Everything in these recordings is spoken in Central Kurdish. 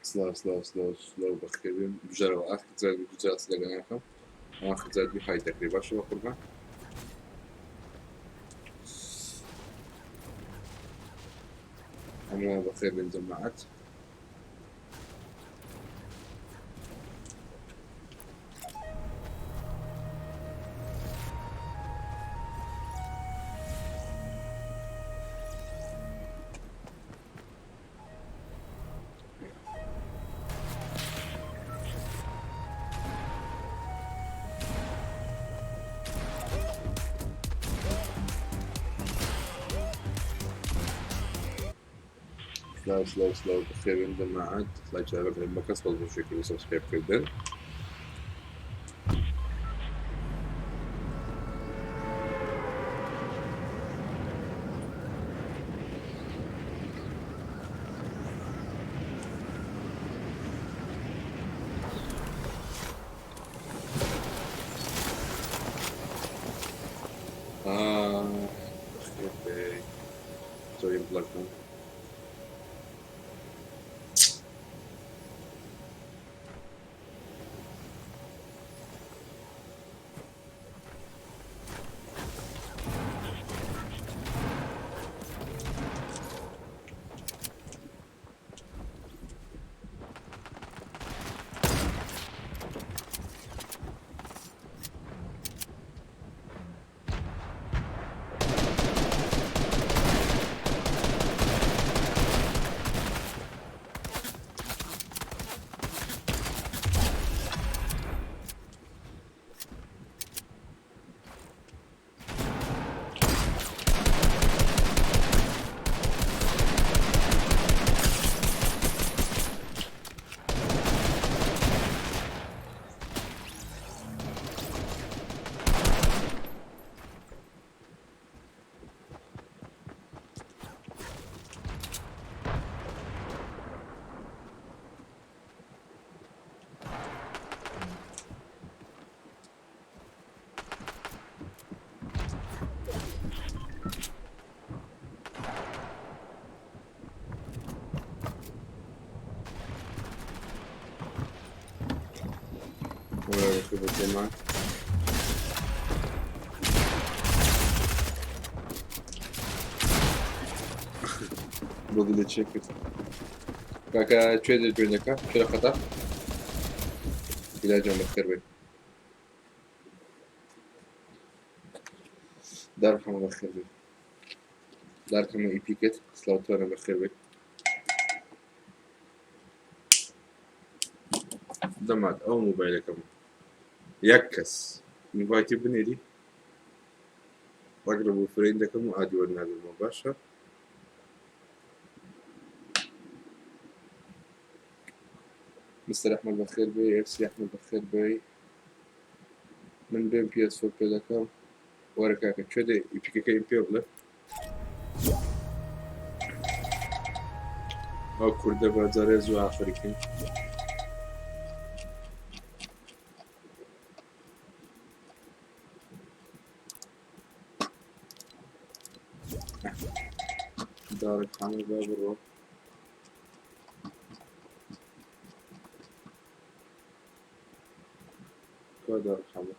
سلاو سلاو سلاو سلاو بەخێربێن بژەرەوە ئاخر جار دوو جار قسە لەگەڵ ناکەم ئاخر جار دوو hide دەکرێ باشە بە قوربان. هەمووان بەخێر بێن جەماعەت. سلاو سلاو سلاو بەخێربێن جەماعەت لایک چاوەکەن بە کەس خۆش بۆ شێکردن subscribe کردن. بەخێر بێی زۆریم بڵەکەم. بۆ دلت چێ کرد کاکە کوێ دەجوێنەکە کوێ لە خەتا بلا جان بەخێر بێ دارحەمە بەخێر بێ دارکەمە ئیپیکت سلااو تۆرە بەخێر بێ دەمات ئەو مۆبایلەکەم یەک کەس invite ی بنێری ڕەگرە بۆ friend دەکەم و add ی وەرناگرمەوە باشە. مستەر ئەحمەد بەخێر بێی ئێفسی ئەحمەد بەخێر بێی من بێم PS four پێ دەکەم وەرە کاکە کوێ دێ ئیپیکەکەیم پێ بڵێ ئەو کوردە بە جارێ زوو ئافریکەین. دارک حەمە با بڕۆ. کوا دارک حەمە؟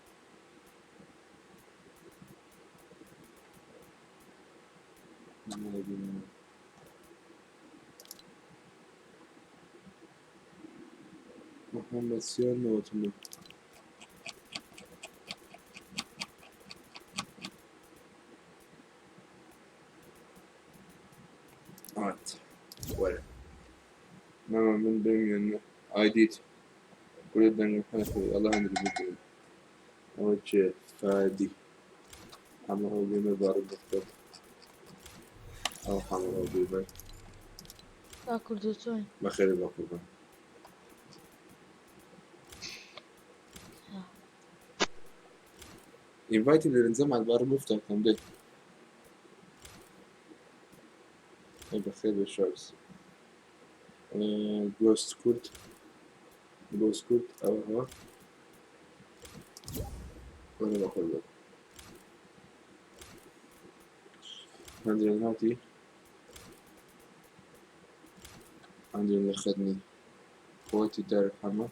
نابینم. محەممەد سیان 99. ئات وەرە ماما من بێم یان نە ئایدیت کورە دەنگم حەفی ئەڵە هەندێک بکەین ئەوە چێ فادی حەمە ئەو گەمە باڕ بخۆ ئەو حەمە ئەو گەمە با کوردۆ چۆن بەخێر بە قوربان. invite ی لەرنجەمان بار مفتەکەم دێ بەخێر بێ شارس گۆست کورد گۆست کورد ئەوە وەرە بە قوربان هەندێن هاتی هەندێن لە خەت نی. قوتی دەرحەمە.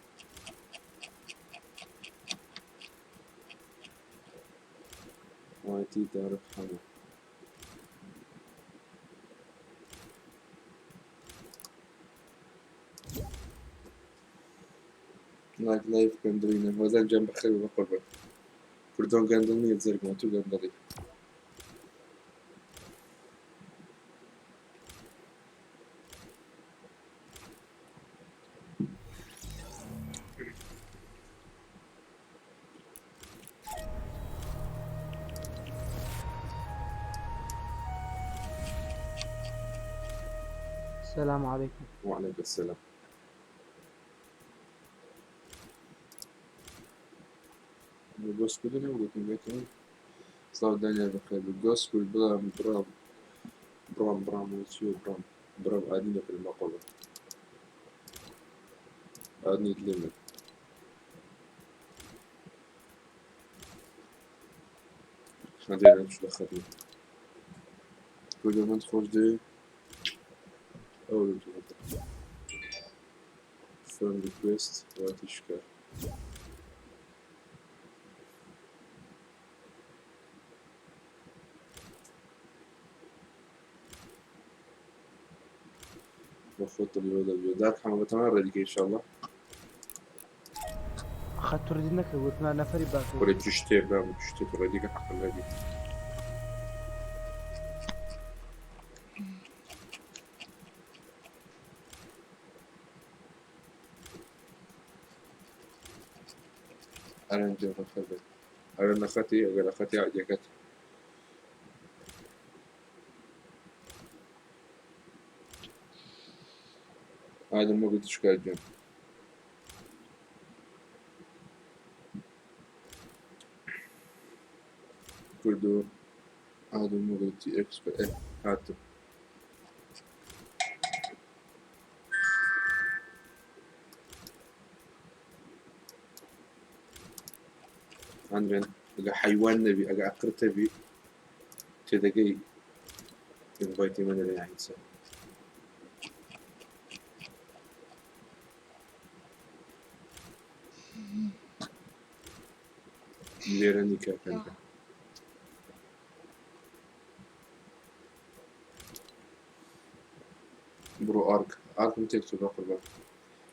قوتی دەرحەمە. ڵایک لایڤ بکەن دڵینە. هۆزان گیان بەخێر بێ بەقوربان. کوردۆن گەندەڵ نییە جەرگمە تو گەندەڵی. السلام عليكم. وعليك السلام. گۆسپل نەبوو گوتم سڵاو دانیار بەخێر بێ. گۆسپل بڵام برام برام برام وچی و برام برام ئادی نەکردم بەقوربان. ئادنیت لێ من. خەندێ چ لە خەتمە. کوردە من خۆش دەوێ ئەو فرێند ریکوێست واتی شکار. بە خۆت دڵی دەبێ. دارک حەمە بەتەمان ڕێدیکە ئینشاءڵڵا. أخذت ردي نكر قلت ما نفري باقي. ولا تشتي برام تشتي ڕێدیکە حەقم ڕێدی. ئەرەن جێ بەخێر بێت. ئەرە نەخەتی ئەگەر نەخەتی عادیەکەت. ئادەم وەگوت شکار گیان. کوردۆ ئادەم وەگوتی ئێکس ئێ هاتم. ئەندرێن ئەگە حەیوان نەبی ئەگە ئەقرت هەبی تێدەگەی ئینڤایتی من لە یانیسە. لێرە نیکاکەن. بڕۆ ئارک ئارکم تێکچوو بە قوربان.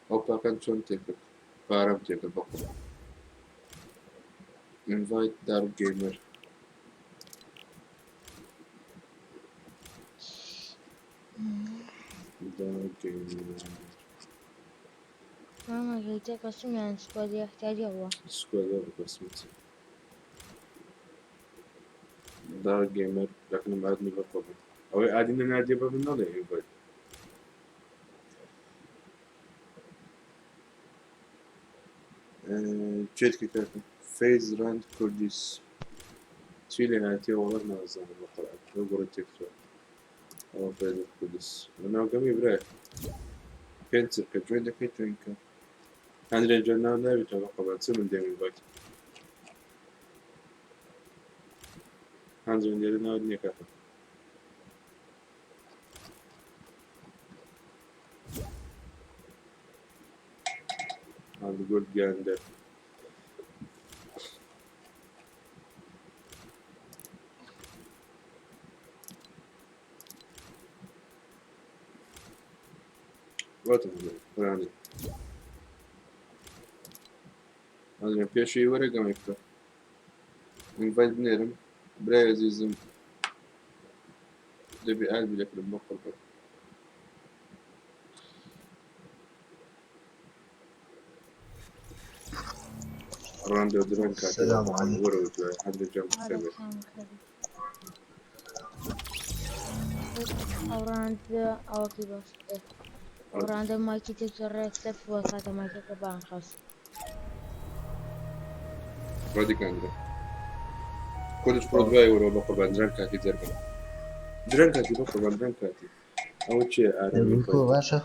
ئەو پاکان چۆن تێکرد؟ پارەم تێکرد بە قوربان. Invite Dark Gamer. Dark Gamer. ماما قلت قسم يعني squad يحتاج هو. squad بسمت. Dark Gamer لكن add نی بە قوربان. ئەوەی add ی نەناردیە بە من نەڵێ invite. چێت کە فەیز ڕەند کوردیس چی لێ هاتیە وەڵات نازانم بە قورئان. ئەو گوڕی تێکچووە. ئەوە فەیز کوردیس. ناوگەمی برای. پێنج چرکە join دەکەیت join کە. هەندێک جار ناو نابێتەوە بە قوربان چ من دێم invite. هەندێک لێرە ناوت نییە کاکە. هەندگورد گیان دەر. واتم قورئانی. هەندێک پێشی وەرە گەمەی بکە. invite بنێرم برای ئەزیزم دەبێ add بی دەکردم بە قوربان. ڕاندۆ درەنگ کاتێ السلام عليكم. وەرەوە دوای هەندێک جام بەخێر بێت. ئەوڕاند ئەوەکی باش ئەوڕاندە مایکی تێکچوو ڕێک وەکاتە مایکەکە بان خەست. ڕادیکاندرا. کۆلش بڕۆ دوای وەرەوە بە قوربان درەنگ کاتی جەرگم. درەنگ کاتی بە قوربان درەنگ کاتی. ئەوە چییە ئارام دەبوو باشە.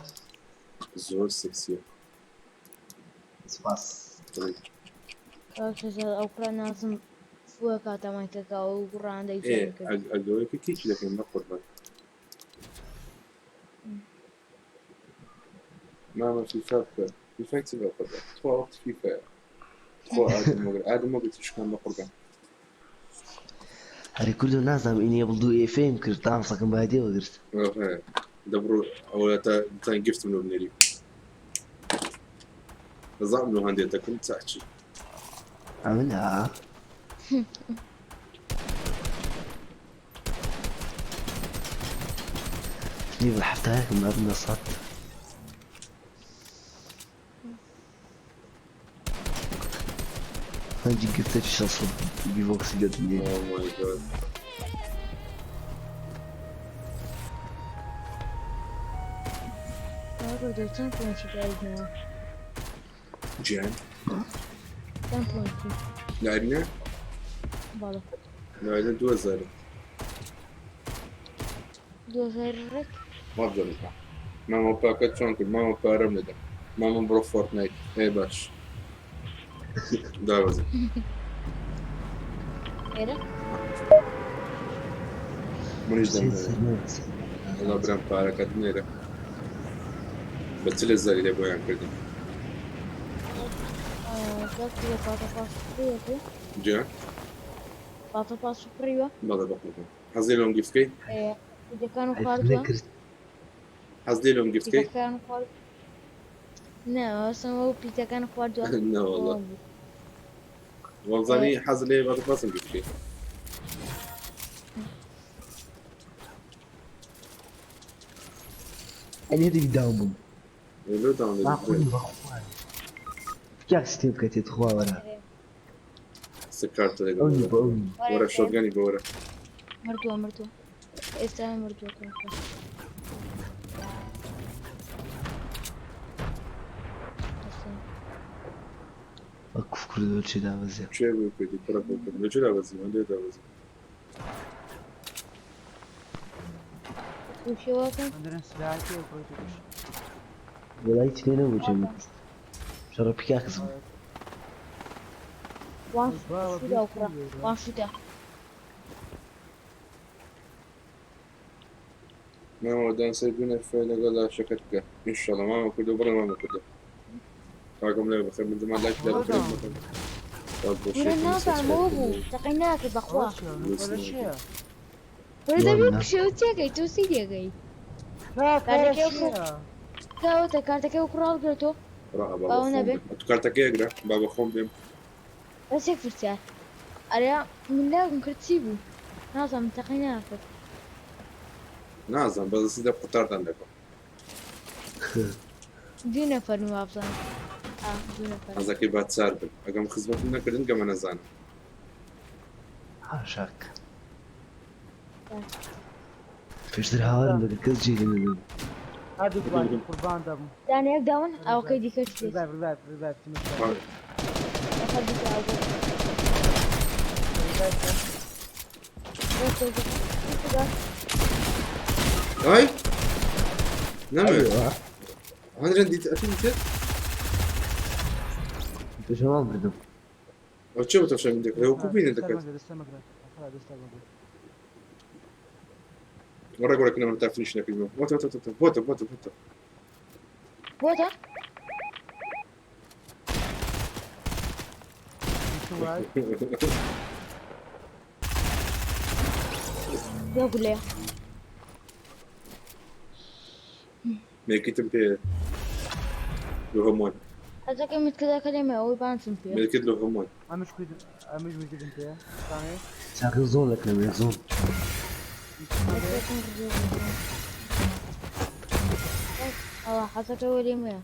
زۆر سێکسیە. سپاس. ئەو کوڕە نازم وەکاتە مایکەکە ئەو ڕاندەی ئێ join کرد. ئەگەوەی کە کێکی دەکەین بە قوربان. مامە فیفا بکە. فیفای چ بە قوربان تخوا وەخت فیفایە تخوا ئادەم وەگرە ئادەم وەگرە تیشکان بە قوربان. هەرێ کوردۆ نازانم ئینێبڵ دوو ئێفەیم کرد تامسەکەم بادیەوە گرت. دە بڕۆ ئەوە تا تان گفتم لۆ بنێری دەزانم لۆ هەندێ دەکەم چاچی. ئەمن ها. ليفل حفتايەکم ئەبنە سەد. هەنجی گرتەکی 600 بیبۆکسی لە دنیای. Oh my god. چەند پۆینتی لایبنەوە؟ جیان چەند پۆینتی؟ لایبنە؟ بەڵێ. لایبنە 2000. 2000 ڕێک؟ وابزانم. مامە پاکەت چۆن کرد؟ مامە پارەم نەدا. مامە بڕۆ فۆرتنایت. ئێ باش. داوەزە. ئێرە؟ منیش دەمەوێت. وەڵا برام پارەکەت نێرە. بە چ لە زاری لێ بۆیان کردم. جا؟ پاتە پاس پڕیوە؟ بەڵێ بەقوربان. حەز لێ لۆم گیفت کەی؟ پیتەکان خواردووە؟ حەز لێ لۆم گیفت کەی؟ پیتەکان خوارد نا ئەوەسم ئەو پیتەکان خواردووە؟ نەوەڵا. وابزانی حەز لێ باتە پاسم گیفت کەی. ئەنی هەردێکی داون بووم. لۆ داون دەبی؟ ماقولی بەخوا. کاک سیستێم بکەتێ تخوا وەرە. سکارتە لەگەڵ ئەو نیە بۆ ئەو نیە. وەرە شۆتگەنی بۆ وەرە. مردووە مردووە ئێستا مردووە. وەکوف کردەوە چێ دابەزێ. چێ بوو کردی کوڕە بۆ کرد لە چێ دابەزی لێ دابەزی. وەڵای هیچ لێ نەبوو جێم بکوشت. شەڕە پیکاکس بوو. وان شودا کوڕە وان شودا. مامە دان سەر دوو نەفەر لەگەڵ لاشەکەت بکە ئینشەڵا مامە کوردۆ بڵێ مامە کوردۆ. کاکەم لێ بەخێر من زمان لایک لێ بکەم. ورە نازانم ئەوە بوو تەقەی ناکرد بەخوا. وەرە دەبی بکشێ و تێگەی تۆ سی تێگەی. کاوەتە کارتەکەی و کوڕ هەڵگرتۆ. ئەوە نەبێ. تو کارتەکەی ئەگرە با بەخۆم بێم. بەس یەک پرسیار. ئەرێ من لاگم کرد چی بوو؟ نازانم تەقەی ناکرد. نازانم بەس دەستی دە قوتارتان دەکەم. دوو نەفەرن وابزانم. دوو نەفەر. حەزەکەی با چار بن. ئەگەم خزمەتم نەکردن گەمە نەزانم. حاشاک. پێشتر هاوارم دەکرد کەس جێی لێ نەدەبوو. هەردووکمان قوربان دەبم. دانە یەک داون ئەوەکەی دیکە چی؟ ریڤایڤ ریڤایڤ ریڤایڤ ئای نەمێ هەندرێن دیت ئەتی دیتێت؟ پێشەوان بردم. ئەو چێ بە تەفشە من دەکرد ئەو کو بینە دەکرد. وەڕێ گۆڕێک نەمە تا فینیش نەکردم. بۆتە بۆتە بۆتە بۆتە بۆتە. بۆتە؟ یا گولەیە. مێکیتم پێ لۆ هەمووان. حەزەکەی متکەداکە لێمە ئەوەی بانسم پێ. مێکیت لۆ هەمووان. ئەمش مشکردم پێ. چاکە زۆن لەکەم زۆن. ئەوە حەزەکە وە لێمەیە.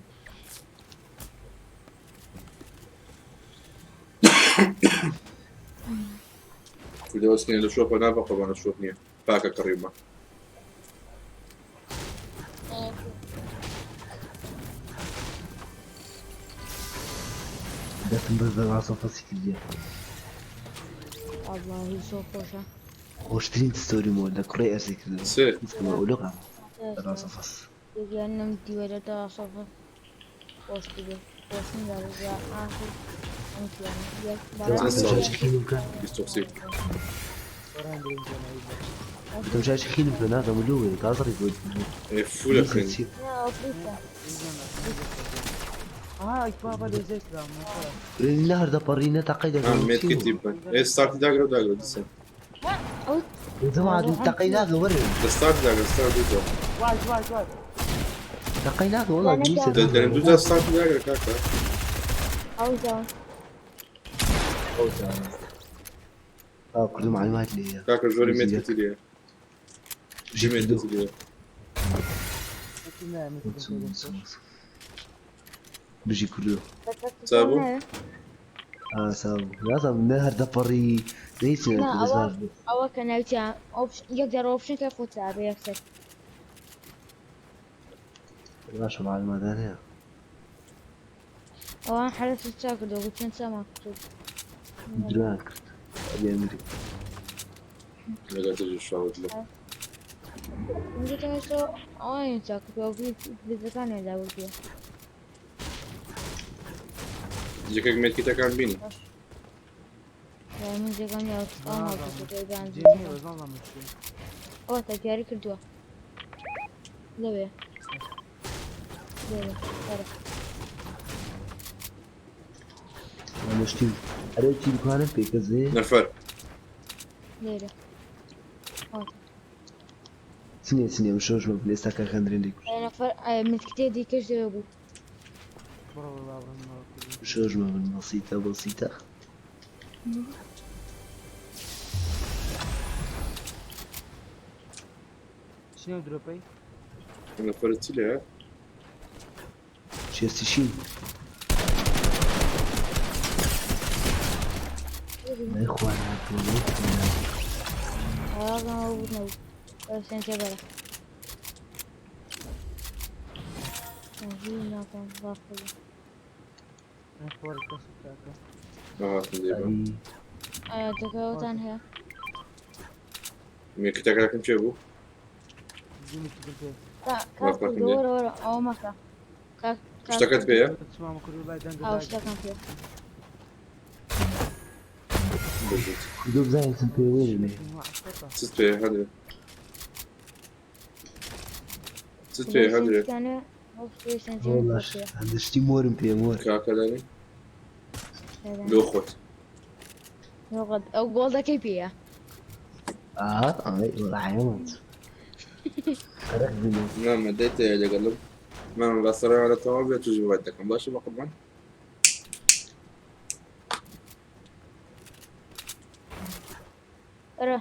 کوردەوە سنێ لە شۆپە نابە قوربانە شۆپ نییە پاکە کڕیومە. دەستم بەس بە ڕاستەفەسی کردیە. واللهی زۆر خۆشە. خۆشترین ستۆری مۆ لە کوڕی ئەرزی کردم. سێ. ئەولۆقا ڕاستەفەس. یانم دیوە لە ڕاستەفەس خۆش بێ. خۆشم دەڵێ ئاخر تەمشاچی خینم بکە نازانم لۆ وێ تازەڕی بۆ فولە خوێن. ها بابا لێ زێ کرام. لە هەردەپەڕی نە تەقەی ها دەکەم مێتکتی بکەن. ئێ ستارتی داگرە و داگرە دیسان. ئەو جەماعەت تەقەی ناکە وەرە. ستارتی داگرە ستارت دوو جار. واج واج واج. تەقەی ناکە وەڵا دووسێ. دەرم دوو جار ستارتی داگرە کاکە. ئەو جا کوردم معلومات لێیە. کاکە زۆری مێتکتی لێیە. بژی مێتکتی کوردۆ. لێیە. بژی کوردۆ. سابوو؟ ساو نازانم نە هەردەپەڕی نە هیچ نا، دەست باش بێت. ئەوە کە ناویتیان یەک جار ئۆپشن کە خۆت بێ یەکسەر. باشە معلوماتان هەیە. ئەوان حەرەس چا کردەوە گوتیان چامان کرد. درۆیان کرد. ئەبێ ئەمری. لەگەڵ تێژی شاوت لە. من گوتم ئێستا ئەوان چا کردەوە گوتی دابووە. یەکێک مێتکتەکان بینی. من جێگان جێنی وەزان ئەوە تا دیاری کردووە لەوێ لێرە وەرە. مشتی ئەرێ چی بکانم پێکەزێ؟ نەفەر. لێرە چنێ چنێ شۆش بە ئێستا کاکەندرێن لێ کوشت. نەفەر متکتێ دیکەش لەوێ بوو. بڕۆ بابم. شۆش بە من بەسیتە بەسیتە. چنێ درۆپەی؟ نەفەر چی لێیە؟ چێستی شین. نەیخوا ناکەم نەیخوا. ئەوە بوو نەبوو سنتێ بەرە. ناکەم باخڵ. خۆری کەس کاکە. نەهاتن لێ بە. دەکەوتان هەیە. مێتکتەکەکەم چێ بوو؟ جیمی پێ. کاک وەرە وەرە ئەوە مەکە. شتەکەت پێیە؟ چمامە کوردی وڵای دەنگ ئەو شتەکەم پێ. بژیت. کوردۆ بزانین چم پێ وێنێ لێ. چت پێیە هەندرێ؟ چت پێیە هەندرێ؟ وەڵاش هەندە شتی مۆرم پێ مۆر. کاکە دانی؟ لۆ خۆت. ئەو گۆڵدەکەی پێیە. ئا ئای وەڵا حیوانات. قەرەق بینە. نامە دێتە لەگەڵم. مامە بەسەرەوە لە تەواو بێت توش بڵێت دەکەم باشە بە قوربان؟ وەرە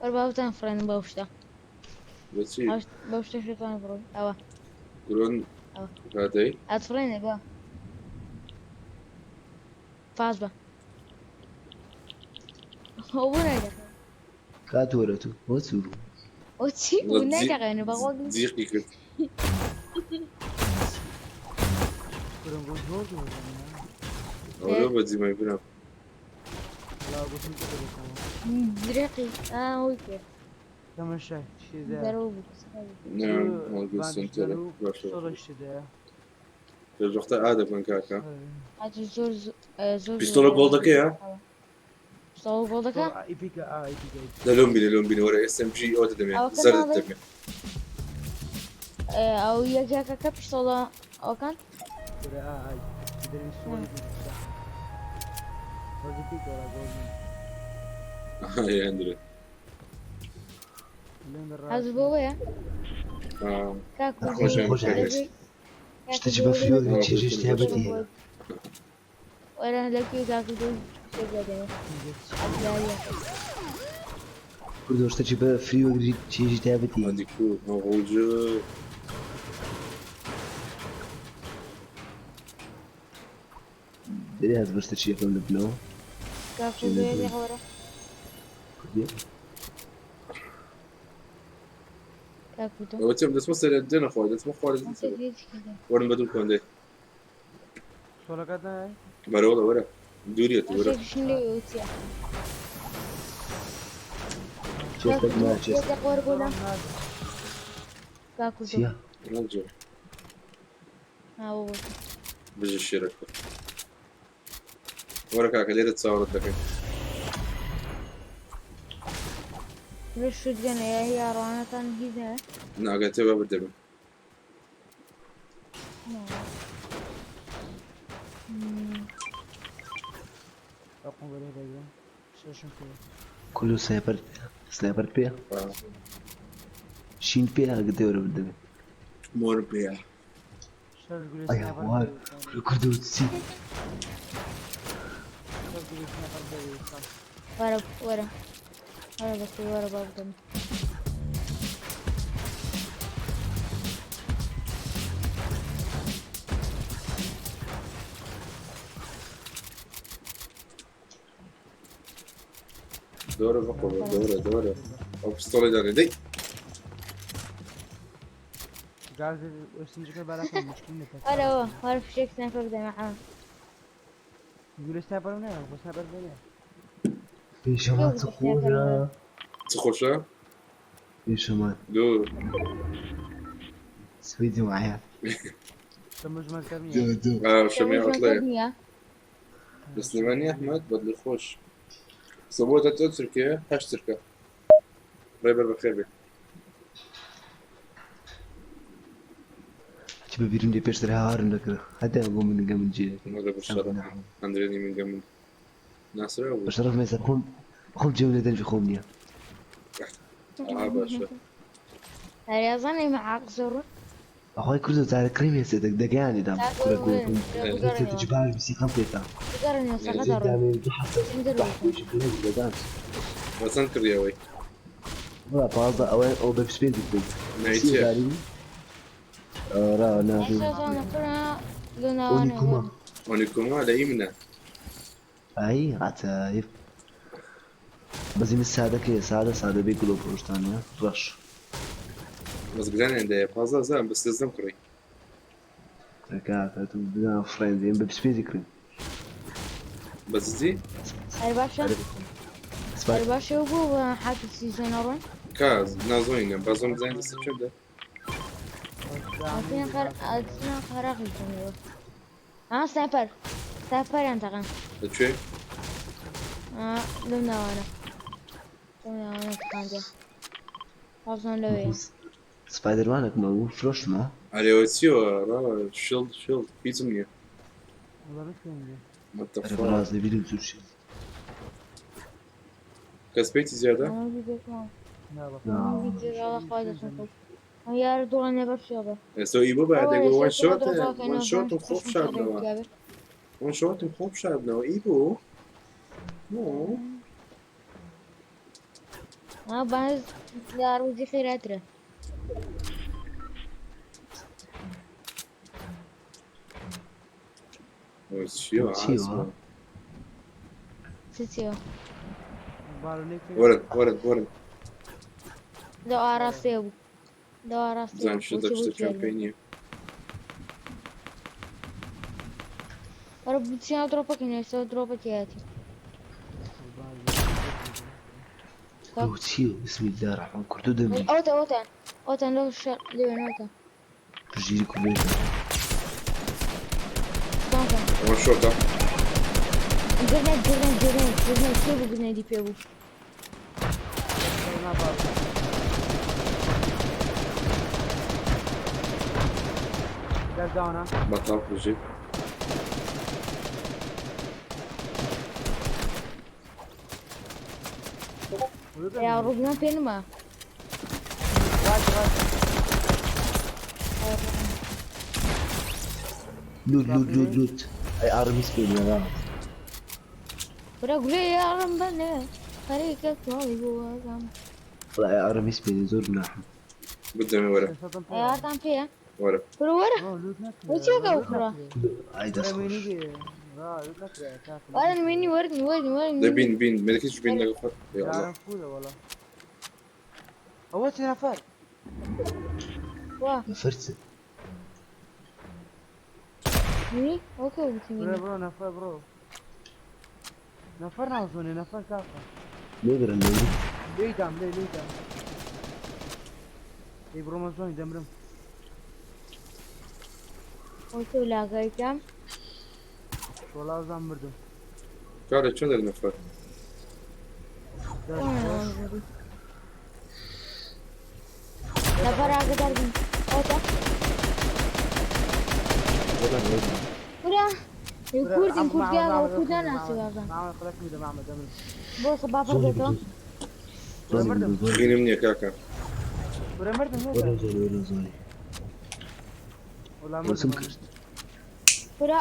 وەرە باوتان فڕێنم بەو شتە. بەچی؟ بەو شتە شتان بڕۆ ئەوە. گرۆن ئەوە. کاتەی؟ ئەتفڕێنێ بە. فاز بە. ئەو بۆ نایدەخێ. کات وەرە تو بۆ چوو بوو؟ ئەو چی بوو نایدەخێنێ بەخوا. زیقی کرد. کورم گۆ زۆر زۆر. ئەوە لۆ بەجیمای برام. لا گوتم دەکەمەوە. درێقی ئەوی کرد. تەمەشای شێدە. دەرەوە بوو. نعم هەڵگوت سنتەرە باشە. شێدە. لە وەختە ئادە بکەن کاکە. هاتو زۆر زۆر. پیستۆڵە گۆڵدەکەیە؟ پیستۆڵە گۆڵدەکە؟ ئیپیکە ئا ئیپیکە. لە لۆم بینە لۆم بینە وەرە SMG ئەوە دەدەمێ ئەوە کە زەرد ناڵێ؟ دەدەمێ. ئەو یەکێکەکە پیستۆڵە ئەوکان؟ ئا ئای دەری سۆڵی ئیپیکە وەڵا گۆڵ. ئای هەندرێ. هەز بۆوەیە؟ کاک خۆشیان خۆشیان بکەن. شتێکی بە فریۆ چێژی تایبەتی هەیە. وەرە لەکوێ کاک شتێک دەدەمێ. ئەدیاریە. کوردۆ شتێکی بە فریۆ چێژی تایبەتی هەیە. هەندی کو هەڵگوجە. دەرێ هەست بە شتێکی یەکەم لە بنەوە. کاک کوردۆ وەرە. کوردیە؟ کاک کوردۆ. ئەوە چیم دەچمە سەر دێنە خوا دەچمە خوا وەرن بە دوو کۆندێ. سۆڵەکەت نایە؟ بەرە وەڵا وەرە دووریەت وەرە. شتێکیشم لێ وتیە. چێستێک نا چێست. وەرە بۆ لام. کاک کوردۆ. چییە؟ نەجە ها بۆ. بژی شێرەکە. وەرە کاکە لێرە چاوەڕت دەکەین. لە شوتگەنە یا ڕوانەتان هیچ نایە؟ نا ئەگەر تێ بە بدەمێ. نا. ئەو قومبەلەی دەگرم شەشم پێ. كله سنايبر سنايبر پێ شین پێ ئەگە دەورە بدەمێ. مۆرم پێیە. شەش گولەی ئەی سنایپەر هاوار پێ. کوردۆ چی؟ شەش گولەی سنایپەر پێ. وەرە وەرە وەرە بەس وەرە با بدەم. دەورە بەقۆ دەورە دەورە ئەو پستۆڵی دانێ دەی. گاز سنجەکە بالاکەم مشکل نییە. وەرە وەرە فشێک سنایپەر بدەم عام. گولەی سنایپەرم نییە، بۆ سنایپەر پێ نییە. پێشەمان چ خۆشە. چ خۆشە؟ پێشەمان دوو سویدی معايا. تەمەژمەکەم نییە. دو دو. شەمێ عوتڵەیە. نییە. لە سلێمانی ئەحمەد بەدڵی خۆش سەبۆتە تۆ ترکێ هەشت ترکە ڕێبەر بەخێر بێ. چ بەبیرم دێ پێشتر هاوارم دەکرد هەتا بۆ من گەمن جێ وەرە بەشەڕەف ئەندرێنی من گەمن ناسرا بوو. بەشەڕەف مێسا خۆم خۆم جێم لە دەنگی خۆم نییە. ئاها باشە. هەریازانێ مع قسەڕ. ئەخوای کوردۆ جارە کڕیم هێسێ دەگەیانی دام کوڕە گوڵ بگەڕێنەوە جبال بیسی خەم پێتا بگەڕێنەوە سەقەتە ڕۆ. دامێ دو حەفتە دەدام. بەچەند کڕیەوەی؟ وڵا 15 ئەوە ئەو بە 25 بوو. نایچێ ڕا ناوی ئۆنیکوما. ئۆنیکۆما لە ئی منە. ئای عەتایب بەزی من سادەکەیە سادە سادە بێ گڵۆپ ڕۆشتانە ڕەش. بەس گرانیان دایە 15 هەزار بە سێزدەم کڕی. کاکە تو بزان فرێندیم بە 25 کڕیم. بەس جدی؟ هەر باشە هەر باشە بوو حاکم سیزۆنە ڕۆن. کا نازۆینە بەزۆم بزانین دەستە چەندە؟ ئەتینا قەر ئەتینا قەراقی بکەنەوە. ئا سنایپەر سنایپەریان تەقان. لەکوێ؟ لەو ناوانە لەو ناوانە تەقاندیان. وابزانم لەوێیە. سپایدەرمانێکمە بوو فرۆشتمە. ئەرێوە چیەوە ڕا شڵد شڵد هیچم نییە. وەڵا بتکەین بێ. What the ئەرێ fuck؟ بەڕاست لەبیرم چوو شی. کەس پێیتی زیادە؟ ئەمە بیدێکمەوە. نا بە نا. بیدێکەوە خوا دەستم خۆش. ئەم یارە دوڵە نێبەر شێڵە. ئێستا ئی بۆ باید دەگۆ وان شۆت وان شۆتم خۆ بشاردنەوە وان شۆتم خۆ بشاردنەوە ئی بۆ نۆ. ئا باز یاروزی خێراترە. ئەوە چیەوە چیەوە؟ چ چیەوە؟ بالۆنێک پێ. وەرن وەرن وەرن. لەو ئاراستەیە بوو لەو ئاراستەیە بزانم بوو. شتە بۆچی شتە بوو چۆن تێر پێی بوو. نییە. وەرە بچینەوە درۆپەکەین ئێستا درۆپەکەیەتی. لەو چیەوە بسم الله الرحمن کوردۆ دەمری. ئەوتە ئەوتان ئەوتان لەو شەر لەوێن ئەوتان. ژیری کوردۆ. سانکە. وان شۆتە گرنێت گرنێت گرنێت گرنێت کێ بوو گرنێتی پێ بوو؟ نا بالۆن. دەرداوە. بەتاڵ بژێت. یا ڕووبنە پێ نما. ڕاست ڕاست. لوت لوت لوت لوت ئەی ئارمیس پێ نییە ڕا. برا گولێ یاڕم بەنێ خەریکە تۆڵی بوو ئەزام. وڵا ئەی ئارمیس پێ نییە زۆر گوناحم. بدەمێ وەرە سەدەم پێ. یارتان پێیە؟ وەرە. برو وەرە. لوت نەکرێ. وەچێکە ئەو کوڕە؟ ئای دەست خۆش. لوت نەکرێ. وەرن منی وەرن وەرن وەرن. دە بین بین مەدەکەش بین لەگەڵ خۆت. یا الله. جارم کوورە وەڵا. ئەوە چ نەفەر؟ وا فرچ. منی ئەوکە وتی بڕۆ منی. بڕۆ نەفەر بڕۆ. نەفەر نازۆنێ نەفەر کاکە. لێگرن لێ. لێی دام لێ لێی دام. ئەی بڕۆمە زۆنی دەمرم. ئەوتە لاگایکەم. وەڵا زام مردم. کارە چۆن دەر نەفەر؟ دەست خۆش. نەفەر ئاگادار بن. ئەوتە. وەرن وەرن. برا کوردین کوردیان ئەو کوردان ناسی وازان. بۆ سەبا زۆری پڕ بێتەوە. بدۆز. زۆری بدۆز زۆری. خوێنم نییە کاکە. وەرە زۆری وەرە زۆری. وەسم کرد. کورە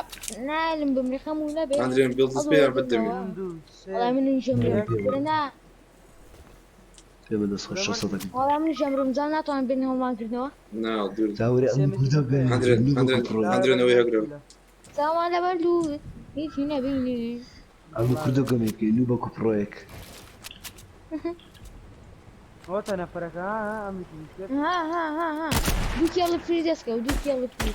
نالم بمری خەم و نەبێ. ئەندرێن بێڵدز پێیان بدەمی. وەڵا من ژەمرم. کورە نا. پێمە دەست خۆش شەسەدەکەم. وەڵا من ژەمرم جا ناتوانم بێن هەڵمان کردنەوە. نا دوور. تاوەرێ ئەم کوردە گەمێ ئەندرێن نوو بە ئەندرێن کوپڕۆیەک. ئەندرێن ئەوەی هەگرەوە. چاومان لەبەر لووت هیچی نەبینی. ئەم کوردە گەمێ بکەی نوو بە کوپڕۆیەک. ها ها ها ها دوو کێڵی فری دەستکەوت دوو کێڵی فری.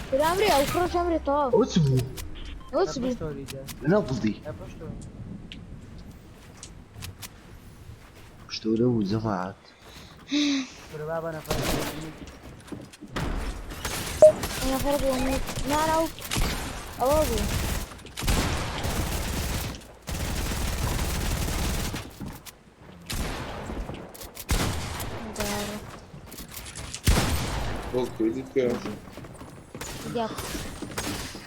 کورە ئەمرێ ئەو کوڕەش ئەمرێ تەواو. ئەوە چ بوو؟ ئەوە چ بوو؟ لەناو بڵدی. پشتەوە نەبوو جەماعەت. نەفەر بوو نا نا ئەوە بوو. بۆ کوردی بکە. یاپ.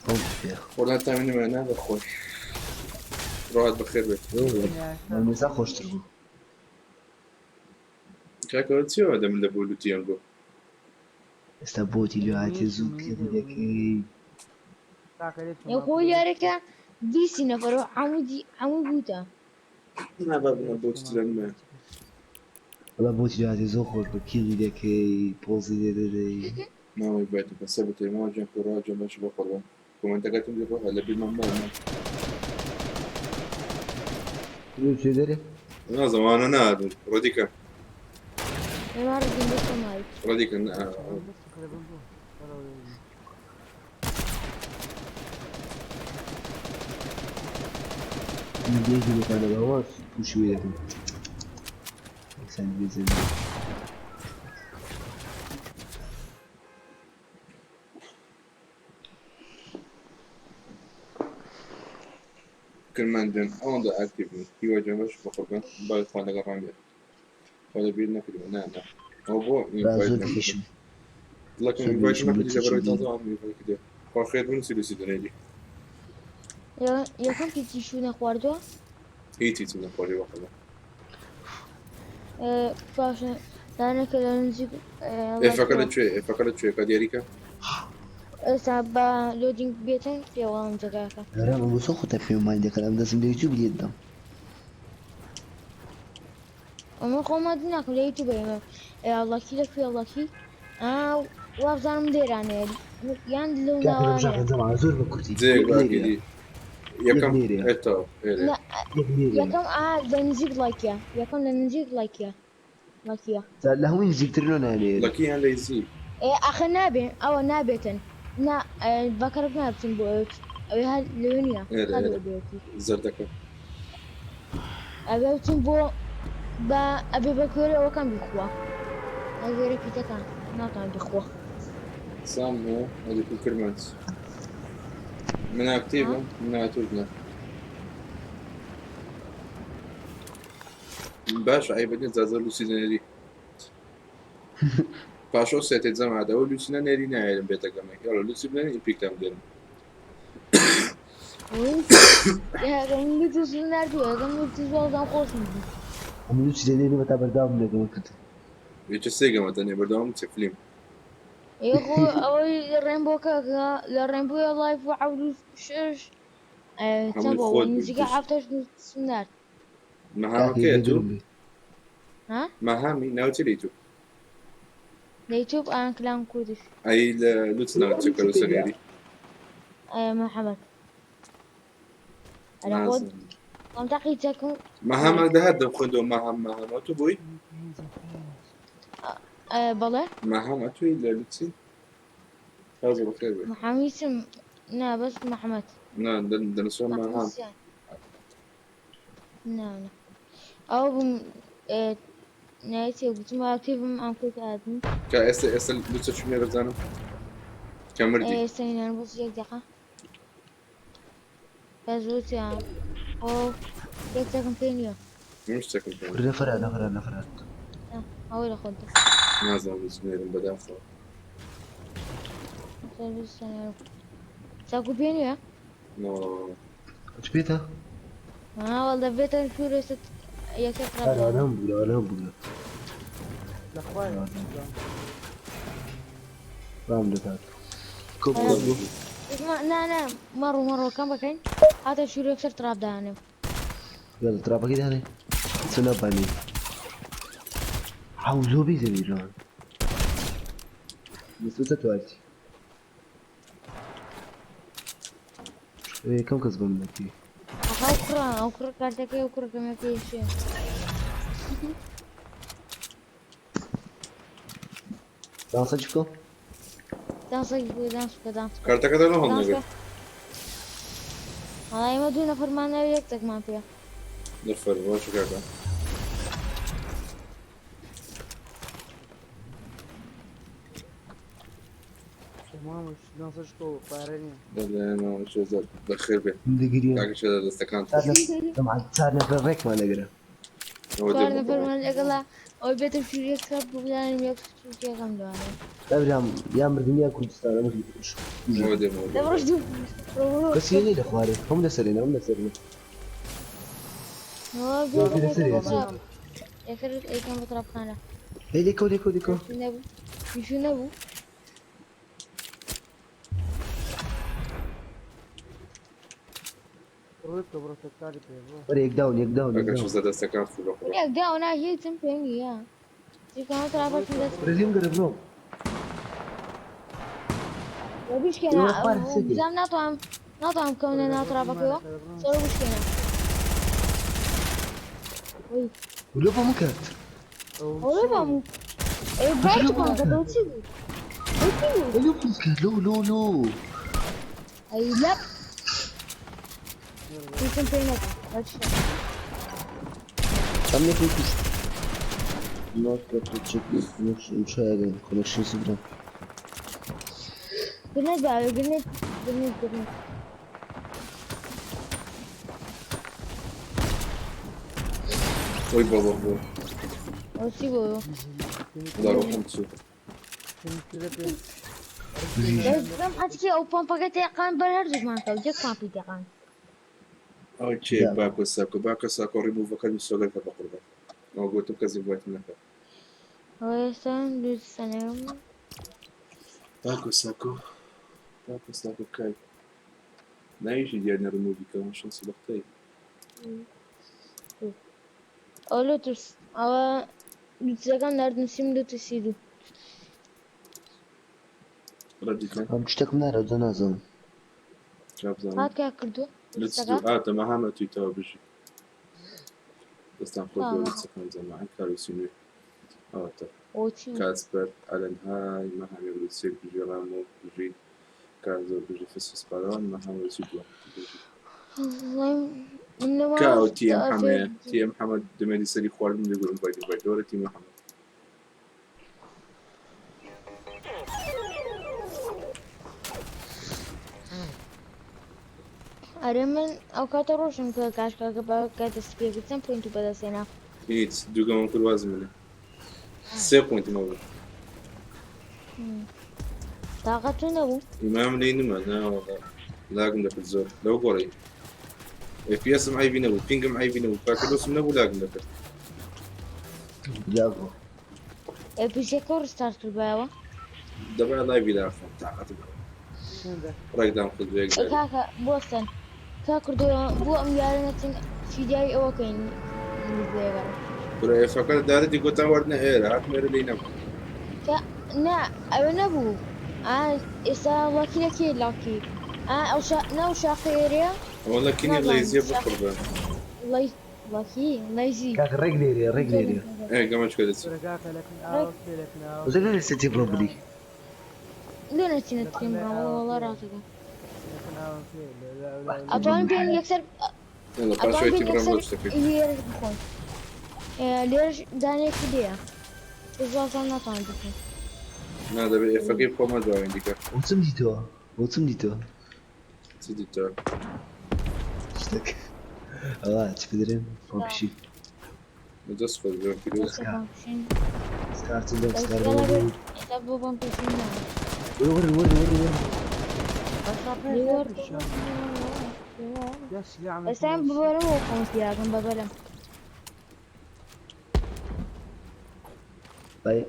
ئەو پێ. وەڵا تامینمە نابە خۆش. ڕات بەخێر بێت. مێزا خۆشتر بوو. کاکە چیەوە دەم لە بۆ لوتی ئەنگۆ. ئێستا بۆتی لێ هاتێ زوو کێڵی دەکەی. یە خۆ یاریەکە بیستی نەفەر و عەمودی عەمود بووتە. نا بابنە بۆتی ترەنمە. وەڵا بۆتی لێ هاتێ زۆر خۆش بوو کێڵی دەکەی پۆزی لێ دەدەی. ماوەی بێت بەسە بێت ماوە جان کوڕا جان باش بە قوربان. کۆمێنتەکەتم دی ڕۆح لە بیرمان ماوە. لێ چێ دەرێ؟ نا زەمانە نا ڕەدیکە. ئێمە ڕدین بۆ سەمای. ڕەدیکە یەکی دەکانە باوە پوشی وێ دەکەم. یەکسان بێزەوی. کرمانجان ئەوەندە ئاکتیڤ بوون. هیوا جان باش بە قوربان. با خوا لەگەڵ ڕام بێت. خوا لە بیر نەکردەوە. نا نا. ئەو بۆ با ئینڤایت زۆر نەکردم. بکێشم. دڵەکەم زۆر ئینڤایت بکێشم نەکردی لوتی لەبەرەوەی چی تازە ئەم ئینڤایت کردێ. خوا خێر بنووسی لوسی دەنێری. یەکەم پیتی شوو نەخواردووە. هیچ هیچ نەخواردی بە قوربان. باشە دانێکە لە نزیک ئێفەکە لە کوێ؟ ئێفەکە لە کوێ؟ کە دیاریکە؟ ئێستا بە لۆدینگ بێتن پێوەڵام جێگاکە. ئارام ئەم زۆر خۆتە پێم دەکەن ئەم دەستم لە یوتیوب لێت دەم. ئەمە خۆمە ناکەم لە یوتیوب ئێمە ڵاکی لە کوێ ڵاکی وابزانم لێرانەیە یان لەو کاکە لەم ناوانەیە. ژاکە جەماعە زۆر بە کورتی. جێیەک یەک لێرەیە. باکیدی. یەکەم یەک لێرەیە. ئێتەوە ئێرە. نا یەک لێرەیە. یەکەم ئا لە نزیک ڵاکیە یەکەم لە نزیک ڵاکیە ڵاکیە. لە هەمووی نزیکتر لۆ نایە. لەکی یان لەیزی. ئێ ئاخە نابێ ئەوە نابێتن نا بەکەرک نابچن بۆ ئەوێ ئەوێ هەر لەوێ نییە ئێرە هەر ئێرە. ئەبێتی. زەردەکە. ئەبێ بچن بۆ بە ئەبێ بە کوێرە ئەوەکان بیخوا. ئەگەرە پیتەکان ناتوان بیخوا. سام هو هذه كل كرمانس. من ئاکتیڤم من ئاتوردنە. باشە ئەی بەدین زازە لوسی دەنێری. پاشۆ سێتێ جەماعەتەوە لوسی نەنێری نایەرم بێتە گەمە. یاڵا لوسی بنێری ئیپیکتان بدێنم. یەکەم لوتس ناردووە یەکەم لوتس وەڵام خۆشم بوو. ئەم لوتی دەنێری بە تا بەرداوام لەگەڵ کردن. یەکە سێ گەمە دەنێ بەردەوام چێ فلیم. ئێ خۆ ئەوەی لە ڕێنبۆکە لە ڕێنبۆیە لایف و حەوت و شەش چەند هەمووی بوو خۆت بووی نزیکە توش. حەفتەش نارد. کاکە مەهامەکەیە یەک تو؟ لێ بێ. ها؟ مەهامی ناوچی لی تو؟ لە یوتیوب ئان کلام کوردش. ئەی لە لوتس ناوچێ کە لوسە نێری. محەممەد. ئەرە خۆت نازانم. خۆم تاقی چەکم. مەهامە دەهات دەم خوێندەوە مەهام مەهامە تو بووی؟ بەڵێ. مەهام ئەتوی لە لوتسی؟ تازە بەخێر بێ. محەمیسم نا بەس محەممەد. نا دەنووسم مەهام. محەمیسیان. نا نا. ئەو بووم نایەتی گوتم ئاکتیڤم ئەم کورد ئادم. کە ئێستا ئێستا لوتسە چوونێ بزانم. کە مردی. ئێستا هینان بۆ یەک دقە. بەس وتیان خۆ یەک چەکم پێ نییە. من شتێکم پێ کورە نەفەرە نەفەرە نەفەرە. ئەوەی لە خۆت دا. نازانم بچنێرم بەداخەوە. چاکو پێ نییە؟ نەوەڵا. چ پێتە؟ ها والله دەبێتە شوور ئێستا یەکسەر خراپ ئەرە ئەرە بگرە ئەرە بگرە. لە خوارێ. ڕام دەکات. کۆ بکە بۆ. نا نا مەڕۆ مەڕۆ کەم بەکەین هاتە شوور یەکسەر تراپ دانێم. يلا ترابەکەی دانێ. چ نابانی. حاو زۆ بی زەوی ڕان. نسوتە توالتی. یەکەم کەس بم نەکی. ئەو کوڕە ئەو کوڕە کارتەکەی ئەو کوڕە کەمەکەی شێ. دانسە چ بکە؟ دانسێک بکە دانس بکە دانس بکە. کارتەکە دەنەوە دانس هەڵنەگرت. بکە. وەڵا ئێمە دوو نەفەرمان ناوی یەک تەکمان پێ. نەفەر باشە کاکە. دانسەش کۆ پارە نییە. دەڵێنەوە شێزاد بەخێر بێ. دەگیریان. کاکە شێزاد دەستەکان چار چار نەفەر ڕێکمان دەگرە. ئەوە چوار دێ نەفەرمان لەگەڵا ئەوەی بێتە شوور یەکسەر بگدانم یەک شوورەکەم دوانێ. دابرام یان مردن یان کوردستان ئەمە ئەوە دێمەوە. دەبڕۆش دوو ڕۆ کەسی لێ لە خوارێ هەم لەسەرێنە هەم لەسەرێنە. ڕۆ لەسەرێ یەکسەر یەکەم بە تراپخانە. لێ لێکۆ لێکۆ لێکۆ. نەبوو میشوو نەبوو. ڕووی بکە بڕۆ تەکاری پێ بڕۆ. وەرە یەک داون یەک داون یەک کاکە داون. شێزاد دەستەکان خۆ بەخۆ. یەک داونا هیچم پێ نییە. چیکەمە تراپە دەست وەرە لێم گەرە بڕۆ. بشکێنە ئێوە خوارد سەگێ. بزانم ناتوانم ناتوانم بکەونە ناو تراپەکەوە سەر بشکێنە. وەی ولۆ بۆ من کرد. ئەوە بەم ئێ باش بەم کە تۆ چی بوو؟ ئەو چی بوو؟ لۆ بۆ من کرد لۆ لۆ لۆ. ئەی لەپ هیچم پێ نەبوو بەچ ئەم یەکەی کوشت. Not got to check this connection. Try again. Connection syndrome. گرنێت باوێ گرنێت گرنێت گرنێت. ئۆی بابا بۆ. ئەو چی بوو؟ وەڵا ڕۆحم چوو. پێ. دەستم ئەتکی ئەو پۆمپەکە تێقان بەر هەردووکمان کەوت یەک پامپی تێقان. ئۆکێ باکۆ ساکۆ باکۆ ساکۆ ڕیموڤەکە مسۆگەر کە بەقوربان. ئەوە گوتم کەس ئینڤایتم نەکە. ئەوە ئێستا دوو سەنەم. باکۆ ساکۆ باکۆ ساکۆ کای. ناویشی دیار نییە ڕیموڤی کەم شانسی بەختەی. ئەوە لۆتس ئەوە لوتسەکان ناردنسیم لوتسی دوو. ڕەدیکەن ئەم شتێکم نارە زۆر نازانم. چاو بزانم. هات کیا کردووە؟ لوتس لوتسەکە؟ دوو ئا تەمە تویتەوە بژی. دەستان خۆش بۆ تمام. لوتسەکان جەماعە کاروسی نوێ. ئەوەتە ئەوە چی بوو؟ کاسپەر ئەلەن های مەهامی لوتسێک بژی ڕامۆ بژی کازۆ بژی فسفس پالەوان مەهامی لوتسی دووە بژی. وەڵای من لەوە کاو تی ئەم حەمەیە تی ئەم حەمە دەمێنی سەری خواردن دەگو ئینڤایت ئینڤایت وەرە تی محەمەد. ئەرێ من ئەو کاتە ڕۆژم کە کاشکاکە بە کاتە سپێکردن پوینت و بەدەستێنا. هیچ دوو گەمەم کرد وازم لێ. سێ پوینتم هەبوو. تاقەت نەبوو. ئیمام لێی نما ناوەڵا لاگم دەکرد زۆر لەو گۆڕی. FPS-م عەیبی نەبوو پینگم عەیبی نەبوو کاکەلۆسم نەبوو لاگم دەکرد. لاگۆ. ئەپیسەکە ڕستارت کردبایەوە. دەبا لایڤی لاخۆم تاقەتم نەبوو. چەندە؟ ڕێکدام خود بە یەک ئێ جاری. کاکە بۆستن کا کردەوە بۆ ئەم یارە نەچن فیدیای ئەوەکەین بۆیەگەڕ. کورە ئێفەکە دارەتی گۆتان وەردنە ئێرە هاتم ئێرە لێی نەبوو. کە نا ئەوە نەبوو. ئا ئێستا لاکی لەکێ لاکی. ئا ئەو شا ناو شاخە ئێرەیە؟ ئەوە لاکی نییە نازانم لەیزیە شاخ بقڕبە. لەی لاکی لەیزی. کاکە ڕێک لێرەیە ڕێک لێرەیە. ئێ گەمە چکە دەچی. کورە کاکە لەکن ئاوە کێ لەکن ئاوە وزە لێ سێتی بڕۆ بلی. لێ نەچینە ترین لەکن بڕۆ ئاوە وەڵا کێ ڕاستەکە. لەکن ئاوە کێ ئەتوانین پێن یەکسەر يلا ئەتوانین پاشوێتی پێن بڕۆم یەکسەر بۆ شتەکەی. لێرەش بخۆن. لێرەش دانێکی لێیە. بزاڵتان ناتوانن بخۆن. نا دەبێ ئێفەکەی بخۆمە دواوین دیکە. وچم دیتەوە وچم دیتەوە. چی دیتەوە؟ شتێک. ئەوە چ بدرێن پۆپشی. دەست خۆش برام پیرۆز. دەستە بانکشین. سکارتن دەم بەس سکار یاڵا بۆ بێ ئێستا بۆ بانکشین نا. وەرە وەرە وەرە وەرە. لێوەر يا سلاح ئێستا ببەرم و خۆم پیاکەم بەبەرم. بای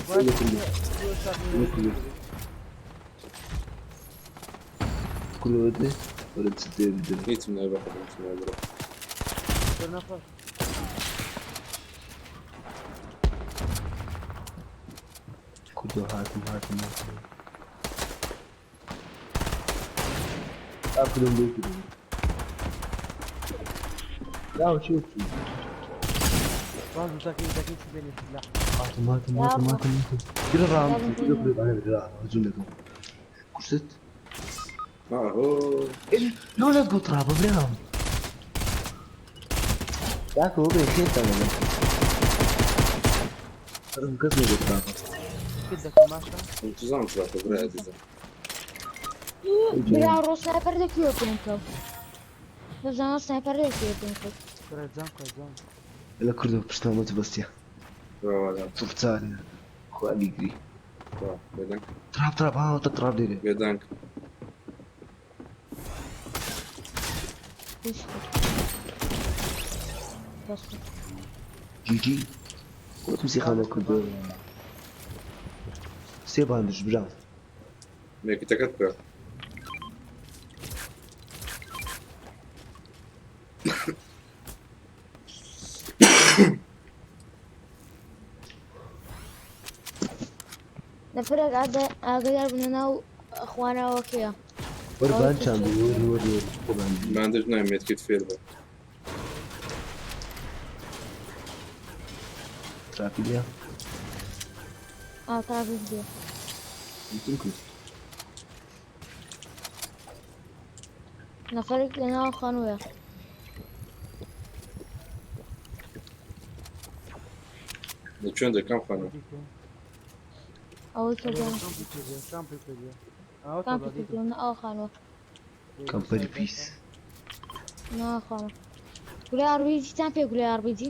كله كله ودي ولا تصدق بدي. هیچم نایبە خۆم نایبرا. كله هاتم هاتم هاتم. اكلهم بيكلهم. لا شوف شوف. هاتم هاتم هاتم هاتم هاتم. كل رام كل كل انا بدي راح هجوم لكم. كشت؟ ئاهۆ لا لا تقول تراب برام. ذاك هو بخير تماما. قصدي تراب. انتظام ترافە برا عزیزم. برا ڕۆ سنایپەر دەکوێ پێم کەوت. دەزانم سنایپەر دەکوێ پێم کەوت. لا كردو بشتامات بس يا. براوە شوف ثاني. خو يجري. بێدەنگ تراب تراب ها تراب ديري. بێدەنگ. هیچ بەس. جي جي. قلت مسي خانة كردو. سي باندج برام. مێکیتەکەت بکە. نەفرێک ئاگادار بنە ناو خوانەوەکەیە. ور بان شان ور ور ور باندج. باندج نای مێتکیت فێر بە. ترافي ليا. ئا ترافیک دێ. يمكن. نەفرێک لە ناو خانوویە. لە چۆن دەکەم خانم؟ ئەوەی کە دێم. کامپی کردووە ئەو خانووە. كمباني بيس. ناو خانوو. گولەی ئاربیجیتان پێ گولەی ئاربیجی؟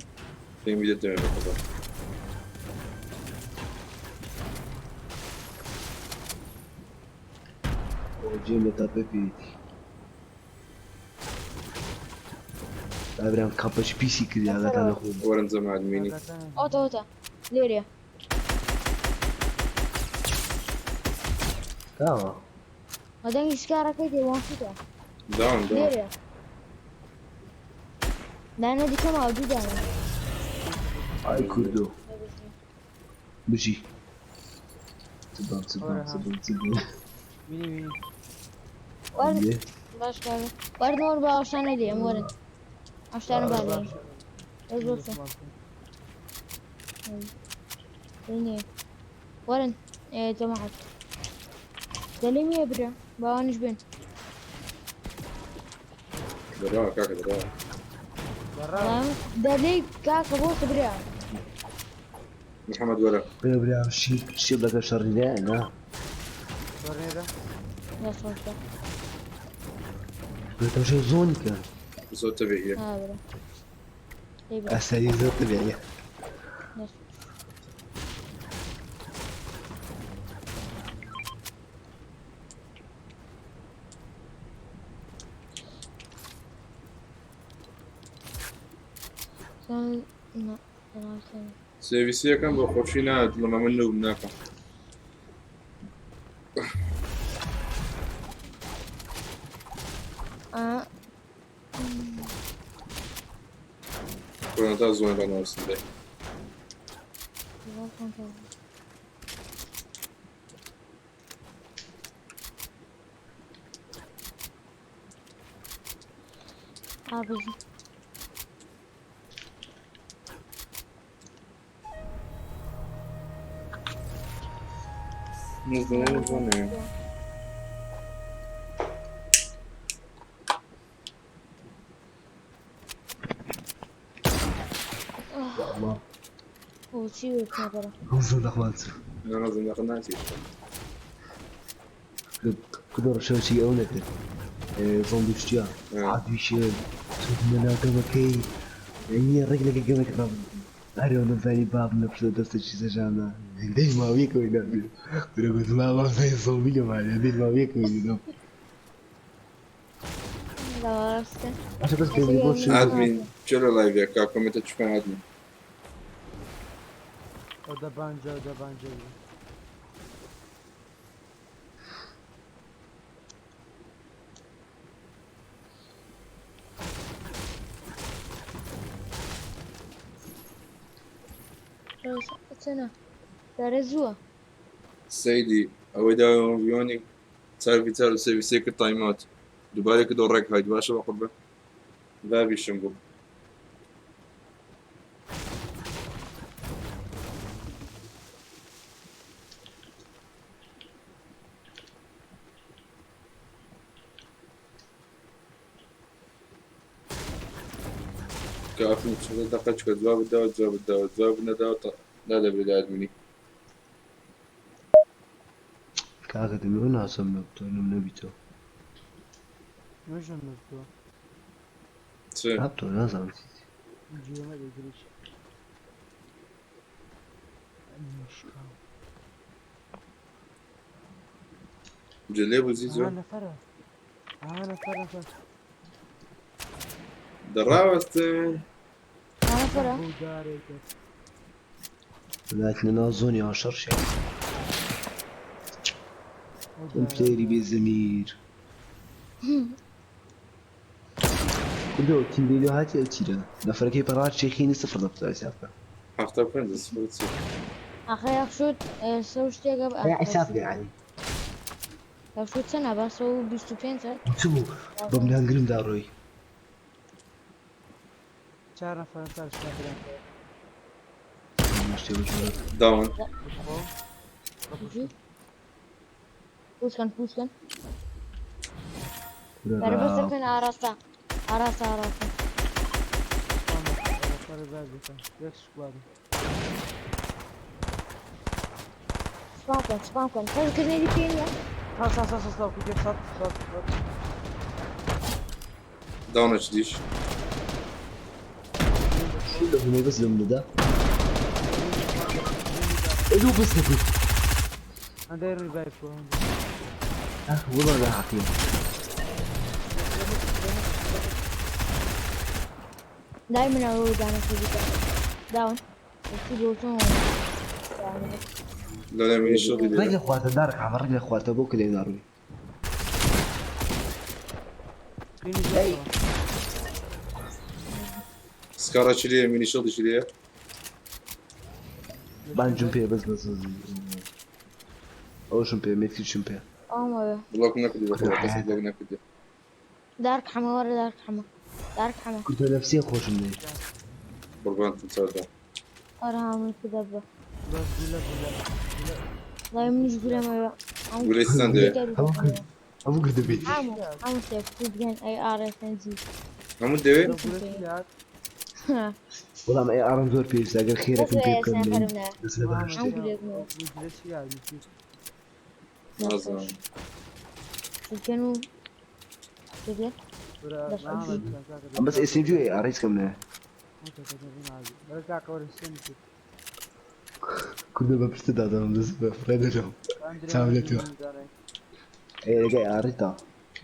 پێم بیدە دەمێ بەخۆ. جيم لتا بيتي. برام كامباش بيسي كري على كان اخو. وەرن جەماعەت مینی. ئۆتە ئۆتە لێرەیە. تمام. دەنگی سکارەکەی دێ وان شتە. داوام داوام. لێرەیە. دانە دیکە ماوە دوو دانە. اي كردو. بجي. تبان تبان تبان تبان. وەرن باش کاکە. وەرن وەرن با ئەوشتانە لێم وەرن. ئەوشتانە با لێم. بەس بۆ نییە. وەرن جەماعەت. دەلێم یە برا باوانیش بێن. دەڕاوە کاکە دەڕاوە. دەلێی کاکە بۆ برا. محەممەد وەرە. برا برا شي شي لك شر لا. دەست خۆشە. برا شو زوني كان. زۆر تەبیعیە. ها برا. دەی برا. اساليب زون طبيعية. دەست. نا سێویسیەکەم بۆ خۆشی نات لەمە من نوم ناکەم. کۆنەتا زۆن ڕاناوسن دەی. ئابژی. نزدنی زۆنێ. يا الله. بۆچی وتنەبەرە. زندق مالتو. نانا زندەقە ناچیت. كدر شو شيء او نكر. زومبي شتيا. عادي شيء. چوومە ناو گەمەکەی، یعنی ڕێک لەگە گەمەکە ڕابم. هەرەوە نەمزانی بابم لە پشتەوە دەستێکی سەژاندا. هێندەی ماویەکەوەی نابێ. کورە گوتم بابا زای زۆمبی لەمانە، هێندەی ماویەکەوەی ناو. ڕاستە. باشە بەس پێ بۆ چ؟ ئادمین چێ لە لایڤ کا کۆمێنتە چکان ئادمین. O tabanca, o tabanca. چەنە دارە زووە. سەیدی ئەوەی داوە ڤیۆنی چار في چار و سێ في سێ کرد تایمات دووبارە کردەوە ڕێک هایت باشە بە قوربان بابیشم بوو. کافم چ دقە چکە جواب داوە جواب داوە جواب نەداوە لا دەبێت ئادمینی. کاکە دەبێ ئەو ناسم نەبتەوە نم نەبیتەوە. مش نبتو. چ نابتەوە نازانم چی. جیومە دەگریش. مشکا. جلێ بوو زیزۆ. آه نفرة. آه نفرة نفرة. دەڕاوەستن. نەفەرە. بو دارێکە. لاتنە ناو زۆنی ئاشەڕ شێ. ئەو ئەم پلەیەری بێ زەمیر. کوردەوە تیم بێلۆ هاتی ئەو تیرە. نەفەرەکەی پەڕات شێخینی سفر دەبتەوە حساب بکە. 75 سفر چی؟ ئاخە یاخشوت سە شتێکە حساب بکە یعنی. یاخشوت چەنە بە 125. چ بوو؟ بەم لانگرم داڕۆی. چار نفر چار سنایپەران. شتێ بەجۆرە. داون. بخۆ. پوشکەن پوشکەن. بەرە بەسەکەن ئاراستە ئاراستە ئاراستە. یەک سکواد. سپام کەن سپام کەن کەس گرنێری پێ نییە. سا سا سا سا سا کوتێ سات سات سات. داونە چ دیش؟ لە هونەی بەس لەم دەدا. ئەدوو بەس نەبوو. هەندێک ڕیڤایڤ بۆ. ئەخ وەڵا ناحەقیە. دای من ئەوە دانە دیکە داون چی بۆ چۆن. لە منی شڵی ڕێک لێرە. لە خواتە دارک حەمە ڕێک لە خواتە بۆ کە لێ داڕووی. قینی زۆر. سکاڕە چ لێیە منی شڵی چ لێیە؟ بانجم پێ بەس بەس ئەوشم پێ مێتکیشم پێ. ئەومەوێ. بڵۆک نەکردی بەخۆ کەس بڵۆک نەکردی. دارک حەمە وەرە دارک حەمە دارک حەمە. کوردە نەفسیە خۆشم دێ. قوربانتم چاودا. وەرە هاوم کردە بە. بەس گولە گولە. وڵای منیش گولەمەوە. گولەی چیتان دەوێ؟ هەموو کردە بێت. هەموو هەموو شتێک بگەن ئەی ئاڕێسەنجی. هەموو دەوێ؟ گولە چی لات؟ وەڵام ئەی ئارم زۆر پێویستە ئەگەر خێرەکم پێ بکەم سنایپەرم نایە. دەست لە بەهەشتێ. هەموو گولێکمەوە. گولە چی لات؟ نازانم. شوتگەن و شوتگەن. ئەم بەس ئێسیم جوێ ئارە هیچ کەم نایە. کوردە بە پشتە دادەم دەست بە فڕێ دەدەم. چاو لە تۆ. ئەی لەگەی ئارەی تا.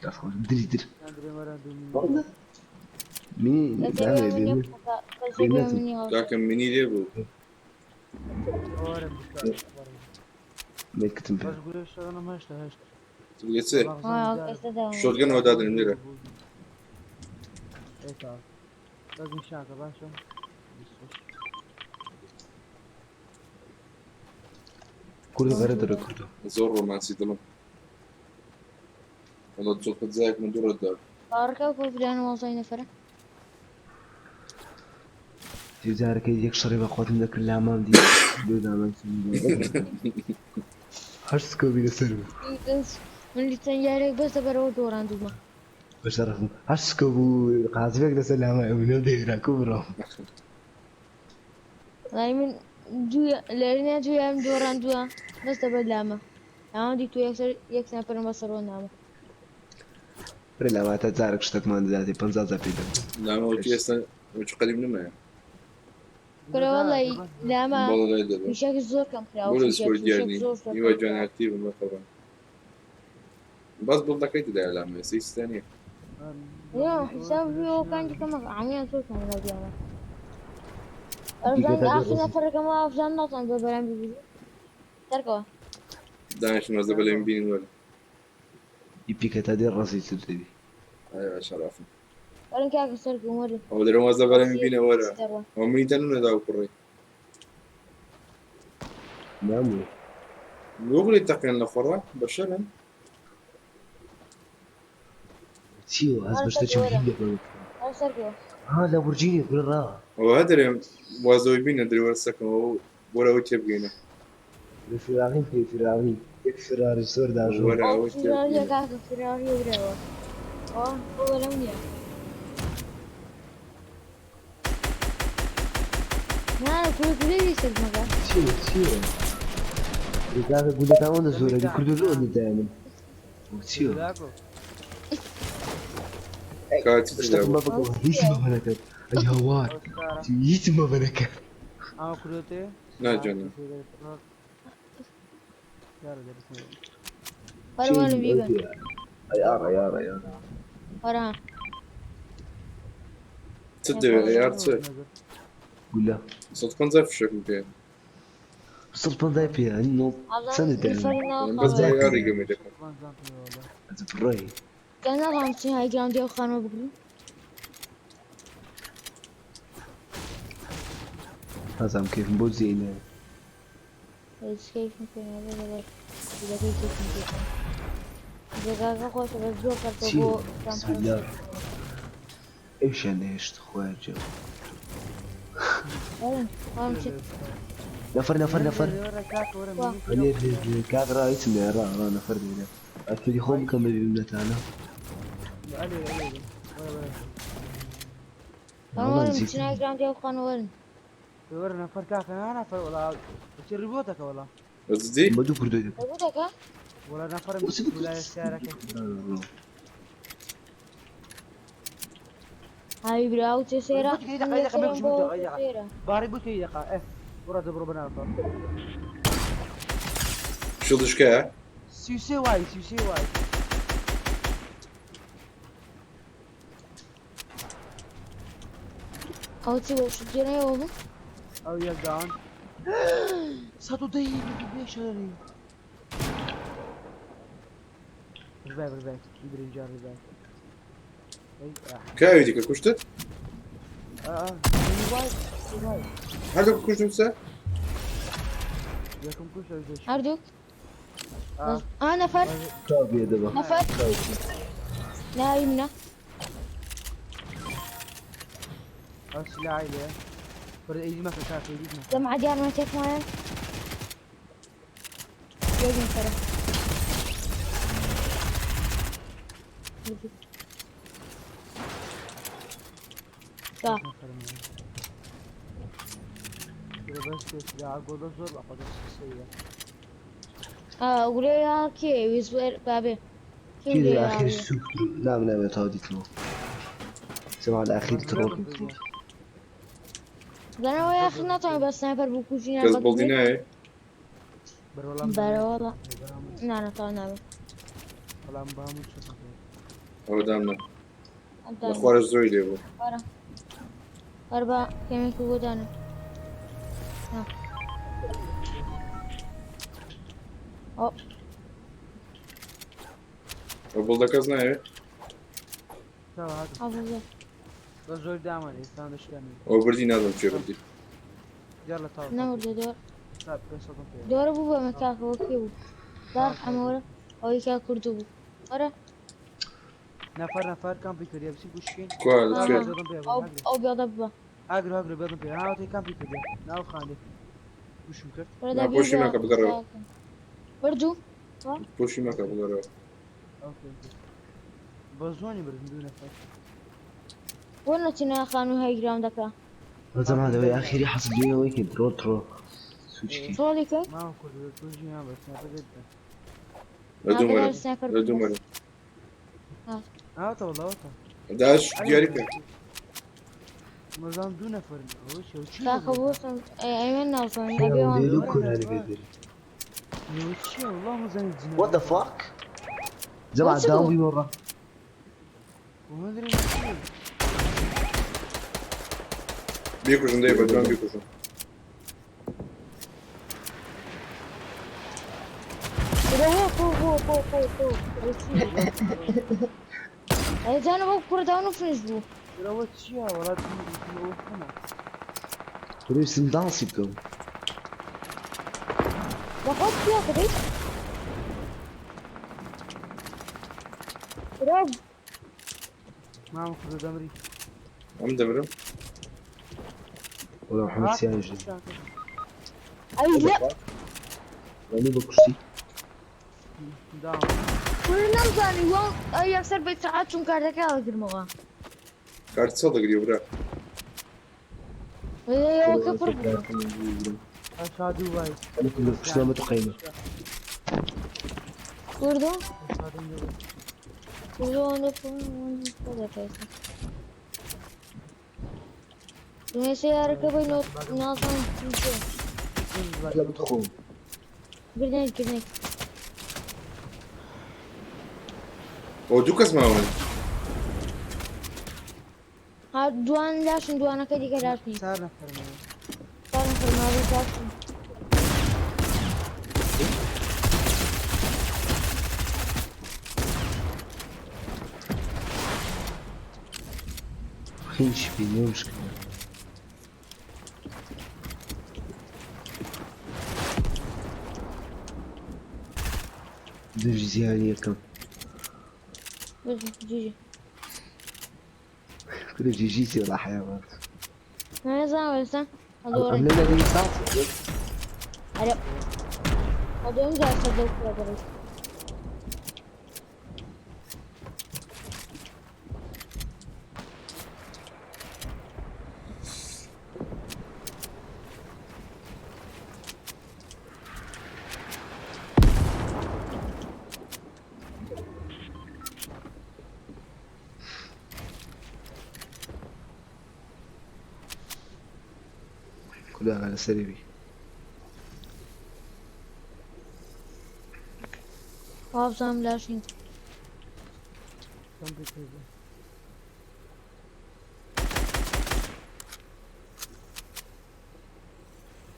دەست خۆش دری در. والله. منی نامێ بێ کاکە منی لێ بوو. مێتکتم پێ. گولەی چێ؟ شۆتگەن ئەوە دادەنێم لێرە. کوردە غەرە دەرە کوردە. زۆر ڕۆمانسی دڵم. وەڵا جۆکە جایەک من دوورە دا. باوەڕکە و پۆپلان وەزای نەفەرە. جارەکەی یەک شەڕی بە خۆتم دەکرد لامام دی لێ دامان هەر سکۆبی لەسەر بوو. من لە چەند جارێک بەس لەبەرەوە دۆڕاندوومە. بەشەرەفم هەر سکۆ بوو قازبێک لەسەر لامای ئەو نەدەیرا کو بڕۆم. وەڵای من دوو لێرە دوویان دۆڕاندووە بەس لەبەر لامە. ئەوە دیتوە یەکسەر یەک سنایپەرم بەسەرەوە نامە. برێ لەواتە جارێک شتەکمان دەداتێ 50 جار پێی دەم. لاما وتی ئێستا وچ قەدیم نمایە. کورە وەڵی لاما بەڵێ لای دەبم. فیشەک زۆر کەم کراوە بۆ لە فیشەک سپۆر دیار فیشەک نی. زۆر زۆر هیوا کەم جوان کراوە. ئاکتیڤم بەخەبەر. بەس بڵدەکەی تدایە لاما ئێستا هیچ تیا نییە. لا حساب كان كما عميان زۆر کەم لە دیارە. ئەرزان دیکە تا ئاخر دێ نەفەرەکەم ئەفزان ناتوان بە بەرام ببی. سەرکەوە. دانیشن وەزە بەلێم بینن وەرە. پیکە تا دێ ڕەزی تر دەبی. ئەیوە شەرافم. وەرن کاکە سەرکەوە وەرن. ئەوە دەرم وەزە بەلێم بینە وەرە. دەڕۆن. ئەوە منی دەنونە داو کوڕی. نامو. گوگلی تەقێن لە خۆڕا بەشەرن. چیوە هەست بە شتێکی وەرە. هیندێک بە. وەرە سەرکەوە. ها لە بورجینی کورە ڕا. ئەوە هەدرێم وازەوەی بینە درێ وەرە سەکەمەوە بۆرە ئەوەی تێبگەینە. لە فراغی پێ فراغی. یەک فراری زۆر داژۆ. وەرە ئەو ئەوەی فراریە تێبگەینە. کاکە فراریە برەوە. ئەوە بۆ بەلەم نییە. نا کورە کورە سەرمەکە. چیوە چیوە؟ ڕێگاکە گولەکان ئەوەندە زۆرە دی کوردۆ ئەوەندە دایانم. چیوە؟ براکۆ کاتی تدا شتەکم بوو. بە بکەوە هیچ مەبە نەکەن. ئەی هاوار. ئەو ستارە هیچ مەبە نەکەن. ئەمە کوردۆتێ نا جانە. وەرە وەرە بیبەن. ئەی ئاڕ ئەی ئاڕ ئەی ئاڕ. وەرە ها. چ دەوێ ئەیار چ؟ گولە. 150 فشەکم پێ. 150 پێ یانی نۆ ئەفزان چەندە دایانم؟ نەفەری ناو بەس خاوەیە. ئەیاری گەمەی دەکەم. ئەز بڕۆی. نازانم چی های گراندی ئەو خانمە بگرن. نازانم کەیفم بۆ جێینە. هیچ کەیفم پێ نابێ لەگەڵ جێگاکەی کەیفم پێ بکەم. جێگاکە خۆشە بەس زۆر پەرتە چی؟ بۆ بسم الله. ئەویشیان نەهێشت خۆیان جێ. وەرن وەرن چی نەفەر نەفەر نەفەر. وا. ئەنێ کاک ڕا هیچم نایە ڕا ڕا نەفەر دێنە. ئەتوری خۆم بکەم بە بیبنەتانە. وەرن والله وەرن نزیک. چی های گراندی ئەو خانمە وەرن. نەفەر کاکە نا نەفەر وەڵا چی ڕیبۆتەکە وەڵا بەس دی؟ بە دوو کوردۆی دەکەم. ڕێبوتەکە؟ وەڵا نەفەرم بۆچی بکرد؟ ولایە سیارەکە های برا ئەو چێ سێرە؟ ڕێبوتەکە دقیقە دقیقە سێرم بێ بۆ بۆ دقیقە سێرە. باری بوتکە دقیقە ئێ وڕە دەبڕۆ بەناوە شڵدشکایە؟ 33 وای 33 وای ئەو چی بۆ شتێنەوە بوو؟ ئەو یەکدان 110 بێشەری ڕیڤایڤ ڕیڤایڤ برنجار ڕیڤایڤ ئەی ئاح کاوی دیکە کوشتت؟ ئا ڕیڤایڤ ڕیڤایڤ هەردوو کوشتم سەر؟ یەکەم کوشت ئەو دەش هەردووک؟ ئا ئا نەفەر کاو بێ دەبە. نەفەر ناوی منە. ئەو سلاحی لێ بەر ئەیدی مەکە کاکە ئەیدی مەکە جەمعە دیارمەتێکمانە. یەک نەفەرە. با. بەس سلاح گۆڵە زۆر بە خۆ سەیە گولەیە کێ ویزوێر بابێ. کێ چی گولەیە ئاخیر ئاوێ؟ سوک نام نامێت تاو دیتمەوە. سمع الأخير ترول ترول. زانەوە یاخر ناتوانین بە سنایپەر بکوژین کەس بڵدی نایە؟ بەرەوەڵام بەرە وەڵا. نا ناتوان نابێ. بەڵام بە هەموو شتێک ئەوە دامنا. لە خوارە زۆری لێ بوو. وەرە. وەرە بە کەمێک بۆ دانم. ها. ئەو ئەو بڵدە کەس نایە؟ ئەو بڵدە. بە زۆر دامان ئێستا دەشکانی ئەوە بردی نازانم کوێ بردی. دیار لە تاو نەمردە دۆر. تا 500 پێ دۆرە بوو بە مەکاکەوە کێ بوو؟ دار حەمەوەرە ئەوەی کا کوردو بوو. وەرە. نەفەر نەفەر کامپی کردیە بچین کوشکین کوا لە کوێ؟ بێڵدم پێ ئەو ئەو بێڵدە ببە. ئاگر هاگر بێڵدم پێ هاوتی کامپی کردیە ناو خاندێ کوشم کرد وەرە نا، دەبی پۆشی بە مەکە، بگەڕێوە. بردوو؟ پۆشی مەکە بگەڕێوە. ئۆکەی بە زۆنی بردم دوو نەفەر بۆ نەچینە خانوو های گراوندەکە. زمان دەوەی ئاخیری حەسب دوێ کە درۆ ترۆ. سوچکی. ترۆڵی کەی؟ ماوە کوردو توژی ها بەس نەفەر لە دوو مەرە. سنایپەر لە دوو مەرە. ئاوتە وەڵا ئەوتە. داش دیاری بکە. مەزان دوو نەفەرن ئەوە چیە چی کاکە بۆ ئێمە نازانین ئەبێ وان لێرە کۆرانی بێدەری. ئەوە چیە وەڵا مەزانی جنە What the fuck? جەماعە What's داوم it? بی وەڕا. ومدري بیکوژن دەی بەدوام بیکوژن. بۆ بۆ بۆ بۆ بۆ بۆ ئەی جانە بۆ کوڕ داون و فنش بوو. ئەوە چییە وەڵا ئەوە خەمە. پێویستم دانسی بکەم. بەخۆت پیا کردیت؟ برا مام کوردە دەمری. ئەم دەمرم. وەڵا محەممەد سیانیش دەم. ئەی لە یعنی بە کوشتی. داوم. کوڕ نەمزانی وان ئەی یەکسەر بە سەعات چون کارتەکە هەڵگرمەوە. کارت چڵ دەگری برا. ئەوە کە پڕ بوو. شادو وای. أنا كنت کوشتنامە تو قەیمە. کوردۆ شادم دەبێت. کوردۆ ئەوەندە پڕ دەکەیت. دوێنێ یارەکە بەی نازانم چی چیە. لە بتخۆم. گرنێک گرنێک. ئەو دوو کەس ماون. ها دوان لاشن دوانەکە دیکە لاش نین. چار نەفەرمەوە. چوار نەفەر ماوە لاشن. خینش بینێ مشکلە. دژی زیانی یەکەم. بس جیجی. كل جي جي ولا حيوان. نازانم ئێستا ئەم ئەدۆڕێ. لە لەگەی ساسی. ئەرێ ئەدۆم جار سەر لەو کوڕە دەڕێت. كل على سريري. وابزانم لاش نین. کەم پێ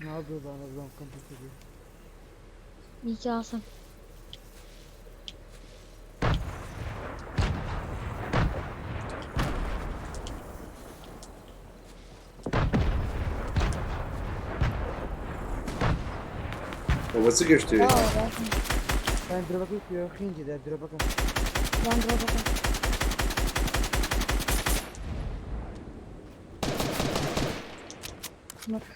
ناو بزانە بزانم کەم پێ دیکە ئاسان. ئەوە چ گەشتێ؟ درۆبەکەی کوێ خینجی دە درۆبەکە. دان درۆبەکە. مەک.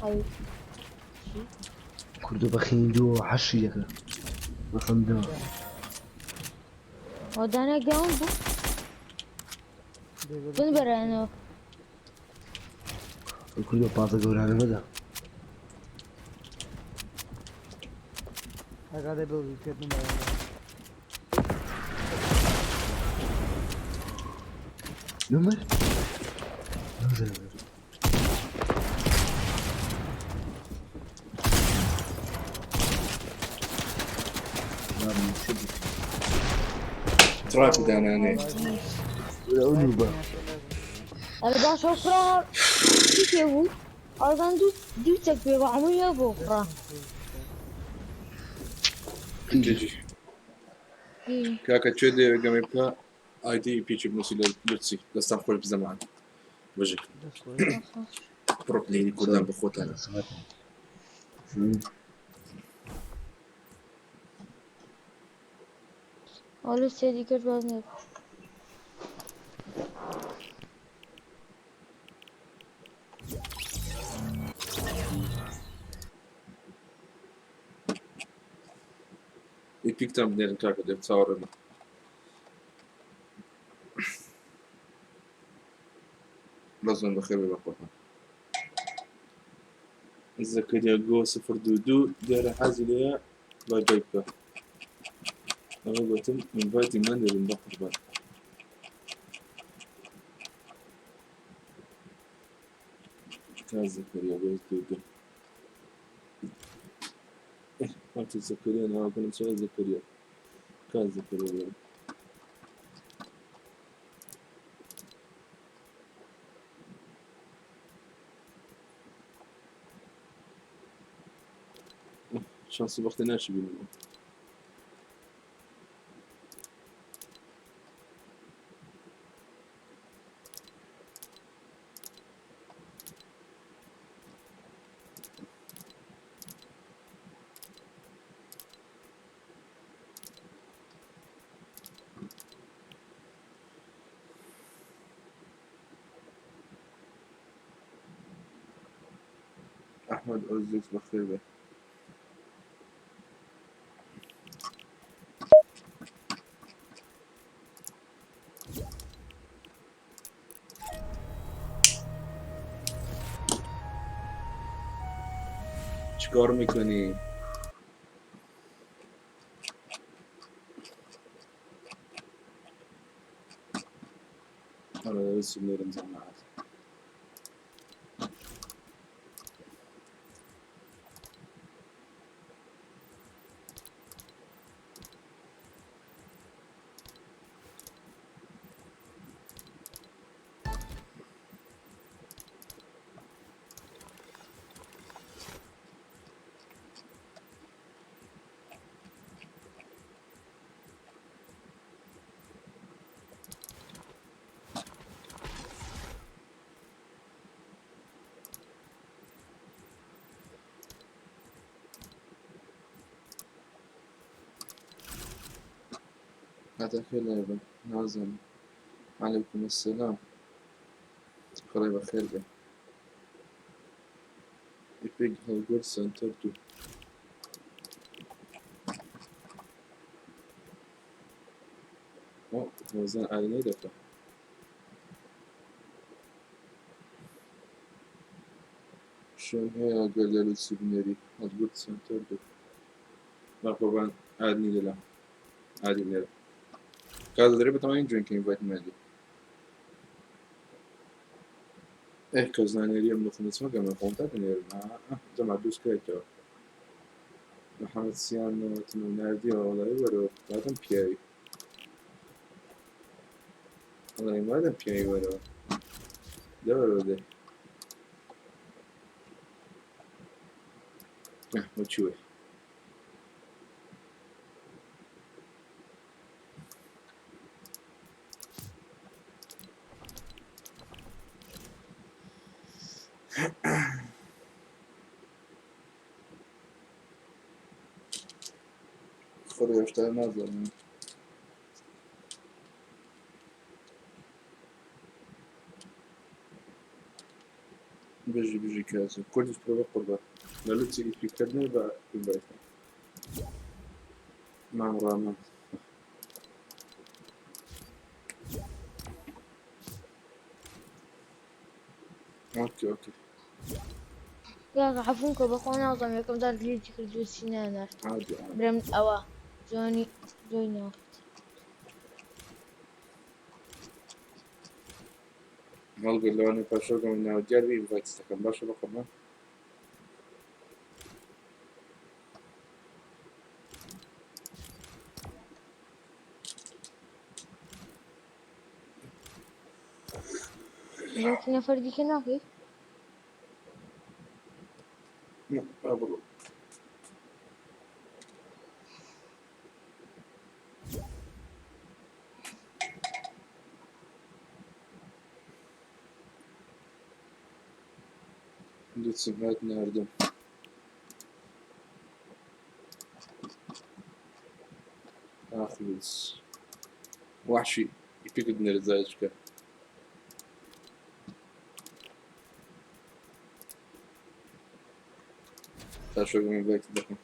ئەی کوردە بە خینی دووە حەشی دەکە. بەخەندەوە. ئەو دانە گاون بوو. بن بەرانەوە. کوردە پازە گەورانە مەدە. ئاگادە بڵ پێت نمایە. نمر؟ نازانم. تراپی دانانێ. ئەو نوبە. ئەرێ باش ئەو کوڕە چی پێ بوو؟ ئەوزان دوو چەک پێ بوو هەمووی ئەو بوو کوڕە. جیجی. کاکە کوێ دەیەوێت گەمەی بکە ئایدی پیچی بنووسی لە لوتسی دەستان خۆش بزەمان. بژی. پڕۆ پلەیری کوردان بە خۆتان. ئەو لە سێ دیکەش باز نەبوو. ئیپیکتان بنێرن کاکە دەم چاوەڕێمە. هۆزان بەخێر بێ بەقوربان. زەکەریا گۆ 022 دیارە حەزی لێیە با جای بکە. ئەوە گوتم ئینڤایتی نەنێرن بەقوربان. کا زەکەریا گۆ 22 هاتو زەکەریا ناوەکەم چۆن زەکەریا کا زەکەریا بڵێ. شانسی بەختە ناشی بینمەوە. ئەحمەد ئۆزێک بەخێر بێ. چیکار میکنی؟ آره بس بنێرم جەماعەت. هاتەکە لایبن نازانم. علیکم السلام. خڕێ بەخێر بێ. ئیپیک هەڵگورد سەنتەر 2. ئۆ هۆزان ئارینەی دەکا. شوێن هەیە گەر لە لوتسی بنێری هەڵگورد سەنتەر 2. با قوربان ئادنی لەلا ئادی بنێرە. کاز دەرێ بتەوانین جوێن کە ئینڤایت نادی. ئێ کەس نانێریە من خۆم چمەکەم من خۆم تا بنێرم. جەماعەت دووس کرایتەوە. محەممەد سیان نەوەتن و ناردیەوە وەڵای وەرەوە مادەم پیاوی. وەڵای مادەم پیاوی وەرەوە. دەوەرەوە دێ. وەچی وەی. خۆ هێشتا نازانم. بژی بژی کازم. کوردیش پرۆ بە قوربان. لە لوتسی ئیپیکردنێ بە ئینڤایت. مام ڕامان. ئۆکێ ئۆکێ. کاکە عەفوم کە بەخوا نازانم یەکەم جار گلیچی کرد و چی نانارد. عادی عادی. برم ئەوە جۆنی جۆی نارد. هەڵگر لەوانەیە پاشەکەم ناو دیار بی ئینڤایت دەکەم باشە بە قوربان. باقی نەفەر دیکە ناکەی؟ نا با بڕۆ. لوتسم هات ناردم. ئاخ لوتس. وحشی ئیپیکت بنێرە زایچکە. تاشەکەم ئینڤایت دەکەم.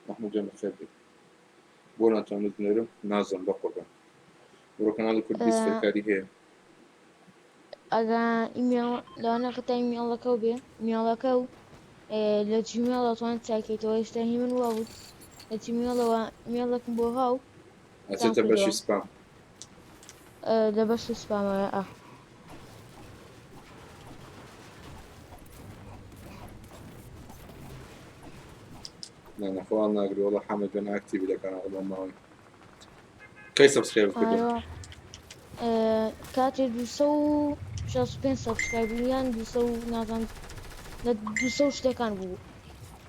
مەحموود گیان بەخێر بێی. بۆ ناتوانم بنێرم نازانم بە قوربان. بڕۆ کەناڵی کوردیس فێرکاری هەیە. ئەگە ئیمێڵ لەوانە قەتا ئیمێڵەکە و بێ ئیمێڵەکە و لە جیمێڵ ئەتوانیت چاکەیتەوە. ئێستا هی من وا بوو، لە جیمێڵەوە ئیمێڵێکم بۆ هاو ئەچێتە سپام بەشی کردەوە. سپام. لە بەشی سپامەوە ئا. نا نا خۆ هەڵناگری وەڵا حەمە جوان active ی لە کەناڵ بۆ ماوەی. کەی subscribe کردو؟ ئارۆ کاتێ 265 subscribe یان 200 نازانم لە 200 شتەکان بوو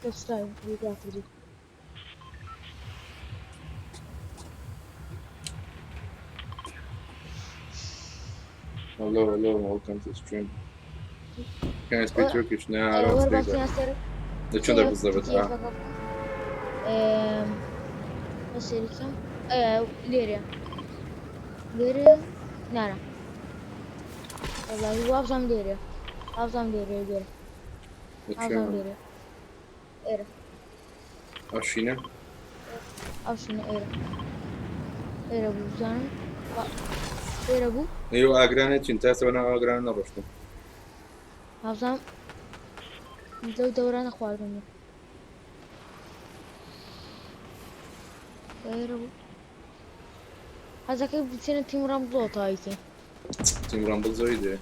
subscribe کردو. Hello, hello, welcome to stream. Can I speak Turkish? No, I don't وەرە speak that. باسیان سەر لە چۆن بالضبط؟ سێریکەم لێرە لێرە نارە والله وابزانم لێرە، وابزانم لێرە لێرە. لە وابزانم چۆن؟ لێرە ئێرە. ئەو شینە؟ ئەو شینە ئێرە ئێرە بوو بزانم ئێرە بوو. ئێوە ئاگرانە چین؟ تا ئێستا بەناو ئاگرانە نەڕۆشتم. وابزانم لەو دەورانە خواردن بوو ئێرە بوو. حەزەکەی بچێنە تیم ڕامبڵەوە تاویکەین. تیم ڕامبڵ زۆری دێ.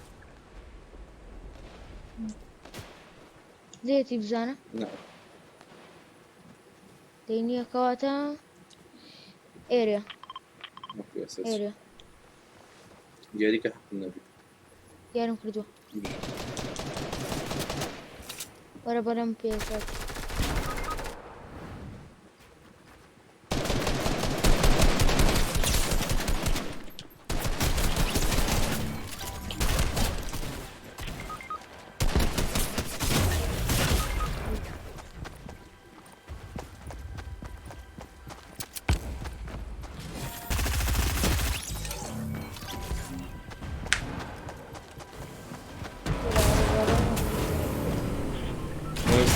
لێتی بزانە. نا. دەینیە کەواتە ئێرە. okay ئێستا ئێرە. دیاریکە حەقم نەبی. دیارم کردووە. وەرە بەرەم پێ.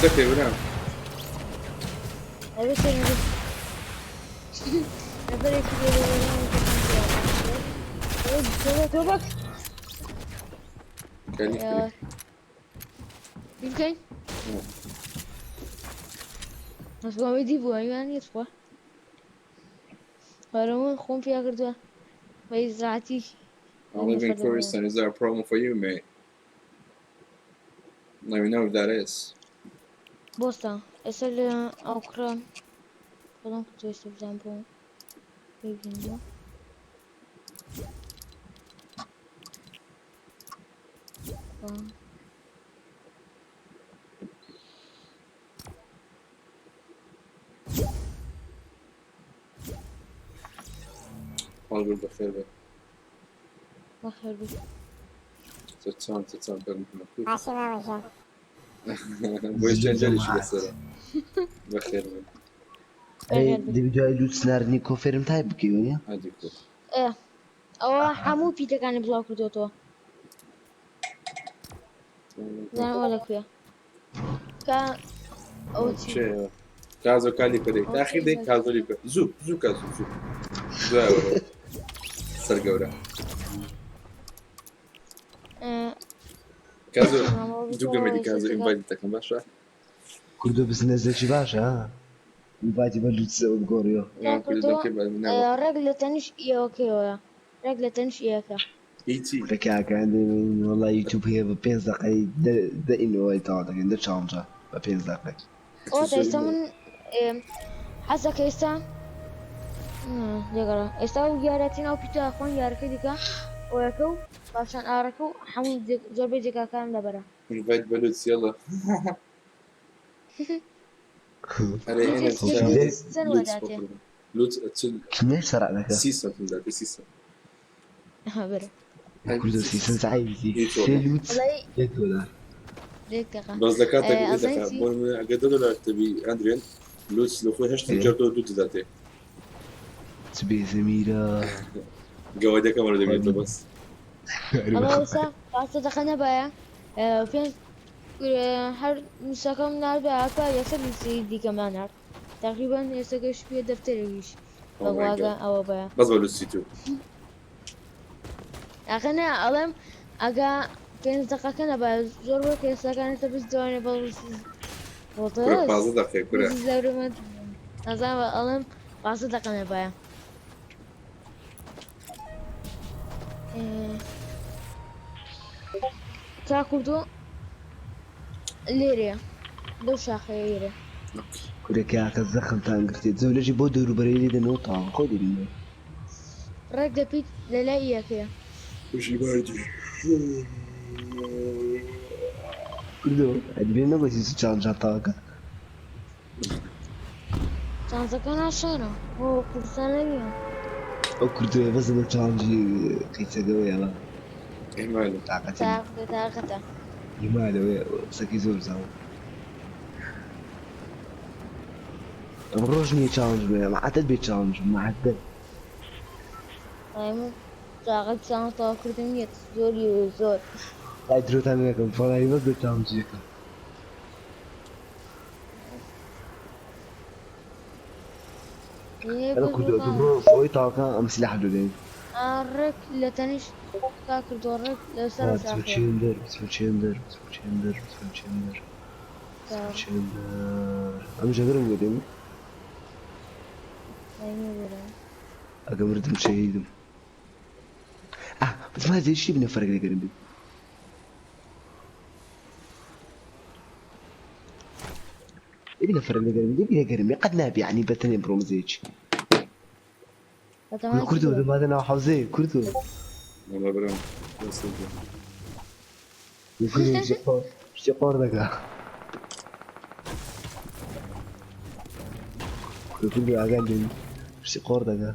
مستەکەی برام. ئەوێ سەر نەفەرێکی لێرە تۆ بەک. کالی کری. بکەین ئەسڵاوی بووە یان نیە خوا هەرەمە خۆم پیا کردووە بە ئیزراعەتی. I live in Kurdistan. Is that a problem for you, mate? Let me know if that is. بۆستا ئێستا لە ئەو کوڕە بەڵام کردو ئێستا بزانم بۆ ببینەوە. هەڵگر بەخێر بێ. بەخێر بێ. سەرچاوم سەرچاوم کاک محەممەد. باشی مامە گیان. بۆی جەنجەلیشی لەسەرە. بەخێر بێ. ئەی دەبی دوای لوتس ناردنی confirm type بکەی وەنیە؟ هادی کو. ئەوە هەموو پیتەکانی بڵاو کردوێتەوە. زانم ئەوە لەکوێ کە ئەوە چی؟ چێ کازۆ کالی پەرەی تاخیر دەی کازۆلی بکە زوو زوو کازۆ زوو دوای وەرە سەر گەورە. کازۆ دوو گەمەدی کازۆ invite دەکەم باشە. کوردۆ بزنەزێکی باشە ها invite ی بە لوتسەوە بگۆڕیەوە. ڕێک لە تەنیش ئێوەکەیەوە، ڕێک لە تەنیش ئێەکە. هیچی. لە کاکان وەڵا یوتیوب هەیە بە 5 دقەی دە ئینەوەی تەواو دەکەن، دە challenge ە بە 5 دقەی. ئەوە تا ئێستا من حەزەکە ئێستا لێگەڕە ئێستا ئەو یارەتی ناو پیتە خۆن یارەکە دیکە ئەوەکە و پاشان ئارەکە و هەموو زۆربەی جێگاکان لەبەرە. invite بەلوتس يلا. ئەرێ ئێنە چەند وەداتێ؟ لوتس چنێ شەرع دەکە؟ سی سنت داتێ سی سنت. بەرە. کوردۆ سی سنت عەیبی سێ لوتس وەڵای یەک دۆلار. لێک دقە. بەس لە کاتێک ئەزانی دەکات چی؟ بۆ نمونە ئەگەر دە دۆلار تەبی ئەندرێن لوتس لە خۆی هەشت جار تۆ دوو دەداتێ. چ بێ زەمیرە. گەوادەکە وەرە دەبێتەوە بەس. ئەڵێ ئێستا پاسە دەقە نەبایە پێنج هەر نووسەکەم ناردایەکە یەکسەر نووسی دیکەمان نارد تقریبا ئێستا گەشت پێ دەفتەرێکیش. Oh my بەواگە God. ئەوە بایە. بەس بە لوتسی تو. ئاخە نا ئەڵێم. ئەگا پێنج دقەکە نەبا زۆر بۆ کێسەکان ئێستا بەس دوانێ بەڵ کورە 15 دقیقە کورە. زەورمەند نازانم ئەڵێم 15 دقە نەبایە. تا کوردۆ لێرەیە لەو شاخەیە لێرە. کورە کاکە زەخمتان گرتێت زەولەژی بۆ دەوروبەرەی لێ دەنەوە تاوان خۆی دەبینەوە. ڕێک دەپیت لە لای یەکەیە. بژی باردی. کوردۆ ئەدبێ نەگۆتی چ چانجان تاوەکە. چانسەکە ناشانە بۆ کوردستان نەبیە. ئەو کوردۆیە بەس لە چانجی قیچەکەوەیە ئیمالە. تاقەتی تاقەتە. ئیمالەوەیە قسەکەی زۆر زاوە. ئەم ڕۆژ نییە چاڵنج بێ معەتەت بێ چاڵنج معەتەت. من تاقەت چانس تەواوکردن نییە زۆری زۆر. لای درۆتان نەکەم فەڵی بەس بێ چاڵنج یەکەم. ئەرە کوردۆ تو بڕۆ خۆی تاوەکە ئەم سلاح دەدەین. ڕێک لە تەنیشت کا کردۆ ڕێک لەسەر شاخەیە. چێندەر چێندەر چێندەر چێندەر چێندەر ئەم ژەگرم بۆ دێم. ئەگە مردم شەهیدم. ئاه بەس ما زێشی بنە فەرق لەگەرم بی. بنە فەرق لەگەرم بی لەگەرم بی قەت نابی یعنی بەتەنێ بڕۆم زێچ. کوردۆ دەماتە ناو حەوزەیە کوردۆ. وەڵا برام دەستت بێ. شتی قۆڕ دەکا. کوردۆ ئاگان دێن شتی قۆڕ دەکا.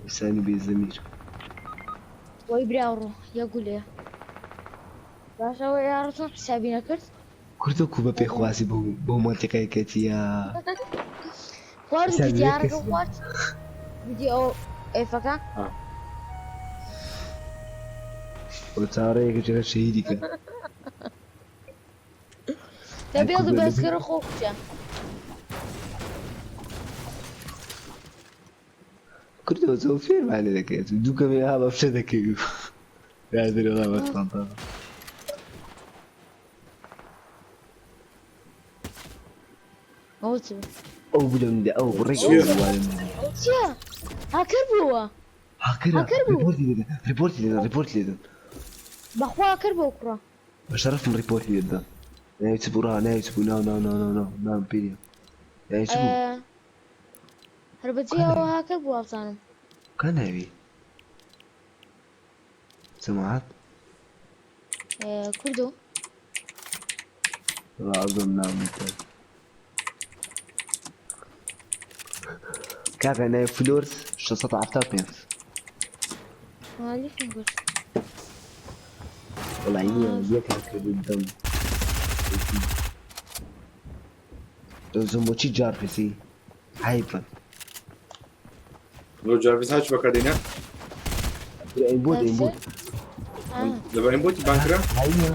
ئینسانی بێزەمیر. وەی براوڕۆ یە گولەیە. باشە ئەوە ئێرە چۆن حسابی نەکرد؟ کوردۆ کو بە پێخوازی بۆ مەنتیقەیە کەتیە. خوارد حسابی بیتیارەکە کەس خوارد بیتی ئەو ئێفەکە. بۆ چاڕەیەکە جێگە شەهیدی کە. دەبێ بەسکەرە خۆ کچە. کوردۆ زۆر فێرمان لێ دەکرێت دوو کەمێ ها بە فشە دەکەی. نادرێ وەڵا بەستان تا. ئەوە چ بوو؟ ئەو بلم دە ئەو ڕێک چییە؟ ئەو چییە؟ هاکەر بووە. هاکەرە هاکەر بوو. ڕیپۆرتی لێدەن ڕیپۆرتی لێدەن ڕیپۆرتی لێدەن. بەخوا هاکەر بووە کوڕە. بە شەرەفم ڕیپۆرتی لێدەن. ناوی چ بوو ڕا ناوی چ بوو ناو ناو ناو ناو ناو ناوم پێ نییە. ناوی چ بوو؟ هەر بەجێ ئەوە هاکەر بوو وابزانم. کە ناوی؟ سمعت؟ کوردۆ. والله أظن نعم کاکە ناوی فلۆرس 675. مالیفم کرد. والله عيني یەک هاکەر دەم. دەزم بۆچی جارفسی حیفە. لۆ جارڤیس هاچ بەکاردێنە؟ ئەیبۆت ئەیبۆت. لەبەر ئەیبۆتی بانکرا؟ هاینە.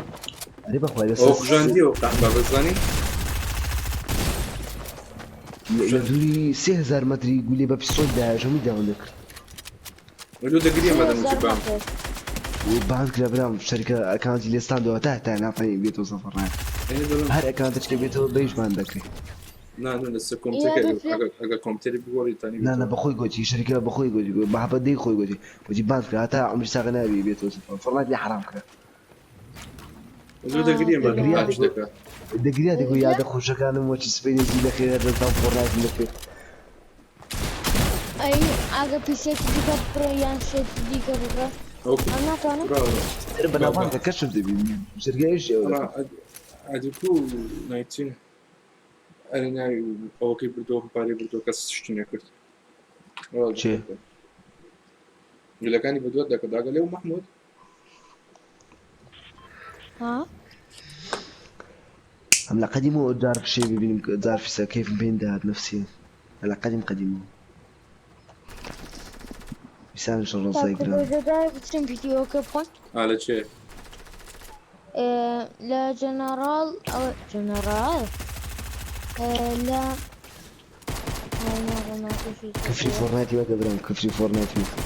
ئەرێ بەخوای لەسەر ئەو کوژاندیەوە قەحبە بەزانی؟ لە دووری 3000 مەتری گولێ بە پیستۆل دایە هەمووی داون دەکرد. لۆ دەگری مادەم وتی بام. بانک لە برام شەرکە ئەکاونتی لێستاندەوە تا تا ناتوانێت بێتەوە سەفەر. هەر ئەکاونتێک کە بێتەوە بەیشمان دەکرێت. نا نا لەسەر کۆمپیوتەرەکە ئەگەر کۆمپیوتەری بگۆڕی تانی نا نا بەخۆی گوتی شەرکە بەخۆی گوتی بەحبەت دەی خۆی گوتی گوتی بانک کرا تا عمری ساغ نابی بێتەوە سەفەر فەرمات لێ حرام کرا. لۆ دەگری مادەم هاچ دەکا. دەگریا دەگو یادە خۆشەکانم وەچی سپینێکی لەخێرا دەستان فۆرنایتم دەکرێت. ئەی ئاگە پیسێکی دیکە بکڕە یان شتێکی دیکە بکڕە. ئەم ناتوانم. ئەرە بەناوبانگە کەشف دەبی شەرکە ئیشی ئەوە دەکات. ئەدیکو نایچین ئەرێ ناوی ئەوەکەی بردەوە پارەی بردەوە کەس شتی نەکرد. چێ؟ گولەکانی بەدوات دەکرد ئاگە لێو مەحموود. ها؟ هم لقديمه جارف شيء ببينم جارف كيف بين دهات نفسيا هلا قديم قديم بسان شر صيقران بچم ڤیدیۆکە بخۆن. لە چێ؟ لە جەنەڕاڵ ئەوە جەنەڕاڵ لە کفری فۆرنایتی وەکە برام کفری فۆرنایتی وەکە.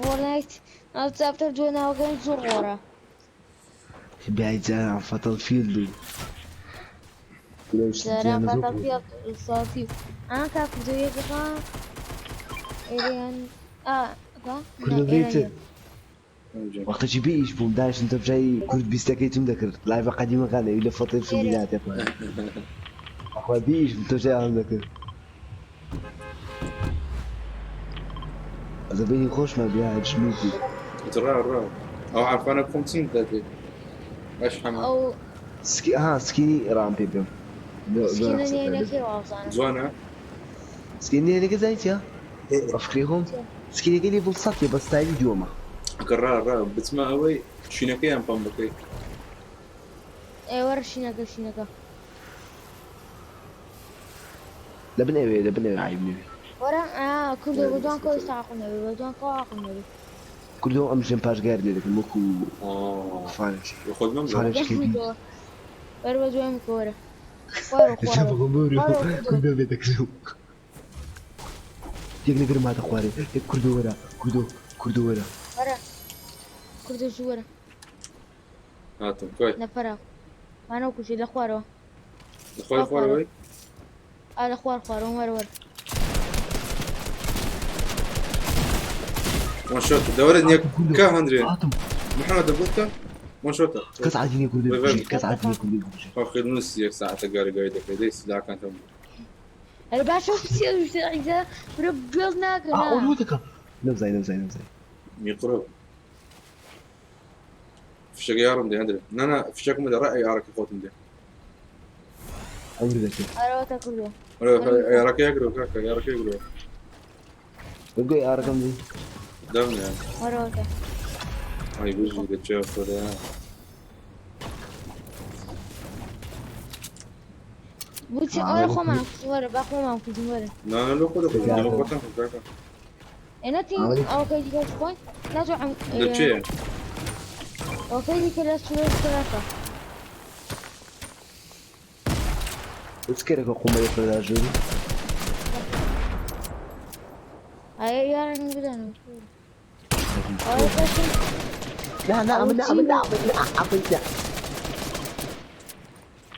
فۆرنایت ناو chapter دووە ناوەکەم زۆر غۆرە. بیای جاران فەتەڵ فیلد و جاران فەتەڵ فیلد ساتی ئا کاک کوردۆ یەکەکە ئێران ئا کوردۆ برێ وەختێکی بێ ئیش بووم داشتم تەمشای کورد بیستەکەی تم دەکرد لایڤە قەدیمەکان ئەوی لە فەتەی فیلمی ناتێ خوا بێ ئیش بووم تەمشای ئەوان دەکرد ئەزە بینی خۆشمان بیا ژنوو بوو. ڕا ڕا ئەو عرفانە بخۆم چیم دەدێ باش حەمە ئەو سکی ها سکینی ڕام پێ بێم سکینە نێنەکەی وابزانم جوانە سکینی نێنەکە زانی چیە ئەفکری خۆم سکینەکەی لێڤڵ سەتیە بە ستایلی دووەمە. ئەگەر ڕا ڕا بچمە ئەوەی شینەکەیان پەم بکەی. ئێ وەرە شینەکە شینەکە. لە بن ئەوێ لە بن ئەوێ عەیب نەبێ. وەرە ئا کوردۆ بە دوان کۆ ئێستا عەقڵ نەبێ بە دوان کۆ عەقڵ نەبێ. کوردۆ ئەم ژن پاشگار لێ دەکەم وەکو فانێکی خۆت مەم فانێکی وەرە بە دوای مکە وەرە. خوارەوە خوارەوە. کوردۆ بێ دەکرم. یەک لەگەرم هاتە خوارێ یەک کوردۆ وەرە کوردۆ کوردۆ وەرە. وەرە کوردۆ زوو وەرە. هاتم کۆی. لە پەرا مانەوە کوشی لە خوارەوە. لە خوار خوارەوەی؟ ئا لە خوار خوارەوە وەرە وەرە. one shot دەوەرە نییە کا هەندرێ هاتم محەممەد دەبووکە one shot ە کەس عادی نییە کوردۆ بکوژێ کەس عادی نییە کوردۆ بکوژێ. خۆ نووسی یەک ساعتە گاری گاری دەکەی دەی سلاکانتم ئەرێ باشە چیە برۆ گوێڵ ناکەن ئا ئەو دەکەم نەمزانی نەمزانی نەمزانی. میقرب فشەکە یارم دێ هەندرێ نا نا فشەکم دە ڕای ئارەکە خۆتم دێ ئەمر دەکەی. ئەرەوە تا کوردۆ. یارەکە یەکرەوە کاکە یارەکە یەکرەوە. بگوی ئارەکەم دێ. دەم یان. وەرەوە تا. ئای بژی لە جا خۆدا. بچی ئەوە خۆمان وەرە با خۆمان کوژین وەرە. نا نا لۆ خۆ دەکەم لۆ خۆتان خۆ کاکە. ئێ نەتی ئەوەکەی دیکە خۆین ناتوانم لە چێ؟ ئەوەکەی دیکە لە سوورە سوورەکە. چ کەرەکە قومەری خۆدا ژووری؟ ئەی یارم بدەن. ئەوە کەسی نا نا ئەمن نا ئەمن نا ئەمن نا ئەمن نا.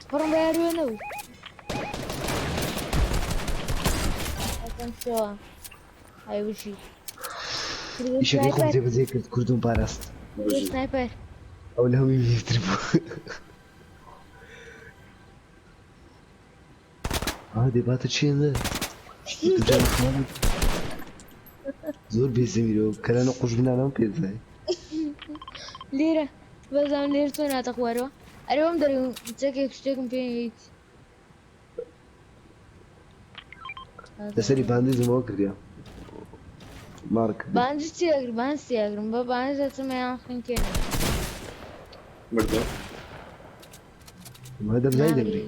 کوڕم بە یاروێ نەبوو. ئەکەم شەوە. ئەی بژی. ئیشەکەی خۆم جێبەجێ کرد کوردم پاراست. بژی. sniper. ئەو لە هەمووی بیرتر بوو. ئا دەباتە چێندە؟ زۆر بێزەمیرەوە کەرانە قوژبنانەم پێزای. لێرە بەزام لێرە چۆن هاتە خوارەوە؟ ئەرێ وەم دەرێ چەکێک شتێکم پێ هیچ. لەسەری باندیزمەوە کردیا. مارک باندج چی ئەگرم باندج چی ئەگرم بە باندج دەچمە یان خنکێنم. مردە. ما دەمزای دەمری.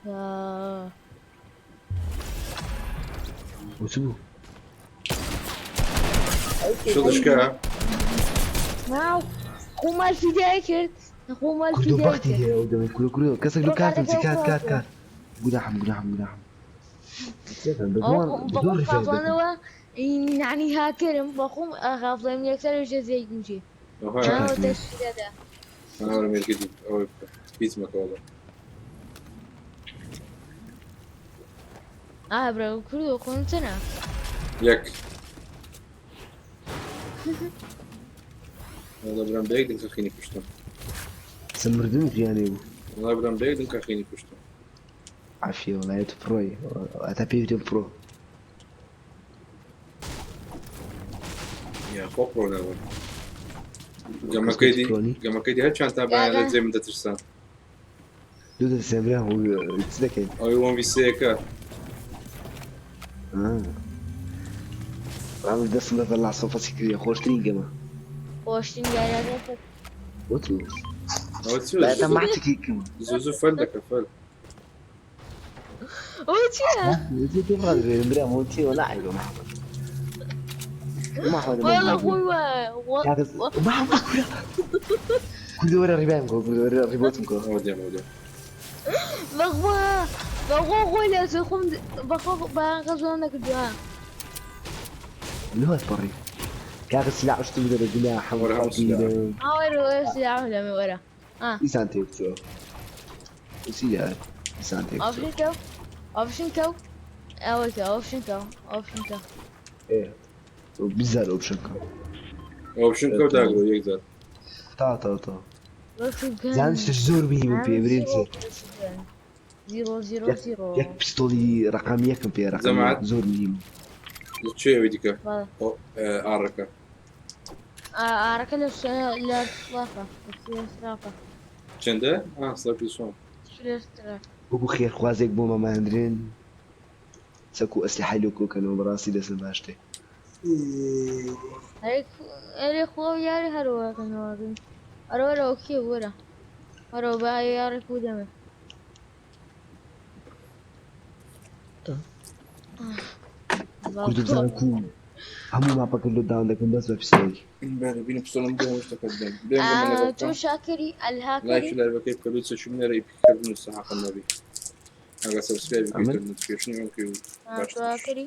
یا وچ بوو؟ شو دشکا؟ ناو خۆ مال فیدای کرد خۆ مال کوردۆ فیدای بەختی کرد. هەیە ئەو دەمێ کورە کورە کەسێک لە کارتم چی کات کات کات گوناحم گوناحم گوناحم. ئەو بەخۆم خافڵانەوە یعنی هاکرم بەخۆم خافڵێم یەکسەر وشە زەی گوشی. ئەوها تەشکیلەدا. ئەوە مێرگی ئەوە هیچ مەکەوە. ئا برا کوردۆ خۆم چەنە؟ یەک. والله برام بە یەک دنکە خینی کوشتم. سمردن ژیانی بوو. والله برام بە یەک دنکە خینی کوشتم. عافیە وڵایەت پرۆی ئەتا پێی وتم پرۆ. یا خۆ پرۆ نەبوو. گەمەکەی دی گەمەکەی دی هەر چەند تا بایان لە جێ من دەترسان. دوو دەترسێن برا چ دەکەین؟ ئەوەی وەن وی سێیەکە. ئەم دەستم لەسەر لاسۆفەسی کردیە خۆشترین گەمە. خۆشترین یاریەکە. وتم. ئەوە چی تا ماچێکی کەمە. زوو زوو فەل دەکە فەل. ئەوە چییە؟ برا مۆتی ولا عیبە محمد. محمد والله خۆی وایە. محمد کورە. کوردە وەرە ڕیبایم کۆ کوردە وەرە ڕیبۆتم کۆ. ئەوە دێم ئەوە دێم. بەخوا بەخوا خۆی لە خۆم بەخوا بەیان قەزوان نەکردووە. لۆ پەڕی کاکە سلاح شتم بدەرە گوناحم وەرە هەموو سلاح. فەقیرم. وەرە وەرە سلاح لەمێ وەرە. دیسان تێک چووە چی دار دیسان تێک چووە. option کەو option کەو ئەوەکە option کەو option کە. ئێ بزار option کە. option کەو داگرۆ یەک جار. تا تا تا زانشتش زۆر مهمم پێ برێن چ zero zero zero. یەک پستۆلی ڕقم یەکم پێ ڕقم جەماعەت. زۆر مهم. لە کوێ ئەوی دیکە؟ بەڵێ. ئاڕەکە. ئارەکە لە لە سڵافە سڵافە. چەندە؟ سڵافی چۆن؟ وەکو خێرخوازێک بۆ مەماندرێن چەک و ئەسلحەی لۆ کۆکەنەوە بەڕاستی دەستم باشتێ. ئەرێ خۆ یاری هەرەوەکەنەوە ئەرە وەرەوە کێ وەرە وەرەوە با یاری کو دەمێ. کوردم بزانم کو هەموو ماپەکە لۆ داون دەکەم بەس بە پستۆل. بەرە بینە پستۆلم بۆ شتەکە بدەم. بێم بە من لەگەڵ تۆ بکەم. شاکری لایکی ئەلهاکەری لایڤەکەی بکە لۆ چەکی منەرە ئیپیکردن و سەحەقە نەبی. ئەگەر subscribe ئەمن؟ بکەیت notification ی ئەم کەی و تۆ باشتر. هاکەری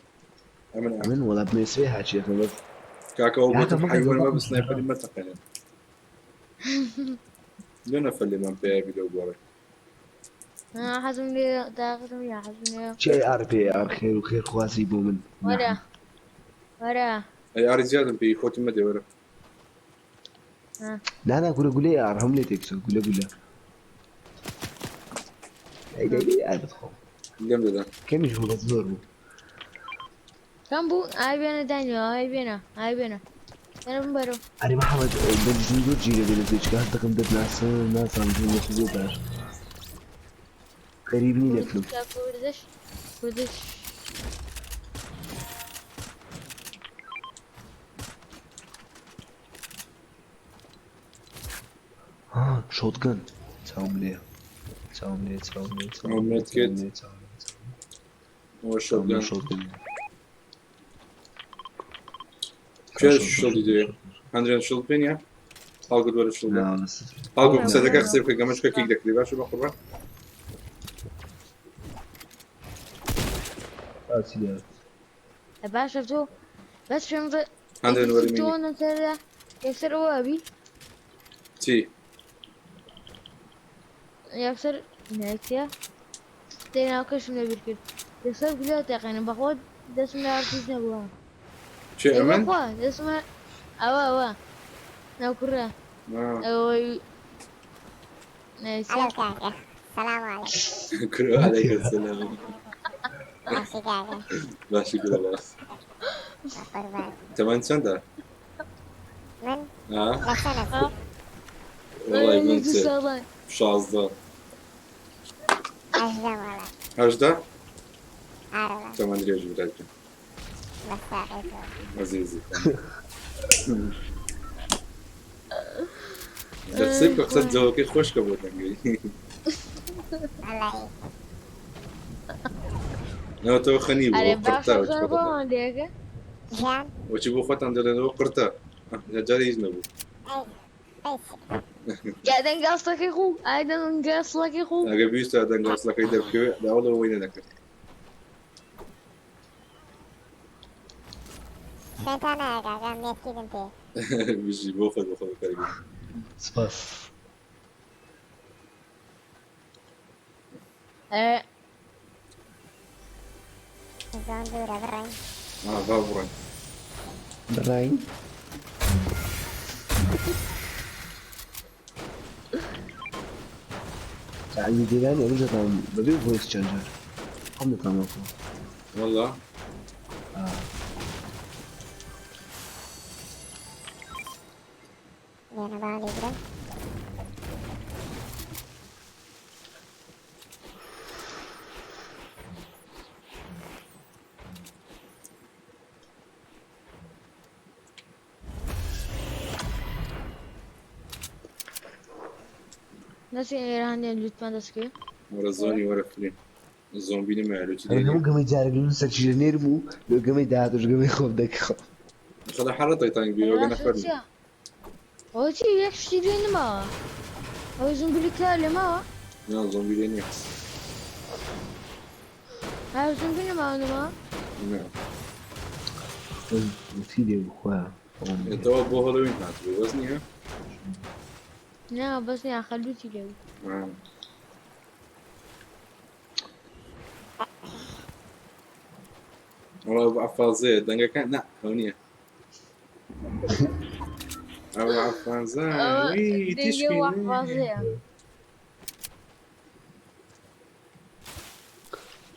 ئەمن ئەمن وەڵا بمێ سوێ هاچی دەکەم بەس کاکە ئەو کاکە بۆتم مەکە حەیوان زۆر مە بە sniper ی مەتەقێنن. لۆ نەفەر لێمان پێیابی لەو گۆڕێ. حەزم لێ داغزم یا حەزم لێ. چی ئەی ئار پێ ئار خێر و خێرخوازی بۆ من. وەرە وەرە. ئەی ئاری زیادم پێی خۆتی مەدێ وەرە. نانا کورە گولەی ئار هەم لێ تێکچوو گولە گولە. ئەی دەی دەی ئار بخۆ. لێم دەدا. کەمیش بوو بەس زۆر بوو. کەم بوو ئای بێنە دانیەوە ئای بێنە ئای بێنە بێنە بمبەرەوە. ئەرێ محەممەد دەنگم زۆر جیرە بێ لە زێچکە هەست دەکەم دەتناسم نازانم زۆر لە زۆر باش. غەریب نی لەکم. کوردش کوردش ها shotgun چاوم لێیە چاوم لێ چاوم لێ چاوم ئەو لێ medkit. چاوم لێ چاوم لێ ئەوە چاوم لێ shotgun. shotgun. کوێ shield ی دەوێ؟ هەندرێن shield پێ نییە؟ هەڵگرت وەرە shield. نا لە سفر. هەڵگرت قسە دەکە قسە بکە گەمەشکە kick دەکری باشە بە قوربان. باسی دار. باشە تۆ بەس پێم بە هەندرێن وەرە تۆ مینی. نەسەر یەکسەر ئەوە ئەبی چی؟ یەکسەر نایکتیا تێناوکەشم لەبیر کرد یەکسەر گولە تەقێنم بەخوا دەستم لە هەرچیز نەبووە. چێ ئەمن؟ بەخوا دەستم ئەوە ئەوە ناو کوڕە ئەوەی نایکتیا. ئەلو کاکە سلام علیکم. کورە عەلەیکە سەلام. باشی کاکە. باشی کورە باس. قوربان. تەمەن چەندە؟ من ها؟ لە چەنە؟ وەڵای من دوو چێ ساڵان. 16. 18 وەڵا. 18؟ ئارەوە. تەمەن درێژ براکەم. بەساقی تۆ. عەزیزی. دەقسەی بکە قسەت جەوەکەی خۆشکە بۆ دەنگەی. وەڵای. نەوە تۆ خەنی ئەرێ بوو باشە قرتە زۆر بۆمان دێکە. ژیان. وەچی بۆ خۆتان دەڵێنەوە قرتە. لە جارێ هیچ نەبوو. ئەی ئەی یا دەنگاستەکەی خۆ ئای دەنگاستەکەی خۆ. ئەگەر بیستە دەنگاستەکەی دەربکەوێ داوڵەوە وەی نەدەکرد. خوێنتان نایە کاکە medkit م پێ. بژی بۆ خۆت بۆ خۆت بەکاربێنی. سپاس. ئێ zone دوورە بڕۆین. با بڕۆین. بڕاین. يعني ديلاني ئەمە دەتوانم بەبێ voice changer خۆم دەتوانم بکەم. وەڵا لێنە با لێگرم. نەچین ئێرە هەندێک لوتمان دەستکەوێ. وەرە zone ی وەرە فرین. زۆمبی نەمایە لۆ چی ئەمن دێنێ. هەموو گەمەی جارێک لە سەرچیرە نێرم و لۆ گەمەی داهاتوش گەمەی خۆم دەکەم. خەڵە حەڕە تایتانیک بی وەگە باشە نەفەرمی. چییە؟ ئەوە چی یەک شتی لێ نەماوە. ئەوەی زۆمبیلی کرا لێ ماوە؟ نا زۆمبی لێ نییە. هەر زۆمبی نەماونەوە؟ نا. چی دێ بخوا؟ ئێتەوە بۆ هەڵۆین هاتبوو بەس نییە؟ نا بەس نییە خەلووتی لێ بوو. آه. وەڵا ئەو عەفازەیە دەنگەکان نا ئەو نییە. ئەو عەفازە ئەوە وی دەنگی تیشکی ئەو عەفازەیە.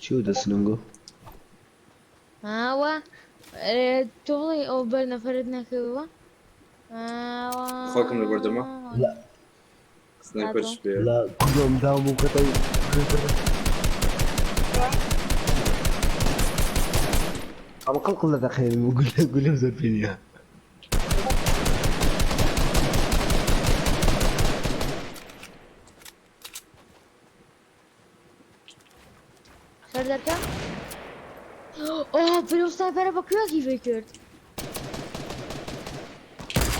چی و دەسننگۆ؟ ئاوە تۆ بڵێی ئەو بەر نەفەرت نەکردووە؟ ئاوە خەڵکم لە بەردەمە سنایپەرش پێ. لا کوردم داوم و کەتەی ئەمە قڵقڵ لە دەخێن و گولە گولەم زۆر پێ نییە. سەر دەکە؟ ئۆ برو سنایپەرە بە کوێ گیڤەی کرد؟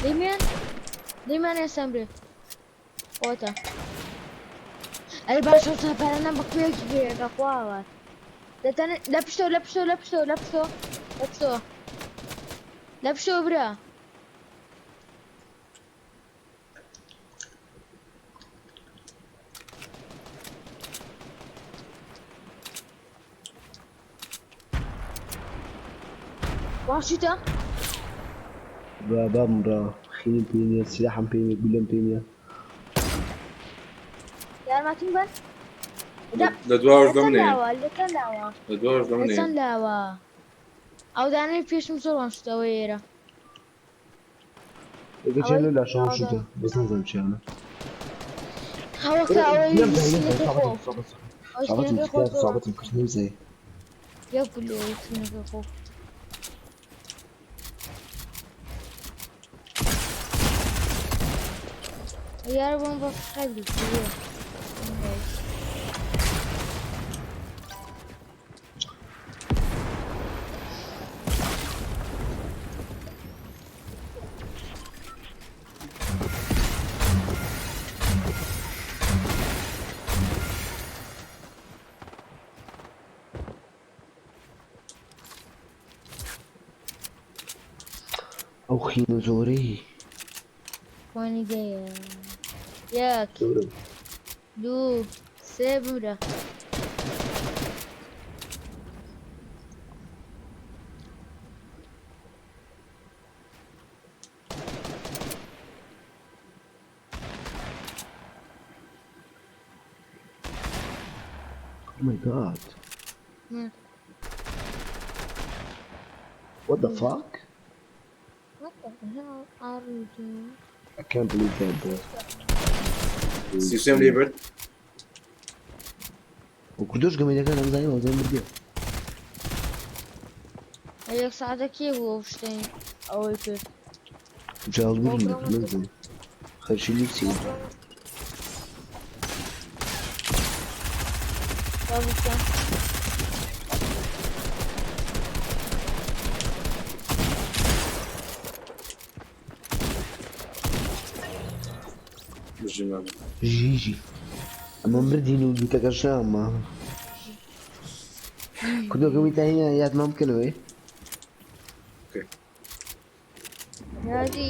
دەیمیان دەیمیان ئێستا برێ ئۆتە ئەی باشە سنایپەرە بە کوێ گیڤەیەکە خواوە دەتەنێ لە پشتەوە لە پشتەوە لە پشتەوە لە پشتەوە لە پشتەوە لە پشتەوە برا. واشیتە؟ با بابم ڕا خینم پێ نییە سلاحم پێ نییە گولەم پێ نییە. یارمەتیم بن؟ لە دواوەش لە لەم چەند نێ. لاوە لە چەند لاوە لە دواوەش لەم لە نێ. چەند لاوە ئەو دانەی پێشم زۆر وان شتەوە ئێرە. ئەگە چێن ئەوەی لەو لاشەوە ئەوە شوتە بەس نازانم چیانە. هەوەکە ئەوەی نەمزای نەمزای سکینەکەی خۆ سابەتم ئەو سابەتم سکینەکەی خۆ زۆر سابەتم کرد نەمزای. یەک گولەیە سکینەکەی خۆ. یار بۆم بە فقەت بوو. ئەو خینە زۆرەی. وانی دەیە یەک زۆرم. دوو سێ بمرە. Oh my god. Hmm. What the fuck? What the hell are you doing? I can't believe that bro. سیستم لێ برد. و کوردۆش گەمەیەکان ئەمزانی وەزان بردیە. یەک ساعتە کێ بوو ئەو شتەی ئەوەی کرد؟ جاڵبووری نەکرد نەمزانی. خەرشی لوسی. بابووکە. بژی مامە. ژیژی. ئەمە مردین و دووتەکەش نامە. کوردۆ گەمی تا هینە یادمان بکەنەوەی. ئۆکەی. یادی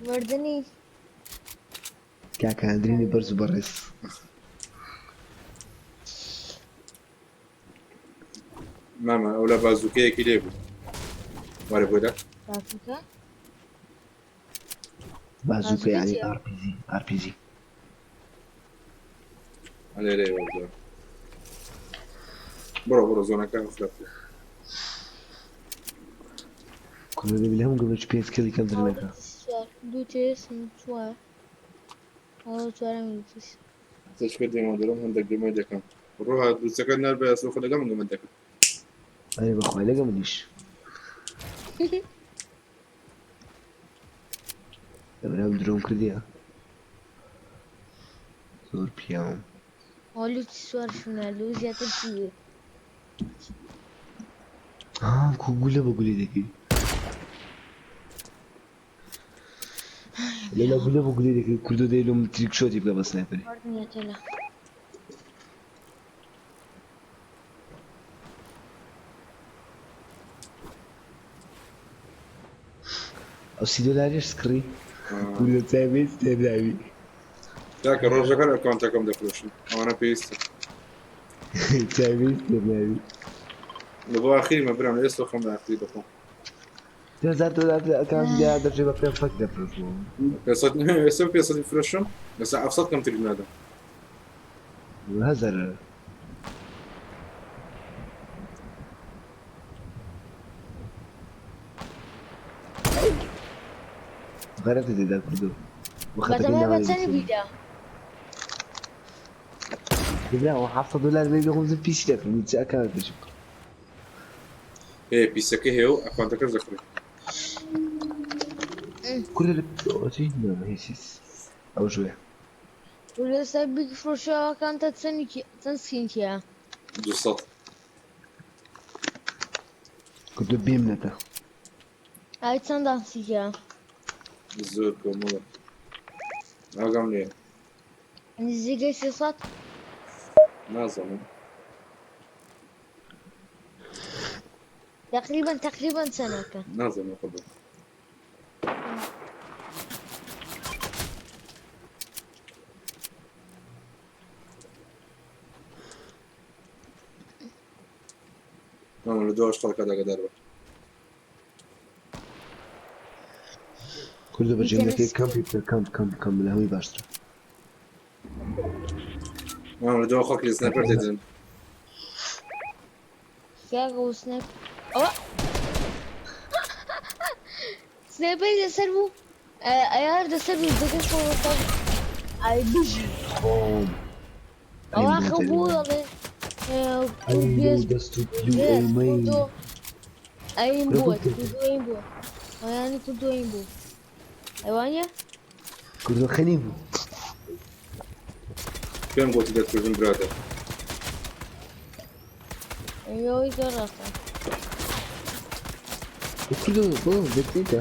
مردنی کاکە هەندرینی بەرز و بەڕێز. مامە ئەو لە بازوکەیەکی لێ بوو. وارە بۆدا. بازوکە؟ بازوکە بازوکە یعنی چییە؟ RPG RPG. لێرەیە وەردەوە. بڕۆ بڕۆ زۆنەکە خراپ بوو. کوردۆ دەبی لە هەموو گەمەکی پێ سکیڵی کەمتر نەکا. چوار دوو تێس چوار ئەوە چوارەم دوو تێس. تشکر دێمە دەرم هەندێک گەمە دەکەم. ڕۆها دووسەکە نار بە سۆخە لەگەڵ من گەمە دەکەم. ئەرێ بەخوای لەگە منیش. لەبەرام درۆم کردیە. زۆر پیاوم. ئەوە لوتی سوار شوونە لو زیاتر چی ها کو گولە بە گولەی دەکەی. لەلا گولە بە گولەی دەکەی کوردۆ دەی لۆم تریک شۆتی بکە بە سنایپەری. مردنیەتە لە. ئەو 30 دۆلاریش سکڕی. کورە چای تێداوی. کاکە ڕۆژەکان ئەکاونتەکەم دەفرۆشم، ئەوانە پێویستە. چای تێداوی. لە بۆ ئاخیرمە برام، لە ئێستا خۆم لە ئاخری دەخۆم. 2000 دۆلار لە ئەکاونت دا دەرچێ بە 500 دەفرۆشمەوە. 500 ئێستا 500 فرۆشم، ئێستا 700 کەمتری نادەم. هەزار. غەرەتە تێدا کوردۆ. بەتەمای بە چەندی بیدا؟ برا 700 دۆلار بێ بخۆم پیسی دەکڕم، چ ئەکاونتێکی بکڕم؟ هەیە پیسەکە هەیە و ئەکاونتەکەش دەکڕی. کورە چی؟ هیچ هیچ. ئەو ژوێ. لەسەر بیفرۆشەوەکانتە چەند سکینکیە؟ 200. کوردۆ بێمنەتە. ئای چەندان سیکە؟ زۆر کۆمەڵە. ئاگام لێیە. نزیکەی 300. نازانم. تقریبا چەندەکە؟ نازانم قبل. ماما لە دواش خەڵکە داگەدار بە. کوردۆ بەجێم دەکەی کەمپی بکە، کەمپ کەمپ کەمپ لە هەمووی باشترە. ماما لە دوا خەڵکی لە سنایپەر دەدەن. کاکە و سنایپ ئەوە سنایپەری لەسەر بوو، ئەیار لەسەر بوو دەکەی خۆ ئای بژی. خۆم. ئەوە خەو بوو دەڵێ ئەی دەست و پلو ئەی مەی. ئەیم بووە کوردۆ ئەیم بووە ئەیانی کوردۆ ئەیم بوو ئەوانە؟ کوردۆ خەنی بوو. پێم گوتی دەتکوژم برادەر. ئەوەی زۆر ڕاستە. کوردۆ بۆ دەتیتە.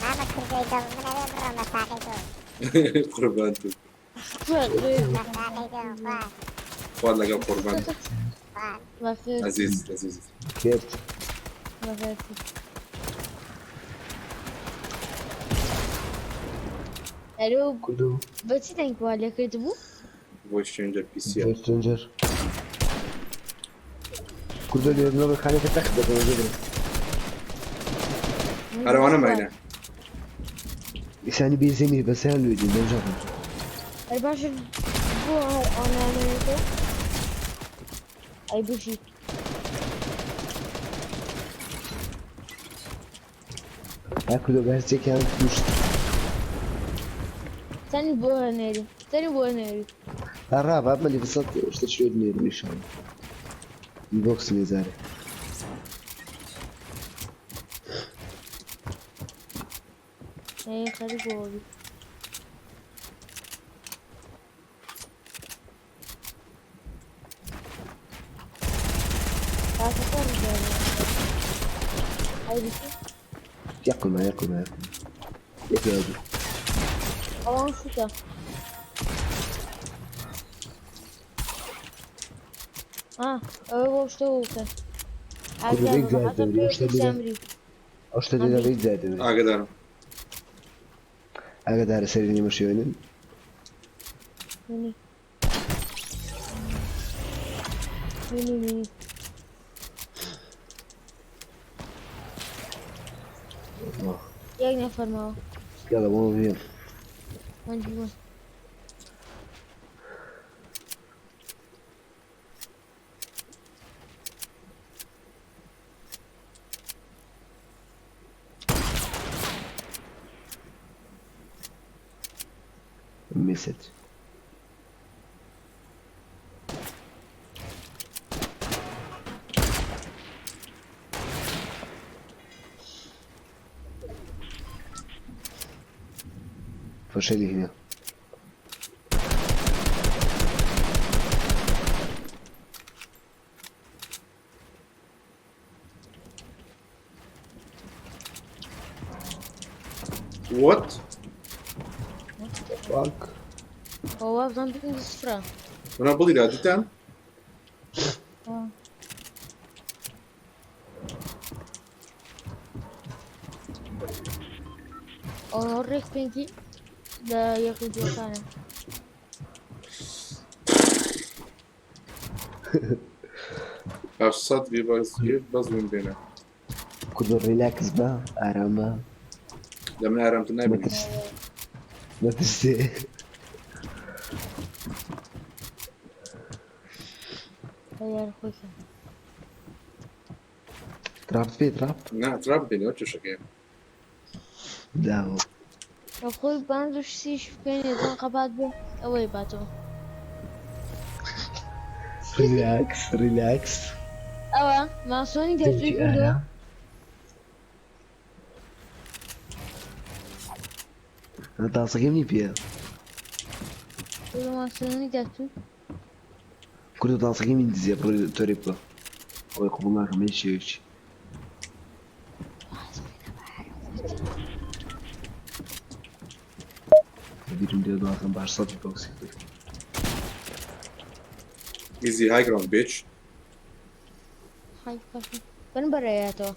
مامە کوردۆی دڵ، من ئەوێ بڕۆم بە ساقەی تۆ. قوربان تو. بە ساقەی تۆ خوار. خوات لەگەڵ قوربان. خوار. بەخێر. عەزیز عەزیز. کرد. بەخێر. ئەرۆ کوردۆ. بە چی دەنگ وا لێ کردبوو؟ ڤۆیس چەنجەر پیسیە. ڤۆیس چەنجەر. کوردۆ لێ نۆ خانەکە تەخت دەکەم زبرە. هەرەوانە ماینە. ئیسانی بێزێمی بەسیان لوێدی دەنجا. ئەر باشە بۆ هەر ئەوانەیەتەوە؟ ئەی بژی. ها کوردۆ بەرزێکیان کوشت. چەندی بۆ هەنێری؟ چەندی بۆ هەنێری؟ ڕا بابمە لێ بسەد شتە چلۆ نێرم ئینشاڵڵا. بۆکس لێزارێ. ئەی خەریک بۆ بی. ئەی بژی. یەقلمە یەقلمە یەقلمە. یەکێ دوو. ئەوان سوکە. ئەوە بۆ شتە بکە. کوردۆ بێک جار دەوری، ئەو شتە دێ. ئەو شتە دێ بێک جار دەوری. ئاگدارم. ئاگادارە سەری نیمە شوێنن. منی منی منی. یەک نەفەرماوە. يلا بۆ بێم. من بوون. ميسج. فشلي هنا. وات؟ فاك. هو وابزانم پێم سفرە. وەنا بڵی دا دیتان؟ ئەوە ڕێک پێنجی لە یەک و دووەکانە. 800 V-Bucks gift بەس بم بێنە. کوردۆ ڕیلاکس بە، ئارام بە. لە من ئارامتر نابینی. مەترس مەترسێ. یار خۆشە. تراپت پێ تراپ؟ نا تراپ بێنەوە کێشەکەیە. داوە. خۆی پانج و سیش بکەین زۆن قەپات بێ ئەوەی باتەوە. ڕیلاکس ڕیلاکس. ئەوە ماسۆنی دەرچووی دەنگی کردووە. ئارام. تاسەکەم نی پێیە. ماسۆنی دەرچوو. کوردۆ تاسەکەی من دزیە بڕۆ تۆرێ بکە. ئەوەی قبوڵ ناکەم هیچ شێوەیەکی. بیرم لێ داخم باش سەد بۆکسی کرد. Easy high ground bitch. حای باشە. بن بەرەیەتەوە.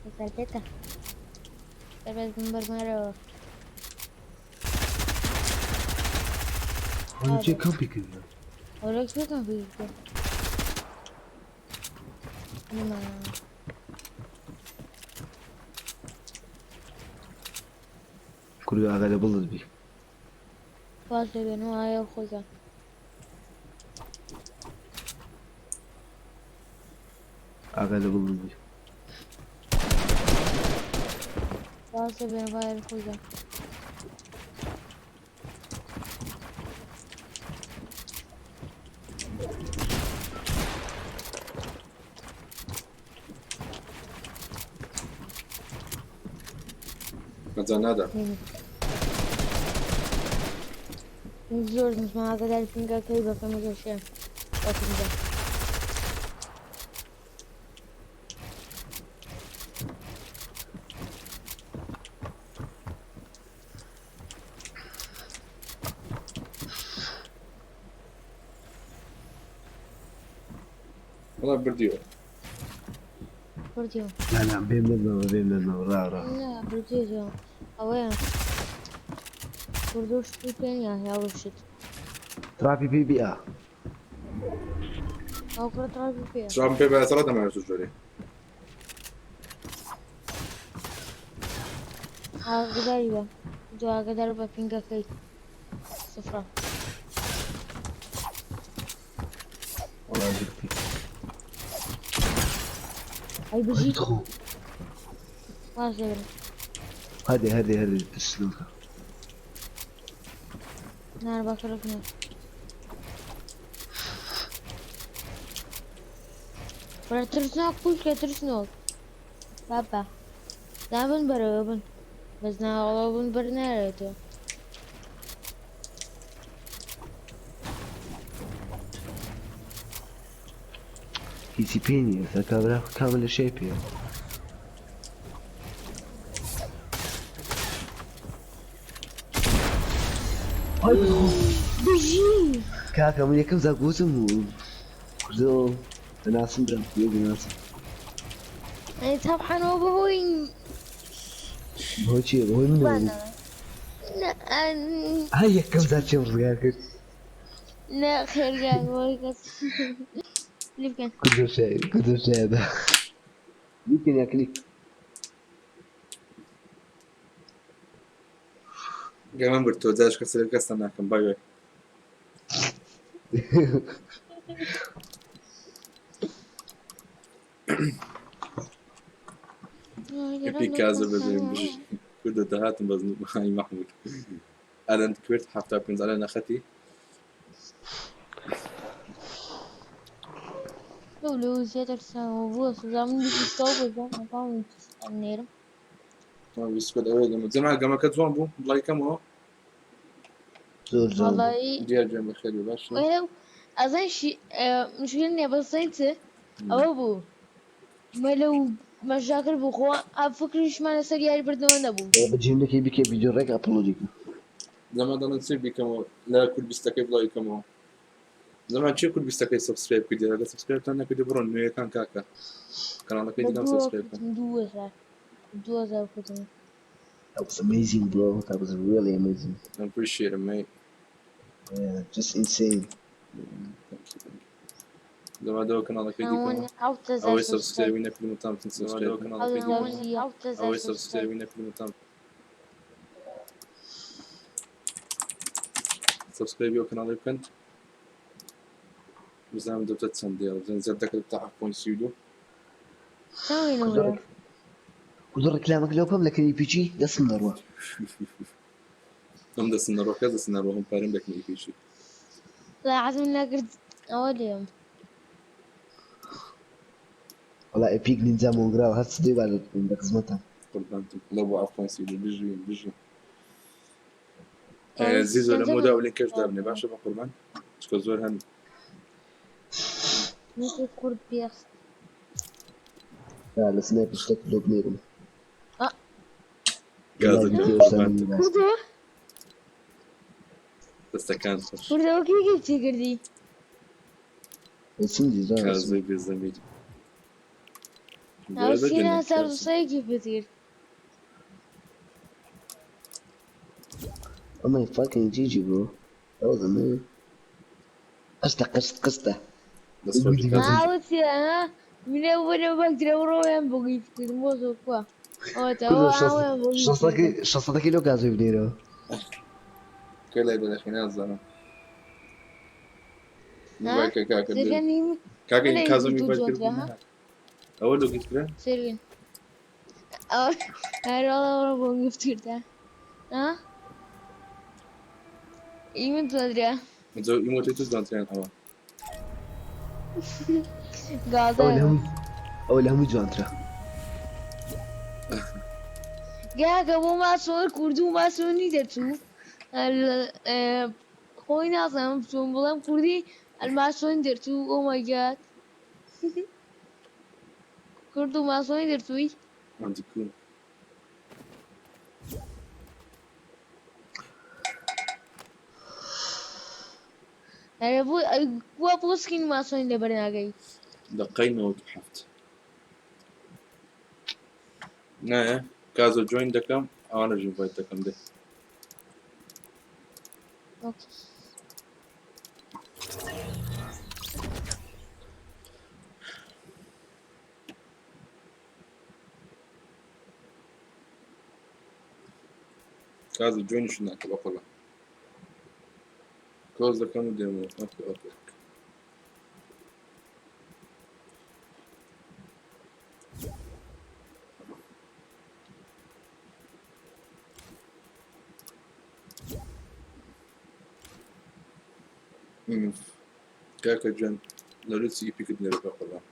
لەسەر پێتە. دەبێت بن بەرمەرەوە. ئەوە چێ کەمپی کردە؟ ئەوە کوێ کەمپی کردووە؟ نەمانەوە. کوردۆ ئاگا لە بڵت بی. واز لێ بێنەوە ئایا خۆیان. ئاگا لە بڵت بی. واز لێ بێنەوە ئایا خۆیان. مەجال نادا. زۆر نزمە ئاگاداری پینگەکەی بەکەم گەشێ. بەپینگە. وەڵا بردیەوە. بردیەوە. نا نا بێم نەدەمەوە بێم نەدەمەوە ڕا ڕا. نا بردیەوە. ئەوەیە. بردوو شتی پێ نییە هێڵ شت. تراپی پێ بی ئا. ئەو کوڕە تراپی پێیە. تراپم پێ بە سەڵات دەماوێت تو جۆرێ. ئاگاداری بە. دوو ئاگادار بە پینگەکەی. سفرە. وەڵا جدی. ئەی بژی. خۆ. واز لێ بێنە. هەدێ هەدێ هەدێ ترسنۆکە. نا باکەرەک نییە. بەرە ترسناک پوشکە ترسنۆک. بابا. دابن بەرەوە بن. بەس ناوەڵە بن بەر نارێتەوە. هیچی پێ نییە ئێستا کابرا کامە لە شێ پێیە. بژی. کاکە من یەکەم جار گوتم کوردۆ دەناسم برام کوردۆ دەناسم. ئەی تەبحەنەوە بەهۆی بەهۆی چییە بەهۆی منەوە بوو. نا ئای یەکەم جار چێم ڕزگار کرد. نا خێرگا بەهۆی کەس. لێ بکەن. کوردۆ شاید کوردۆ شایدە. بیکەن یا کلیک. گەمەم برد تۆ جاش کەسە کەسە ناکەم بای بای. پی کازە بەزێن بژی. کوردە دەهاتم بەس هاي محمود. ئەلەند کرد 75 ئەلەن نەخەتی. لەو زیاتر بووە سزا من بیستەوە بۆ نێرم. بیسکۆت ئەوەیە گەمە جەما گەمەکە جوان بوو بڵای کەمەوە. زۆر جوان بوو. وەڵی دیار گوێم بەخێر بێ باشە. ئەزای مشکل نییە بەس چ ئەوە بوو مە لەو مەژاکر بوو خۆ فکریشمان لەسەر یاری بردنەوە نەبوو. بەجێم نەکەی بکە ڤیدیۆ ڕێک ئەپلۆدی کە. زەمان دەڵێن چی بیکەمەوە لە کورد بیستەکەی بڵاوی کەمەوە. زەمان چێ کورد بیستەکەی subscribe کردی ئەگەر subscribe تان نەکردی بڕۆن نوێیەکان کاکە کەناڵەکەی بە دیکەم دووە subscribe بکەن. کردم 2000 2000 کردم. That was amazing, bro. That was really amazing. I appreciate it, mate. Yeah, just insane. Thank you, thank you. زەمان دەوە کەناڵەکەی دیکەم خاوەنی 7000 ئەوەی subscribe. subscribe ی نەکردم تامتن subscribe بکەن. 7000 ئەوەی subscribe. subscribe ی نەکردم تام subscribe ی ئەو کەناڵی بکەن. بزانم دەبتە چەند دێڵ بزانم زیاد دەکرد تا 7.32. چەند وینە كل ركلامك لو كم لكن بي جي دسم نروى. ئەم دەستن نەڕۆ کەس دەستن نەڕۆ هەم پارەم دەکەن ئیپیشی. لا عزم نەکرد ئەوە لێم. والله ايبيك نينجا مونغرا هات سدي بعد بخزمتها. قوربانتم لە بۆ 7.32 بژین بژین. ئەوەی زیزۆ لە چەندە مۆدا و لینکەش دابنێ باشە بە قوربان چکە زۆر هەن. نەکە کورد پێخست. لا لا سنايب اشتك لو بنيرم. آه. گازە قوربانتم کوردەوە دەستەکان خۆش. کوردەوە کێ چی کردی؟ سندي زار. کازۆی بێزەمیر. ئەو سینا هەزار و سەیەکی پێت کرد. Oh my fucking GG, bro. That was amazing. قشطة قشطة قشطة. دەست خۆش کازۆ. ئاوت ها منە وەرە بەکرە ڕۆیان بۆ گیفت کردم بۆ زۆر کووە. ئەوەتە كله ئەوە ئەویان بۆ گیفت کردم. شخصتك شخصتك لو كازو بنيرو. کە لای بەدەخی نازانم. ها؟ موبایل کاکە سێرگەنی کاکە منە کازۆ گیفت میڤایت جوانترە کردبوو ها؟ ئەوە لۆ گیفت کرا؟ سێرگەن ئەوە هەروەڵا بۆ گیفت کردە ها؟ ئیمە جوانترە. زۆر ئیمۆتی تو جوانترین ئەوە. اول گازە هم اول هم جوانترا. گاکە بۆ ماسۆر کوردی و ماسۆنی دەرچوو خۆی نازانم چۆن بڵێم کوردی ئەلماسۆنی دەرچوو ئۆ مای گاد کورد و ماسۆنی دەرچووی. ئەنتیکو ئەرێ بۆ وا بۆ سکین ماسۆنی لەبەر ناگەی. دقەی 97 نایە کازۆ join دەکەم ئەوانە invite دەکەم دێ. okay. کازۆ join یشون ناکە بە قوربان. close دەکەم و دێمەوە. okay okay. کاکە گیان لە لوتسی ئیپیکت نێرە بە قوربان.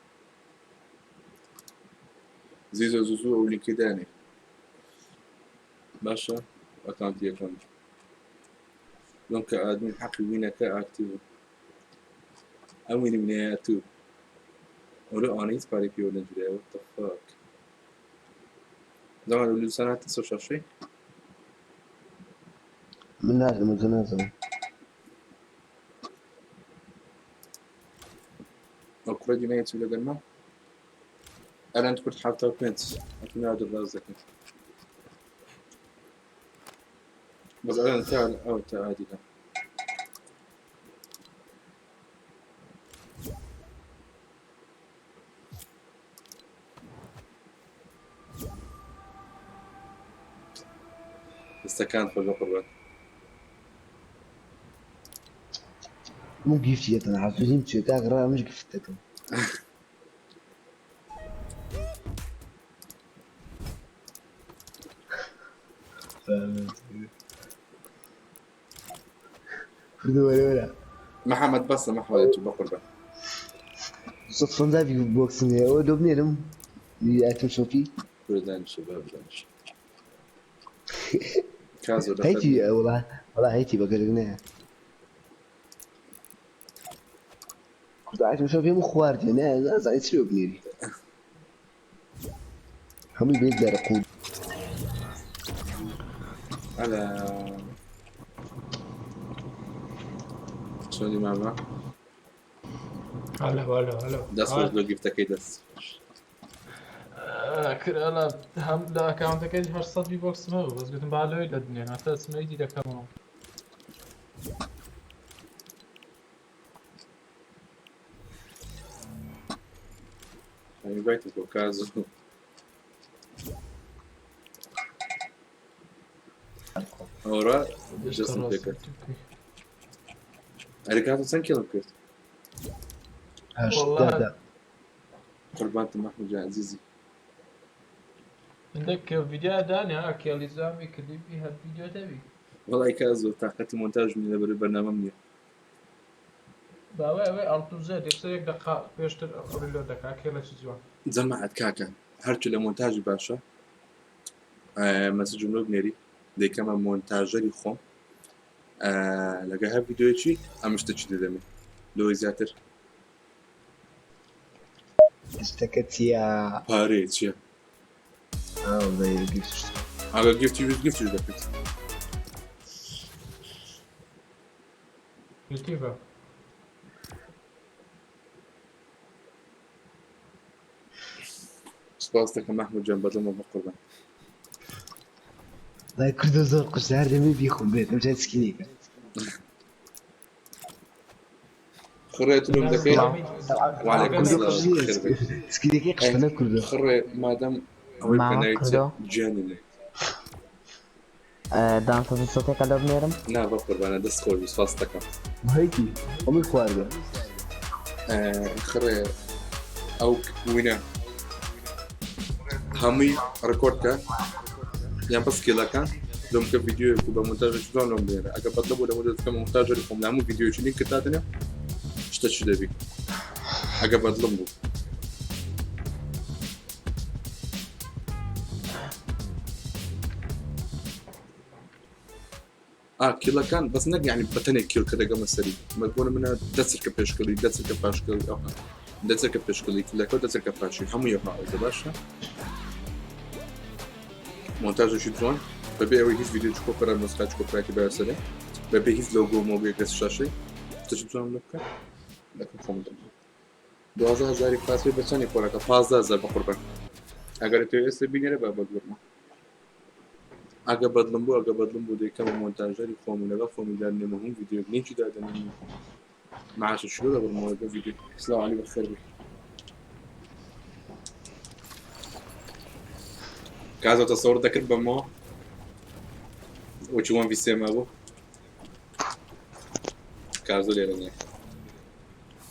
زیزۆ زوو زوو ئەو لینکەی دانێ باشە ئەکاونتی یەکەم لۆنکە ئادمین حەقی وینەکە ئاکتیڤ ئەم وینی منەیە تو ئەولو ئەوانە هیچ پارەی پێوە نەجورایە what the fuck زەمان لە لوسان هاتە سەر شاشەی من لازم متنازل. ئەو کوڕە دینایە چوو لەگەرما ئەلەند کورد 75 ئەتو ناو دەباز دەکەن بەس ئەلەند تا ئەو تا عادیدا دەستەکان خۆش بە قوربان. مو gift انا عارفين تشي كاك راه مش gift ك. ولا محمد بەسە محمد تو بە قوربان. صدفة في بوكسنج لو بنيرم item shop ي. کورە دانیشە باب دانیشە کازۆ لە هيتي والله والله هيتي بقلقنا كنت item shop ي مو خواردي انا زعما تشري بنيري هم البيت دار قود. على شلوني ماما؟ هەلۆ هەلۆ هەلۆ. دەست خۆش لۆ gift ەکەی دەست. کرا هەم لە ئەکاونتەکەی 800 V-Bucks م هەبوو بەس گوتم با لەوەی لە دنیا هەتا سمەیدی دەکەمەوە. Invite بۆ کازۆ. ئەوڕا دەستم پێکرد. ئەرێ کازۆ چەند کێڵم کرد؟ هەشت دە. قوربانتم مەحموود جان عەزیزی. هەندێک ڤیدیۆ دانێ کێڵی زامی کلیپی هەر ڤیدیۆ دەبی. وەڵای کازۆ تاقەتی مۆنتاژم نییە لەبەر بەرنامەم نییە. باوەی ئەوەی ئەڵت و زێد یەکسەر یەک دەقە پێشتر ڕیلۆ دەکا کێڵێکی جوان. جەماعەت کاکە هەرچی لە مۆنتاژی باشە مەسجم لۆ بنێری دەیکەمە مۆنتاژەری خۆم لەگە هەر ڤیدیۆیەکی ئەم شتە چی دەدەمێ لەوەی زیاتر. شتەکە چییە؟ پارەیە چییە؟ ئەگەر gift ی ویست gift یش دەکرد. یوتیوبە. سپاس دەکەم مەحموود جان بەدڵمە بەقوربان. وەڵای کوردە زۆر قورسە هەر دەمێ بیخۆم بێت ئەم جای سکینێکە. خڕێ تلوم دەکەی؟ وعليكم کوردە السلام قورس نییە خێر بێت. سکینەکەی قشتە کوردە. خڕێ مادەم ئەوەی بکە ماوە ناوی چیە کوردۆ گیانی من. دانسە سۆتێکە لۆ بنێرم. نا بەقوربانە دەست خۆش بی سپاس دەکەم. هەیتی ئەمەی خواردە. خڕێ ئەو وینە هەمووی ڕێکۆرد کە یان بەس کێڵەکان لۆم کە ڤیدیۆیەک و بە مۆنتاژێکی جوان لۆم بنێرە ئەگەر بەدڵ بوو لە مۆدە دەکەم مۆنتاژەری خۆم لە هەموو ڤیدیۆیەکی لینک دادەنێم شتە چی دەبی ئەگە بەدڵم بوو. ئا کیڵەکان بەس نەک یعنی بەتەنێ کیڵ کە دەگەمە سەری مەگۆنە منە دەچرکە پێشکەڵی دەچرکە پاشکەڵی ئەوها دەچرکە پێشکەڵی کیلەکە و دەچرکە پاشی هەموو یەکها ئەوزە باشە مۆنتاژێکی جوان بەبێ ئەوەی هیچ ڤیدیۆ کۆپەرە نوسخە کۆپەراتی بەسەرێ بەبێ هیچ لۆگۆ مۆگەیەک لەسەر شاشەی شتێکی جوان لۆ بکە دەکەم خۆم دەم 12 هەزاری پاس بە چەندی خۆراکە 15 هەزار بە قوربان ئەگەر تۆ ئێستا بینێرە بە بەگوڕمە ئەگە بەدڵم بوو ئەگە بەدڵم بوو دەیکەمە مۆنتاژەری خۆم و لەگەڵ خۆمی دادنێمە هەموو ڤیدیۆیەک لینکی دادەنێم و معاشە شلۆ دەبڕمەوە لەگەڵ ڤیدیۆ. سڵاو عەلی بەخێر بێی. کازۆ تەسەوڕ دەکرد بەمەوە وەکی وان ڤی سێ مابوو؟ کازۆ لێرە نییە.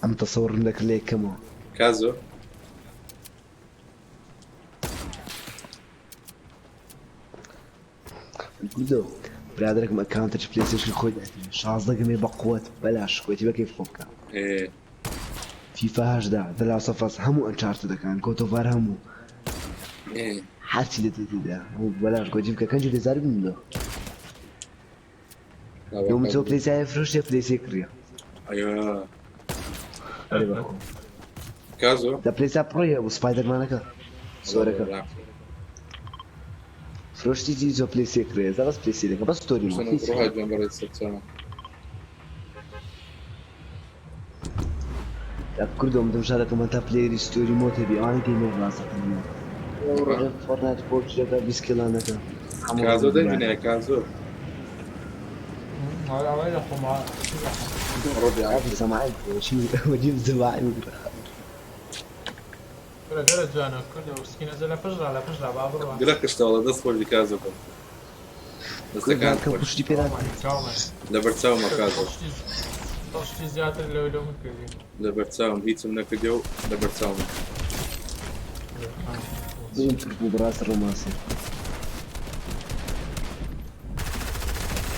ئەم تەسەوڕم دەکرد لە یەکەمەوە. کازۆ کوردۆ برادەرەکم ئەکاونتێکی پلەیستەیشن خۆی داتێ 16 گەمێ بە قوت بەلاش خۆیتی بە کەیف خۆ بکە. ئێ فیفا 18 The Last of Us هەموو Uncharted ەکان God of War هەموو ئێ هەرچی دەتێ تێدا هەموو بەلاش خۆیتی بکە کەنجی بێزار بیم لۆ لۆ من تۆ پلەیسایە فرۆشتێ پلەیسێ کڕیە. ئەیە ئەرێ بەخۆ کازۆ لە پلەیسا پڕی هەبوو سپایدەرمانەکە سۆرەکە فرۆشتی چی زۆ پلەیسێ کڕیە ئێستا بەس پلەیسێ دەکە بەس ستۆری مۆد هیچ. ڕۆها گیان بەڕێز سەرچاوە. یا کوردۆ من دەمشا دەکەم هەتا پلەیەری ستۆری مۆد هەبی ئەوانە گەیمەر ڕاستەقینە فۆرتنایت پۆبجی دەکا 20 کێڵان دەکا هەموو کازۆ ڕۆژ دەنگی نایە کازۆ. ئەوەی لە خۆما ڕۆبی عافی سەماعی چی وەجیب زەواعی بکرا. کورە گەرە جوانە کوردە سکینە زە لە پشت ڕا لە پشت ڕا با بڕوا. گلە قشتەوەڵە دەست خۆش بی کازۆ بم دەستەکان کە خۆش. پشتی پێ ناکرێت. لەبەر چاومە کازۆ. شتی زیاتر لەوەی لەو من کردی. لەبەر چاوم هیچم نەکردی و لەبەر چاوم. زۆر تورک بوو بەڕاست ڕۆمانسی.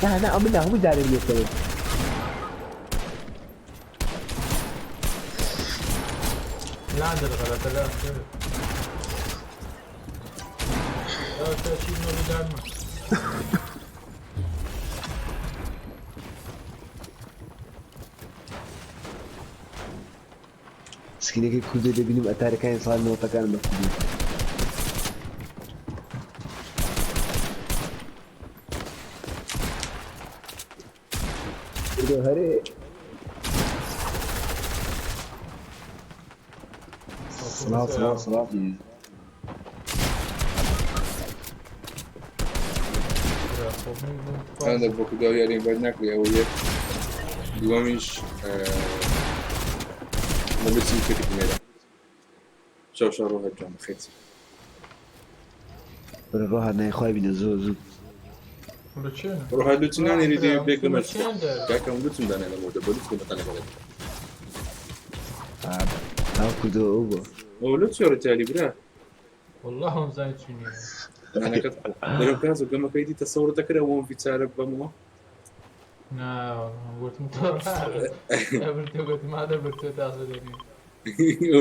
نا نا ئەمن نا هەموو دارێم لێکەوت. لا عندنا غلطة لا عندنا. لا تأشيد ما بدعنا. سکینەکەی کوردی دەبینیم ئەتارەکانی ساڵ نۆتەکان بە کوردی. کوردۆ هەرێ. سڵاو سڵاو سڵاو. هەندێک بۆ کورداو یاریم بەر ناکرێ ئەوە یەک دووەمیش مەبەستی کەتی بنێرە. شەو شەو ڕۆحت جوان بەخێر. بەرە ڕۆ هات نایخوای بینە زۆر زوو. ڕۆحە لوچ نانێری دێ بێگەمە کاکەم لوچم دانێ لە مۆدە بە لوچ بەتانە بڵێ. ئەو کوردەوە ئەو بۆ. ئەو لوچ ڕیتالی برا. والله هم زاني چونی. دەرم کاز و گەمەکەی دی تەسەور دەکرا وەم بیچارە بەمەوە. نا گوتم تۆ برتۆ گوتم هذا برتۆ تازە دەنێ.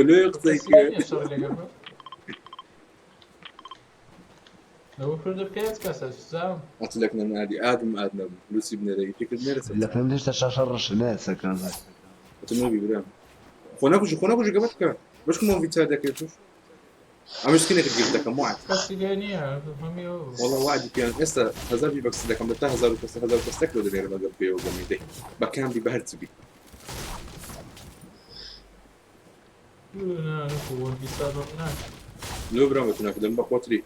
لۆ قسەی کرد. شەڕ لەگەڵ لەوە کوردە پێنج کەسە سزام. ئەتلەک نەنادی ئادم ئاد نەبوو لوسی بنێرە پێکرد نێرە لە پێم هێشتا شاشە ڕەشە نایە کازە. ئەتە نۆبی برام. خۆ نەکوژی خۆ نەکوژی گەمەت بکە بەشکم وەم بیچارە دەکرێت توش. ئەمە سکینێکت گرت دەکەم وعد. کەسی لێ نییە هەمی ئەو. والله وعدی پێیان ئێستا 1000 بی بەکس دەکەم لە تا 1000 کەس 1000 کەس تەکلۆ دەنێرم ئەگەر پێوە گەمی دەی بە کام بی بە هەرچ بی. نا نەکو وەم بیچارە بەم ناکە. لۆ برام بە تو ناکردم بە قۆتری.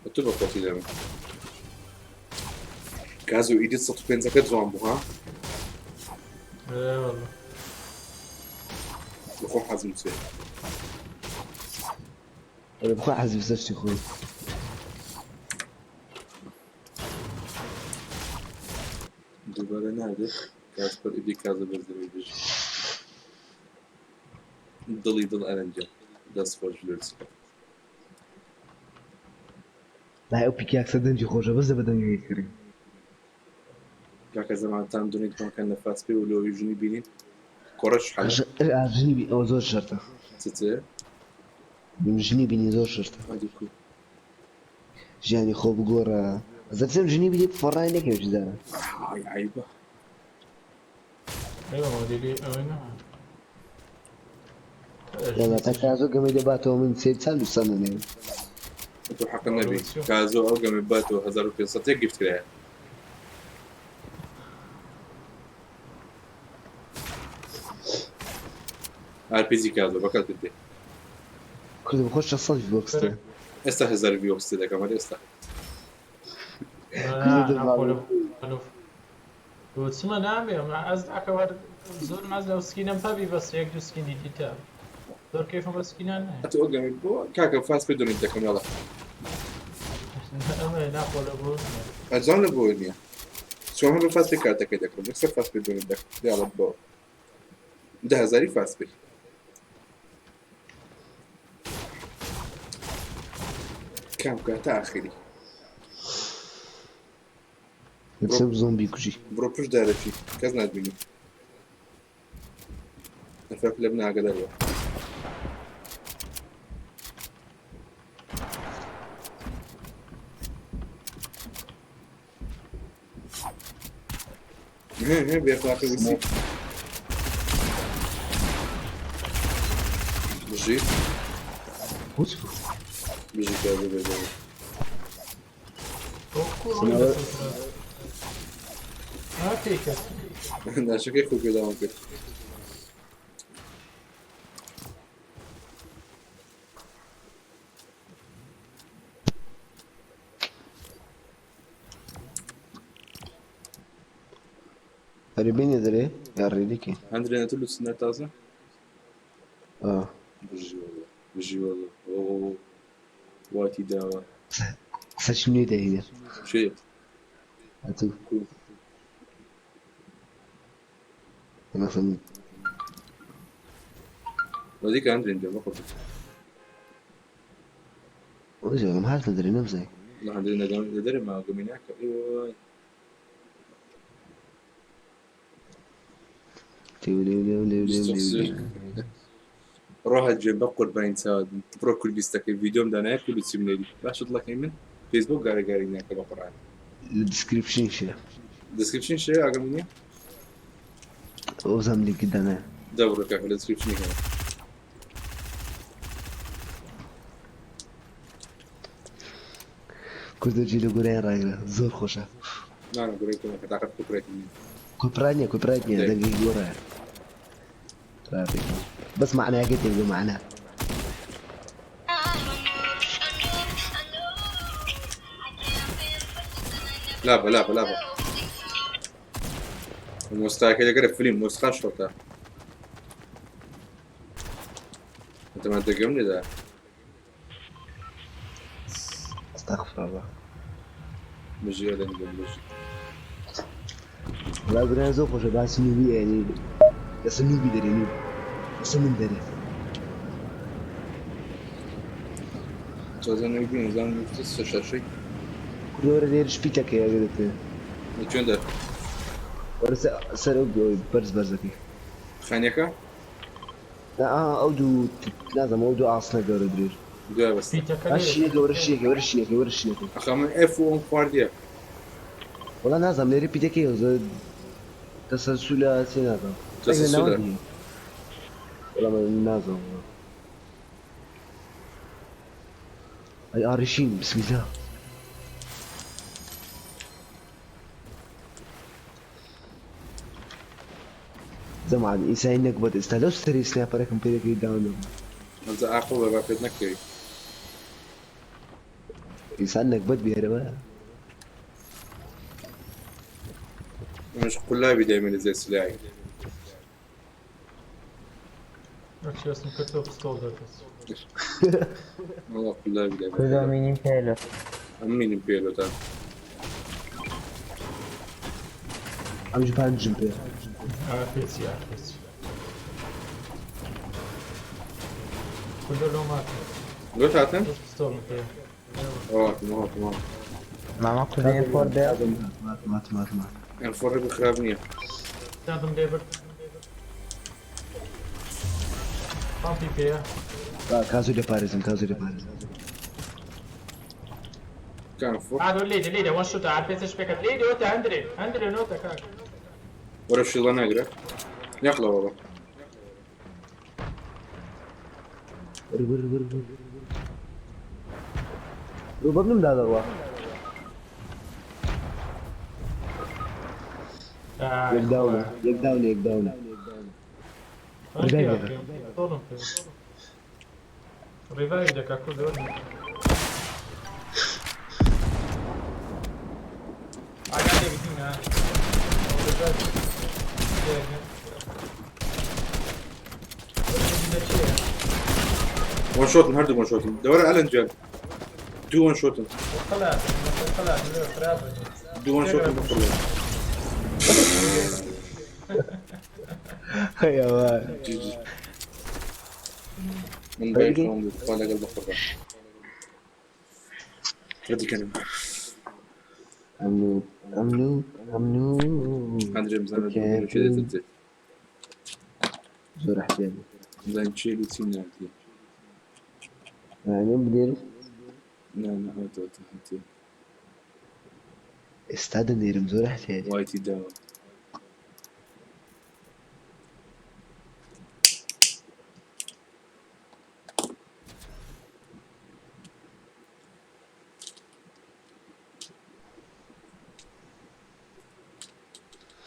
بە تو بە قۆتی دەم. کازۆ ئیدی 105ەکە جوان بوو ها؟ ئێ والله. بەخۆم حەزم چێ. ئەرێ بخوا حەزی بسەر شتی خۆی. دووبارە نابێت کاسپەر ئیدی کازە بەردەمی بژی. دڵی دڵ ئەرەنجە دەست خۆش لورس. لای ئەو پیکاکسە دەنگی خۆشە بەس لە بە دەنگەکەی کڕی. کاکە زەمانتان دونیت بکەن لە فاس پێ و لۆ ژنی بینین کۆڕەش حەل ژنی بی ئەوە زۆر شەرتە. چ ژنی بینی زۆر شەرتە. ئادی کو ژیانی خۆ بگۆڕە. زەرسم ژنی بینی فۆڕای نەکەوێت جدارە. ئای عیبە. ئێوە مۆدیلی ئەوەی نەما. یاڵا تا کازۆ گەمەی دەباتەوە من سێ چاند دووسان دەنێم. تۆ حەق نەبی کازۆ ئەو گەمە باتەوە 1500 یەک گفت کرایە. ئارپیجی کازۆ بەکەڵکت دێ. کوردم خۆش 600 ڤی بۆکس تێ. ئێستا 1000 ڤی بۆکس تێ دەکەم هەر ئێستا. چمە نامێ ئەز داکەوە زۆر ماز لەو سکینەم پەبی بەس یەک دوو سکینی دیتە زۆر کەیفم بە سکینان نایە. ئەتۆ ئەو گەمە بۆ کاکە فاس پێ دونیت دەکەم یاڵا. ئەمە ناخۆ لە بۆ ئەجام لە بۆ نییە. چۆن هەر بە فاس پێ کارتەکەی دەکەم یەکسەر فاس پێ دونیت دەکەم یاڵا بۆ 10000 فاس پێ. کام کاتە ئاخری. یەکسەر زۆمبی کوژی. بڕۆ پشت دارەکی کەس ناتبینی. نەفەرک لە بن ئاگادار بە. هێ بێخلاقی وسی. بژی بۆچ بوو؟ بژی کازە بێزەوە. پێکە ناشەکەی خۆ پێداوام کرد. ئەرێ بینێ دەرێ یا ڕێریکی؟ هەندرێنە تو لوچ تازە؟ ئا. بژی والله بژی والله. ئۆ واتی داوە. قسەشم نوێ دەهێنێ. چێ؟ ئەتوو. کو؟ مثلا وەزیکە هەندرێن جا بەخۆ. وەزیکەم هات لە دەرێ نەمزای. لە هەندرێن لە دەرێ ما گەمی ناکە. ئێوە لێو لێو لێو لێو لێو لێو لێو. ڕۆها جێ بە قوربانی چاوت بڕۆ کوردیستەکەی ڤیدیۆم دانایە کوردی بنێری باشە دڵەکەی من فەیسبوک گارە گاری ناکە بە قورئان. لە دیسکریپشن شێ. دیسکریپشن شێ ئاگەم نییە؟ ئەو زام لینکی دانایە. دە بڕۆ کاکە لە دیسکریپشنی هەیە. کوردە جی لە گۆرانی ڕاگرە زۆر خۆشە. نا نا گۆرانی تۆ ناکە تاقەت کوپرایتی نییە. کوپرای نییە کوپرایت نییە دەنگی گۆرایە. ترافيك بس معناه قلت له معناه. لابە لابە لابە مۆستاکە لەگەرە فلیم مۆسخا شۆتە ئەتەمان دەگەم لێدا. استغفر الله. بژی ئەلەنگم بژی. والله برا زۆر خۆشە باسی نوبی یعنی لەسەر نوبی دەرێ نوب لەسەر من دەرێ. تازە نوبی نزام نوبی شاشەی. کوردەوەرە لێرش پیتەکەی ئەگەر دەتێ. لە کوێندە؟ وەرە سەر ئەو بەرز بەرزەکەی. خانیەکە؟ نا ئەو دوو نازانم ئەو دوو ئاسنە گەورە درێژ. دوای بەستە. پیتەکە ها لێ شینەکە وەرە شینەکەی وەرە شینەکەی وەرە شینەکەی. ئەخە من ئێف و ئۆم خواردیە. وەڵا نازانم لێرە پیتەکەی هەیە تەسەلسولە چی نازانم. ڕێک لە تەسەلسولە. ناوەندی هەیە. وەڵا من نازانم وەڵا. ئەی ئاڕیشین بسم الله. زەمان ئیسای نەگبەت ئێستا لەو سەری سنایپەرەکەم پێ دەکەی داون. ئەمجا ئاقڵ بە با پێت نەکەوی. ئینسان نەگبەت بێرەوە. ئەمەش قولابی دایمە لە زێر سلاحی. چێستم کردەوە پستۆڵ دەردەست. وەڵا قولابی دایمە. کوردۆ مینیم پێلۆ. ئەم مینیم پێلۆتان. ئەمش پانجم پێ. ئارپێچی ئارپێچی. کوردۆ لۆ ماتن. لۆت هاتن؟ بەس پستۆڵم پێ. هاتم هاتم هاتم. ماما کوردی ئێم فۆر بێ. مات مات مات. ئێم فۆر خراپ نییە. دادم لێ برد. پامپی پێیە. کازو دەپارێزم کازو دەپارێزم. کام فۆر؟ ئادۆ لێدە لێدە وەن شوتە ئارپێچش پێکەت لێدە وتە هەندرێ هەندرێ نۆتە کاک. وەرە شیڵە ناگرە. نەخڵە بابا. وەرە وەرە وەرە وەرە. ڕوو بەمنم دادەڕوا. یەک داونە یەک داونە یەک داونە. ڕێگای لێ. پستۆڵم پێ. ڕیڤایڤ دەکا کوردۆ. ئاگا لێ بگین ها. وان شوتن هەردوو وان شوتن. دەوەرە ئەلەن جان. دوو وان شوتن. دوو وان شوتن بخڵێ. هەیەوە. جی جی. من باي خۆم خوا لەگەڵ بەقوڕبان. ڕەدی کەنم. ئەمنو ئەمنو ئەمنو. هەندرێ بزانە دوو چێ دێتە دێت. زۆر احتیاجی. بزانین چێ و چی ناردیە. یعنی بدێرم. نا نا هاتەوە هاتیە. ئێستا دەنێرم زۆر احتیاجی. وایتی داوە.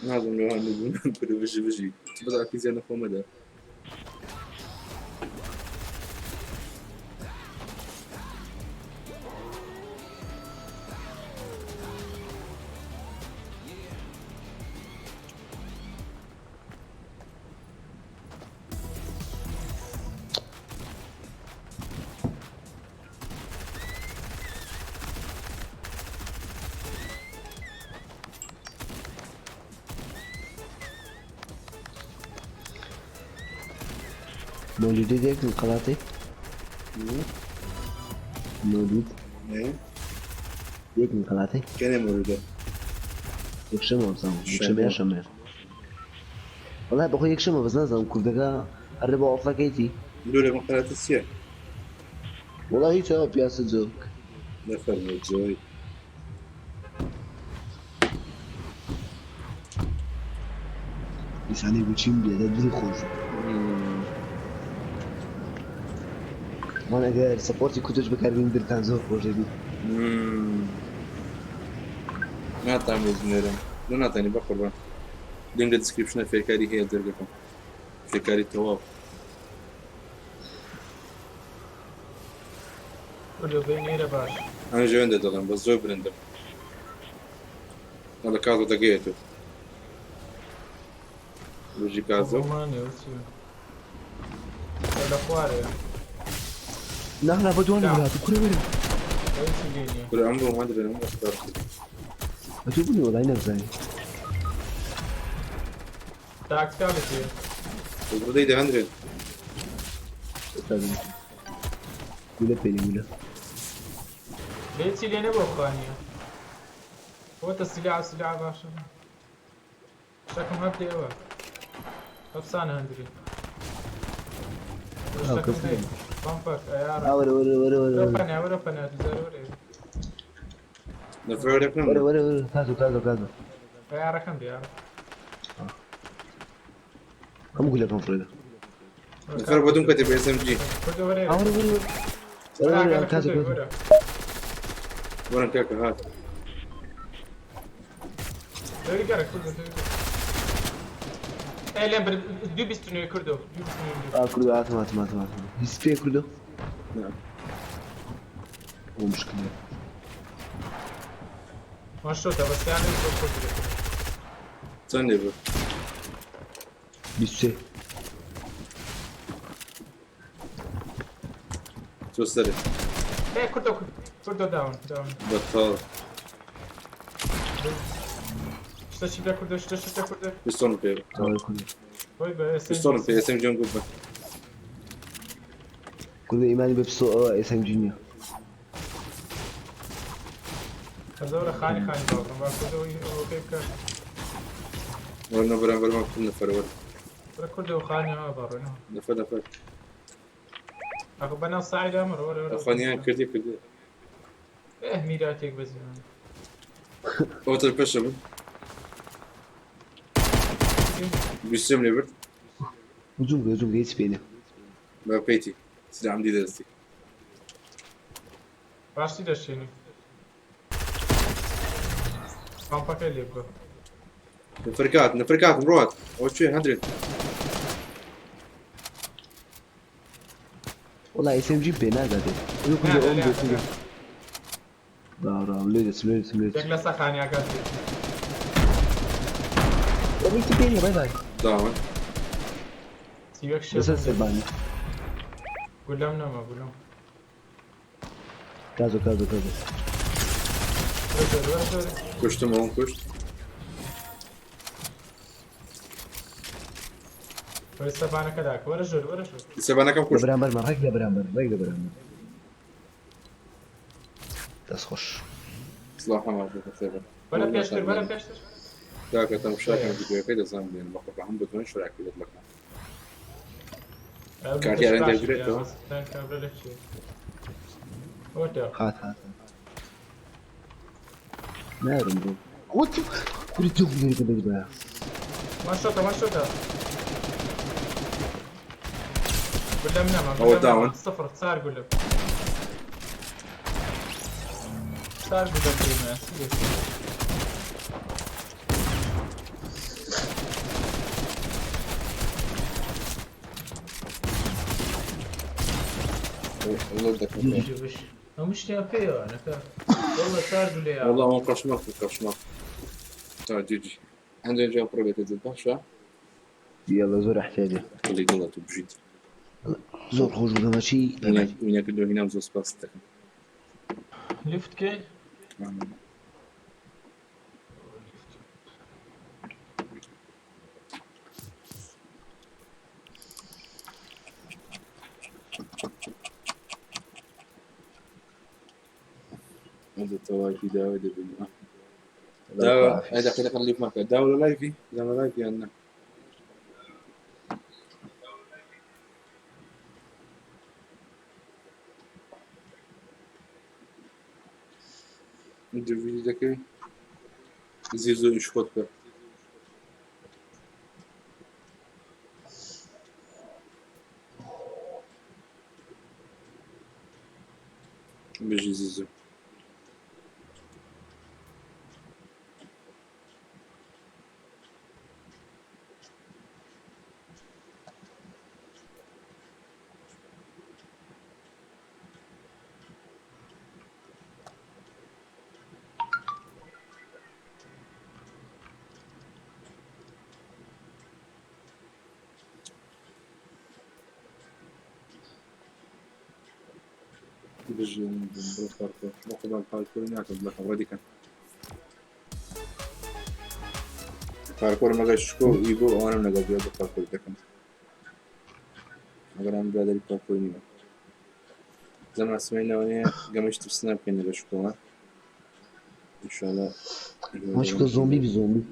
نازم لەوان بوون کورە بژی بژی. بەس ئاپیزیان لە خۆمەدا. مولودی دێک قەڵاتی؟ مولود یەک قەڵاتی؟ کەنێ مولودە؟ یەکشەمە وابزانم یەکشەمە یا شەمەیە. وەڵا بەخۆی یەکشەمە بەس نازانم کوردەکە هەر لە بۆ عوتڵەکەیتی. لۆ لە قەڵاتە چییە؟ وەڵا هیچ ئەوە پیاسە جۆک. نەفەرموو جۆی. ئینسانی بچیم بێ دڵی خۆش. من ئەگەر سەپۆرتی کوردش بەکاربین دڵتان زۆر خۆش دەبی. ناتان بۆ بنێرم. لۆ ناتانی بەقوربان. لینک لە دیسکریپشنە فێرکاری هەیە دەرگەکەم. فێکاری تەواو. کوردۆ بێنێرە باش. ئەم ژێندە دەڵێم بەس زۆر برندم. لە کازۆ دەگەیەتەوە. بژی کازۆ. ڕۆمانێ وچی. لە خوارێ. نا نا بەدوان لا. وڵات کورە وەرە. ئەوی چی لێ نییە. کورە ئەم ڕۆمان دەبێنم ئەستار. ئەتوو بوونی وەڵای نەمزانی. تاکتیکاڵی چییە؟ بەس بدەی دەهەندرێت. ئێستا دەم. گولە پێنی گولە. لێ چی لێ نەبوو خوانیە. بۆتە سیلاع سیلاع باشە. شتەکەم هەر لێوە. ئەفسانە هەندری. شتەکەم کەس هەیە. نییە. پەمپەک ئەیارە. ئا وەرە وەرە وەرە وەرە وەرە وەرە. پەنا وەرە پەنا دووجار وەرە. نەفرەکەم. وەرە وەرە وەرە کازۆ کازۆ کازۆ. ئەیارەکەم دێ یارە. هەموو گولەکەم فڕێدە. نەفر بۆ دوم کەتێ بە SMG. کوردۆ وەرە. ئا وەرە وەرە وەرە. وەرە وەرە کازۆ کازۆ. وەرە. وەرن کاکە هات. دەوری گەڕە کوردۆ دەوری گەڕە. ئەی لێم بر دوو بیست و نۆی کوردۆ دوو بیست و نۆی ئا کوردۆ هاتم هاتم هاتم هاتم. هیچ پێ کوردۆ؟ نا. ئەو مشکلە. وان شۆتە بەسیانە زۆر کوردۆ. چەند لێ بوو؟ 23. تۆ سەرێ. ئێ کوردۆ کوردۆ داون داون. بەتاڵ. شتە چی لە کوردۆ شتە شتە کوردۆ. پستۆڵم پێ. ئەوە کوردۆ. بۆی بە SMG. پستۆڵم پێ SMG م گوت بە. کوردۆ ئیمانی بە پستۆ ئەوە SMG نییە. زۆرە خانی خانی باوکم با کوردۆ ئەوە پێ بکە. وەرنە بەرامبەرمان کوم نەفەر وەرە. وەرە کوردۆ خانی ئەوە بەڕۆ. نەفەر نەفەر. ئەخ بەناو ساعی دامەڕ وەرە وەرە. ئەخوانیان کردی کردی. ئێ میراتێک بەزیمان. ئەوە تر پێشە بن. بیستم لێ برد. هجوم هجوم هیچ پێ نییە. بە پێیتی. سلام دی دەستی. ڕاستی دەشێنی. پامپەکەی لێ بکە. نەفەرکات نەفەرکاتم ڕوات. ئەوە کوێ هەندرێت. وەڵا SMG پێ ناگاتێ. ئەوە کوردۆ ئەوم بێ کوردۆ. باوەڕام لێ دەچم لێ دەچم لێ یەک دەچم. لەسەر خانیاکات بێت. ئەوە هیچ پێ نییە بای بای. داون. سیوەک شێ. لەسەر سەربانی. گولەم نەما گولەم. کازۆ کازۆ کازۆ. وەرە زۆر وەرە زۆر. کوشتم ئەوم کوشت. وەرە سەبانەکە داکە وەرە ژۆر وەرە ژۆر. سەبانەکەم لە کوشت. بەرامبەرمان ڕێک لە بەرامبەر ڕێک لە بەرامبەر. دەست خۆش. سڵاو حەماش بەخێر بن. وەرە پێشتر وەرە پێشتر. کاکە تەمشاکەم ڤیدیۆکەی دەزانم بێن بە قوڕ هەم بتوانین شوراکی بەدڵەکان. کارتیاران دەگرێتەوە؟ کابرا لە چیە؟ ئەوەتە. هات هات هات. نارم بۆ. What the کوری دوو گولەی دەبێت بە. وان شۆتە وان شۆتە. گولەم نەما. ئەوە داون. سفر چار گولەم. چار گولەم پێمە. والله دەکەم. هەموو شتیان پێیەوە نەکە. والله چار گولەیە. والله ئەوم قەشمەق بوو قەشمەق. تا جیجی. هەندێک جا پڕ بێتە دڵ باشە. یاڵا زۆر احتیاجە. دڵی دڵە تو بژیت. زۆر خۆش بوو دەمەچی. وینەکردەوە هینام زۆر سپاس دەکەم. لفت کەی؟ هذا تواكي داوي دبني. داوي هذا خلي خليك معك داوي لايفي زعما لايفي عندنا. انت فيديو دەکەی زی زۆر ئیش خۆت بکە. بژی زیزۆ. بژین بڕۆ پارکۆر بۆ خۆمان پارکۆر ناکەم بڵێ ڕەدیکەن پارکۆر مەگەر شکۆ و ئیگۆ ئەوانم لەگەڵ بێ بە پارکۆر دەکەم مەگەر ئەم برادەری پارکۆر نییە زەمان سمەی لەوانەیە گەمەش ترسنا بکەین لەگەڵ شکۆوە ئینشاڵڵا. ماشکە زۆمبی بی زۆمبی.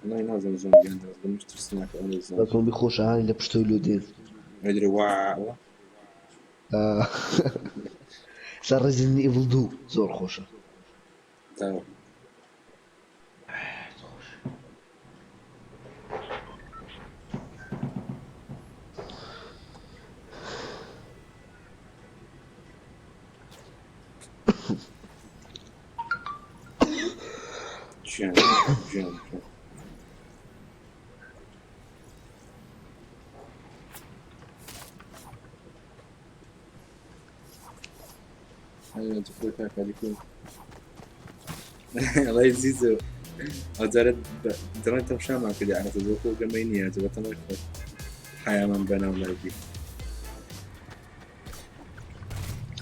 وەڵای نازانم زۆمبیان دەست گەمەش ترسناکە ئەوەندە بە زۆمبی زۆمبی خۆشە هانی لە پشتەوەی لۆ دێن. ئەدرێ وا وا. سەر ڕێزیدنت ئیڤڵ دوو زۆر خۆشە. تاوە. گیان گیان گیان. ئەیوە تخۆی کاکە دیکۆ. ئەڵێ زیزۆ ئەوجارە دەڵێن تەمشامان کردی عەرەتە زۆر خۆ گەمەی نییە جە بەتەمای خۆت حەیامان بەناو لایڤی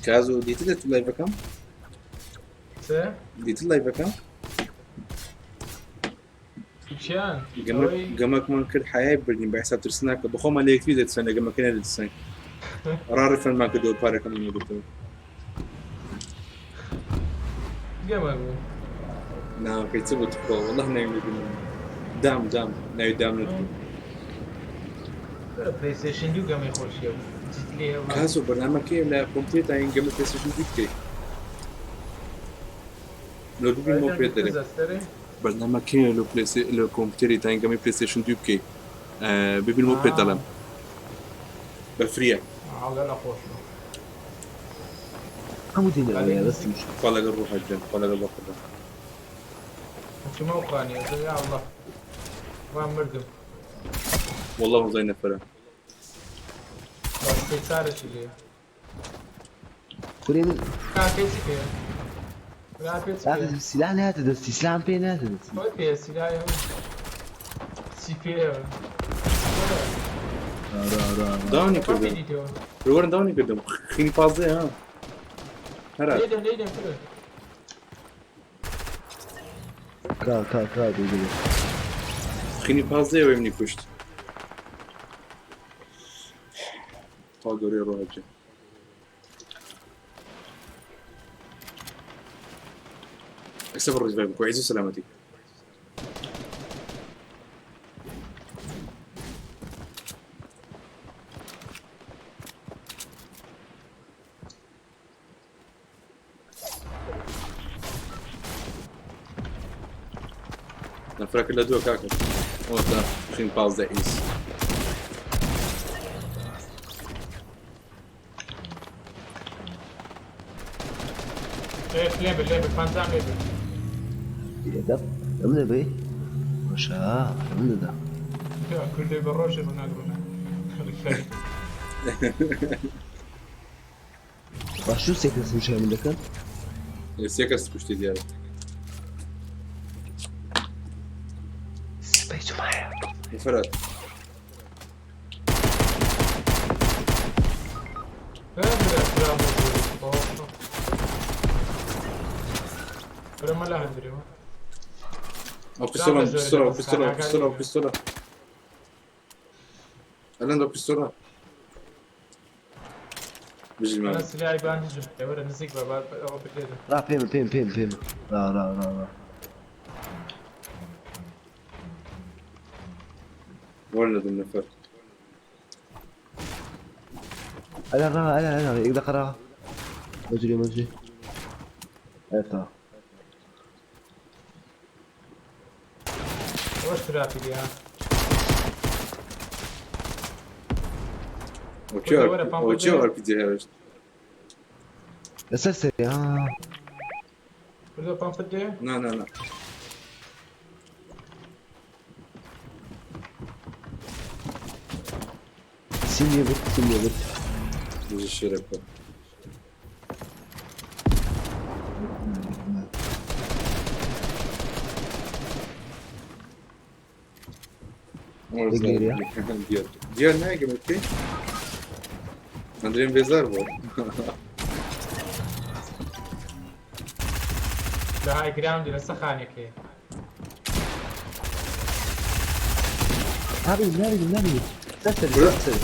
کازۆ دیتت لە تو لایڤەکەم؟ چ؟ دیتت لایڤەکەم؟ چیان؟ ئەوەی گەمەکمان کرد حەیای بردین بە حساب ترسناکە بەخۆمان لە یەکتری دەترساین لە گەمەکە نەدەترساین ڕاڕفەنمان کردەوە پارەکەمان وەرگرتەوە. گەمە بوو. ناوەکەی چ بوو تخوا والله ناوی نەبینم دام دام ناوی دام نەبوو. پلەیستەیشن دوو گەمەی خۆشیە بوو جیت لێ هەبوو. کازۆ بەرنامەکەیە لە کۆمپیوتەر تا گەمە پلەیستەیشن دوو بکەیت لۆ ببینمەوە پێت دەرێم. بەرنامەکەیە لۆ پلەیستەی لە کۆمپیوتەری تا گەمەی پلەیستەیشن دوو بکەیت ببینمەوە پێت دەڵێم بە فریە. ئاگا لە خۆش بوو. هەموو دێنە ئەوەیە بەس مش. خوا لەگەڵ ڕوحت بێن خوا لەگەڵ بەقوڕبان. چما وخاني يا الله ما مردم. والله وزای نەفرە. بس پێچارێکی لێ. کوری من کاکەی چی پێ؟ برا پێ چی پێ؟ سلاح نهاتە دەستی سلاحم پێ نهاتە دەستی. خۆی پێ سیلای هەبوو. چی پێ؟ داونی کردم وەرن داونی کردم خینی پازدە ها هەرا. لێدەم لێدەم کرد. کا کا کا دوو خینی پازدەیە وەی منی کوشت. خوا گەورەی ڕۆحت اكسب الريفايف كويس وسلامتي. نفرك الا دو كاكا وانت خين باز دعيس. ايه ليبل ليبل فانزام ليبل. دەم لەم دەبێ باشە لەم دەدا. کوردی بە ڕۆژێ ڕووناک ڕووناک. باش و سێ کەس مشای من دەکەن. سێ کەس کوشتی دیارە. سبەی جومعەیە. فرات. برا لا هندري. ئەو پستۆڵە پستۆڵە پستۆڵە پستۆڵە پستۆڵە ئەلەن بە پستۆڵە بژی انا مامە. سلاحی باندیجم وەرە نزیک بە با ئەوە بکرێت. ڕا پێمە پێم پێم پێم ڕا ڕا ڕا ڕا. وەرن لە دوم نەفەر. ئەلا ڕا ئەلا ئەلا یەک دەقە ڕا. مەجری مەجری. ئێتا. ئەوەش ترافی لێ ها. ئەوە چێ ئەرپیجی هێشت؟ لەسەر سەری ها. کوردە پامپت دێ؟ نا نا نا. سیم لێ برد سیم لێ برد. بژی شێرە بکە. لەگەریە؟ دیار دیار ناگەم بکەی؟ ئەندرێم بێزار بووە. لە های گراوندی لەسەر خانێکەیە. نابینم نابینم نابینم لەسەر لەسەر.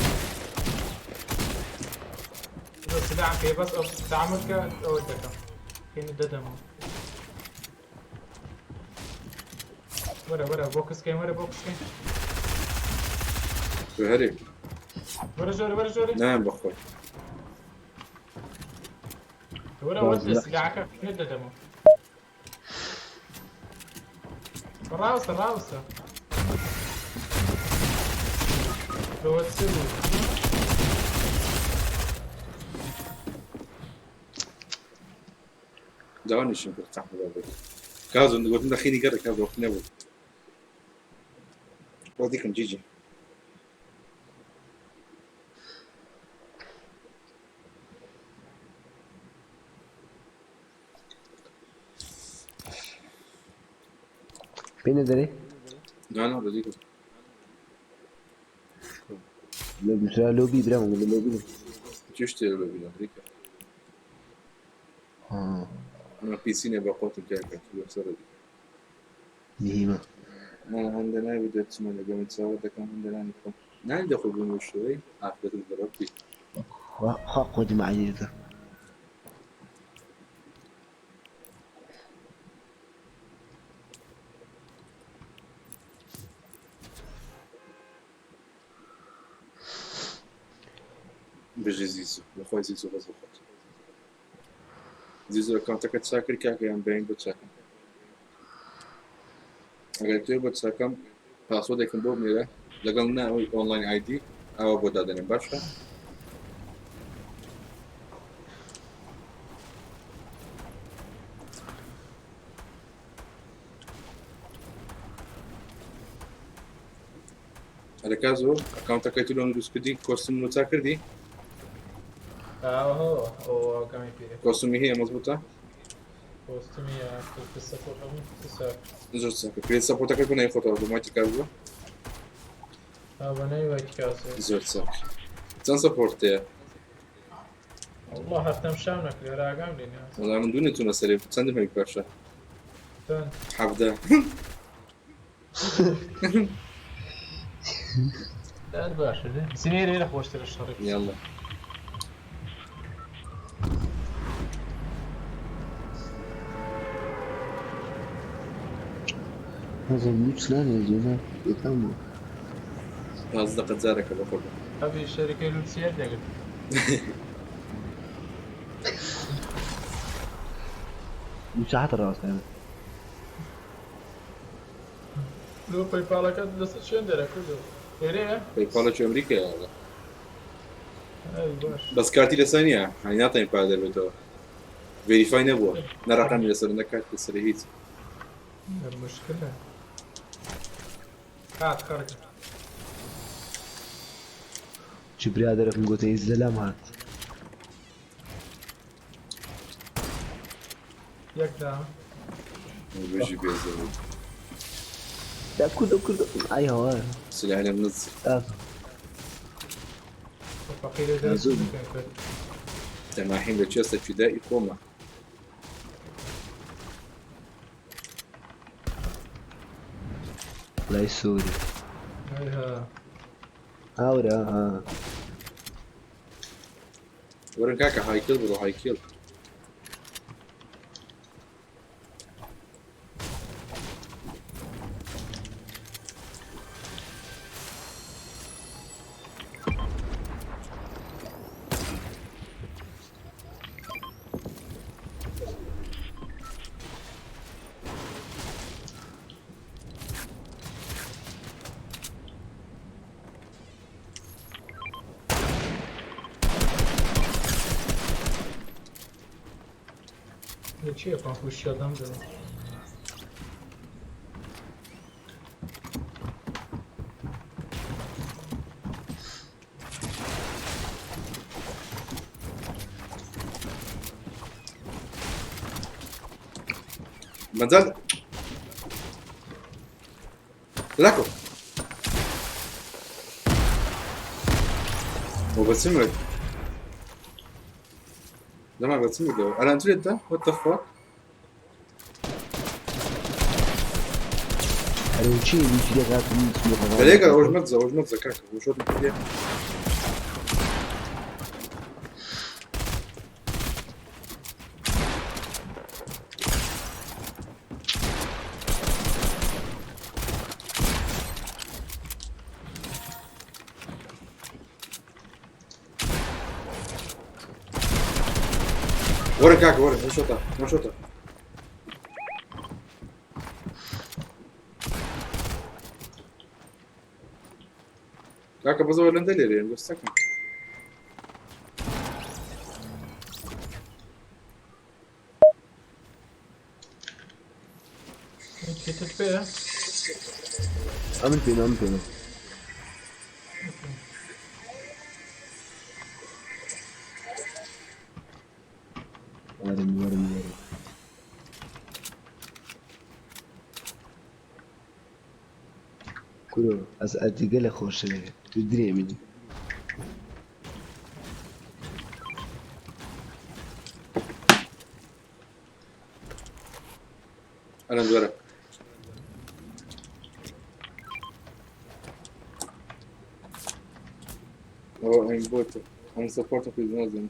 زۆر سلاحم پێ بەس ئەو تعامل کە ئەوە دەکەم. پێنی دەدەمەوە. وەرە وەرە بۆکسکەین وەرە بۆکسکەین. تۆ هەرێ. وەرە ژۆرە وەرە ژۆرە. نایەم بەخۆی. وەرە وەرە سلاحەکە پێت دەدەمەوە. ڕاوسە ڕاوسە. لەوە چ بوو؟ داوانیشم کرد قەحمە بابێت. کازم گوتم دەخینی گەڕێک کاز وەخت نەبوو. ڕازیکم جیجی. پێ نەدەرێ؟ نا نا ڕازیکم. لۆ نووسرا لۆبی برام لە لۆبی. چ شتێ لە لۆبی ئەمریکا؟ ها ئەمە پیسینە بە قۆتم کاکە لەسەر ڕێدی. مهمە. نا هەندە نابی دەچمە لەگەم چاوە دەکەم هەندە نانی خۆم. نانی دەخۆ بوون شوێ ئافرەتت بەڕەبی. خوا قۆتی معەنیتە. بژی زیزو بەخۆی زیزو بەس بخۆت. زیزو ئەکاونتەکەت چاکرد کاکە یان بەین بۆ چاکەم؟ ئەگەر تۆ بۆ چاکەم پاسۆدێکم بۆ بنێرە لەگەڵ ناوی ئۆنلاین ئایدی ئەوە بۆ دادەنێم باشە؟ ئەرێ کازۆ ئەکاونتەکەی تو لۆن دروست کردی کۆستوم نۆ چاک کردی؟ ئەوە ئەوە پیرە. کۆستومی هەیە مەزبوطە؟ کۆستومی سەپۆرت هەموو چاک. زۆر چاکە. کرێت سەپۆرتەکەت بۆ ناوی خۆتەوە بۆ مایتی کازۆ؟ بە ناوی وایتی کازۆ. زۆر چاک. چەند سەپۆرت هەیە؟ والله هەفتەم شام نەکرێ ڕاگام لێ. وەڵا من دوو نەچوونە سەرێ چەندم هەبی باشە؟ چەند؟ 17. هەر باشە دێ. سینێرێ لە خۆشترە شەڕی. یاڵڵا. هذا لوتس نانێ یەکەم بوو. 15 دقە جارێکە بەخۆ بە. ئەبی شەریکەی لوتسیەر دەگرت. دوو ساعەت ڕاستە. لۆ پەیپاڵەکە لەسەر چێن دەرە کوردۆ؟ ئێرەیە؟ پەیپاڵێکی ئەمریکایە وەڵا. ئەی باش. بەس کارتی لەسەر نییە هەنی ناتوانین پارە دەربێتەوە. ڤێریفای نەبووە نە ڕەقەمی لەسەر نە کارت لەسەر هیچ. مشکلە. هات خەڵک. چ برادەرێکم گوتە زەلام هات. یەک دا. بژی بێزەوە. لا کوردە کوردە ئای هەوار. سلاح لەم نز. فەقیرە دەرچ زۆر. بکەن. تەماحیم لە چێستە فیدائی خۆمە. لای سووری. ئەی ها. هاورە ها. وەرن کاکە هایکل بڕۆ هایکل. لە چییە پانکوشی ئەدەم دەڵێ. مەجال لاکۆ. هو بتسمك لا ما بتسمك أنا أنت ده what the fuck. ئەرێ چی هیچ لێکات بەلێکە ئەوەش مەدزە ئەوەش مەدزە کاکە بۆ شۆت پێ. وەرە کاکە وەرە مەشۆتە مەشۆتە. کاکە بەزەوە لەندە لێرەیە گۆستەکەم. کتت پێیە؟ ئەمن پێ ئەم پێ. وەرن وەرن وەرن. کورۆ ئەس ئەتیگە لە خۆشە تو درێ منی. ئەلەند وەرە. ئەوە ئەم بۆتە ئەم سەپۆرتە پێ نازم.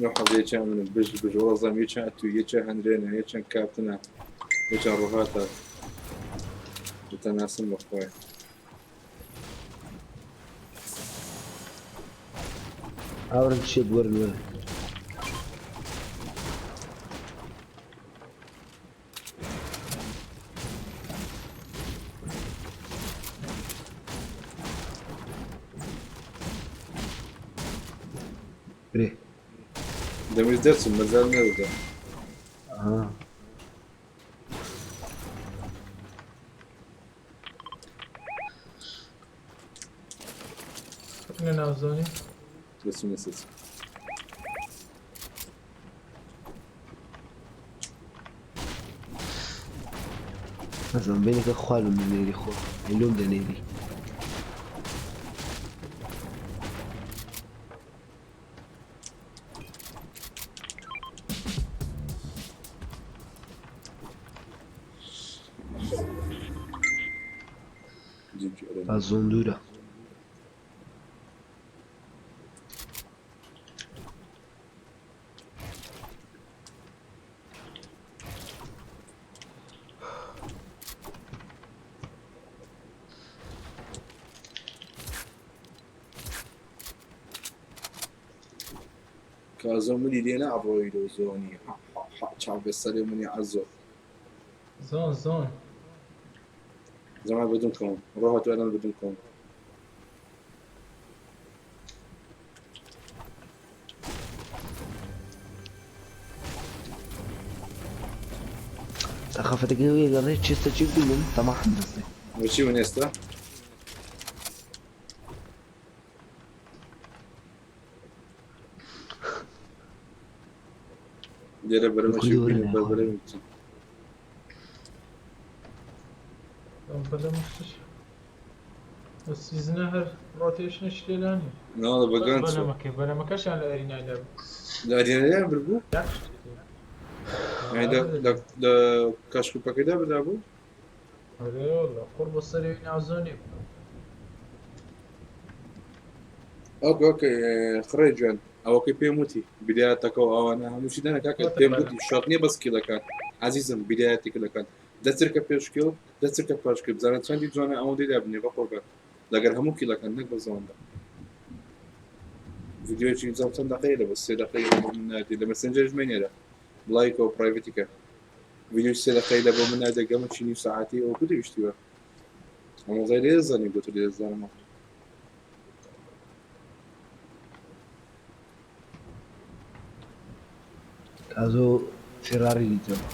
لو حظ يجا من بج بج والله زعما يجا تو يجا هندرينا يجا كابتنا يجا روهاتا متناسب بخوي. ئاورم چیە وەرن وەرن. برێ. دەمیر دەرچم مەزال نەدەدا. ئاها. لە ناوزۆنی دەچم لەسەر. نازانم بینێکە خوا لۆم دەنێری خۆ لۆم دەنێری. جيجي ئەلەند. ئازۆن دوورە. کازۆ منی لێ ناڕۆی لۆ زۆنی چاو بەسەرێ منی عەزۆ. زۆن زۆن. زەمان بدون کۆم ڕۆهات ئەلەند بدون کۆم. تەخەفەتەکەی وێ گەڕێ چێستە چی ببینم تەماحم دەستێ. بۆچی من ئێستا؟ لێرە بەرەمە کوردی وەرن بینم بەرەمە بچن. بەلەم شتش سیزنە هەر ڕۆتێشنش لێلانی. ناڵە بەگەن چوو. بەلەمەکەی بەلەمەکەشیان لە ئەرینای لە لە ئەرینایان بربوو؟ یعنی لە کاشکوپەکەدا برا بوو؟ ئەرێ والله قڕ بۆ سەری ناوزۆنی. ئۆکە ئۆکە خڕێ جوان ئەوەکەی پێم وتی بدایەتەکە و ئەوانە هەمووشی دانا کاکە پێم وتی شەڕ نییە بەس کیلەکان عەزیزم بدایەتی کیلەکان دەچرکە پێش کیل دەچرکە پاش کیل بزانە چەندی جوانە ئەوەندەی دابنێ بەقۆکە لەگەر هەموو کیلەکان نەک بە زەوەندە. ڤیدیۆیەکی زۆر چەند دقەیە لە بەس سێ دقەی بۆ من ناردی لە مەسنجەرش مەنێرە بڵایکەوە پرایڤەتیکە ڤیدیۆی سێ دقەی لە بۆ من ناردە گەمە چی نیو سەعاتی ئەوە کو دەویشتیوە ئەمە لێ زانی گوتو لێ زانمەوە. کازۆ فێراری دیتەوە.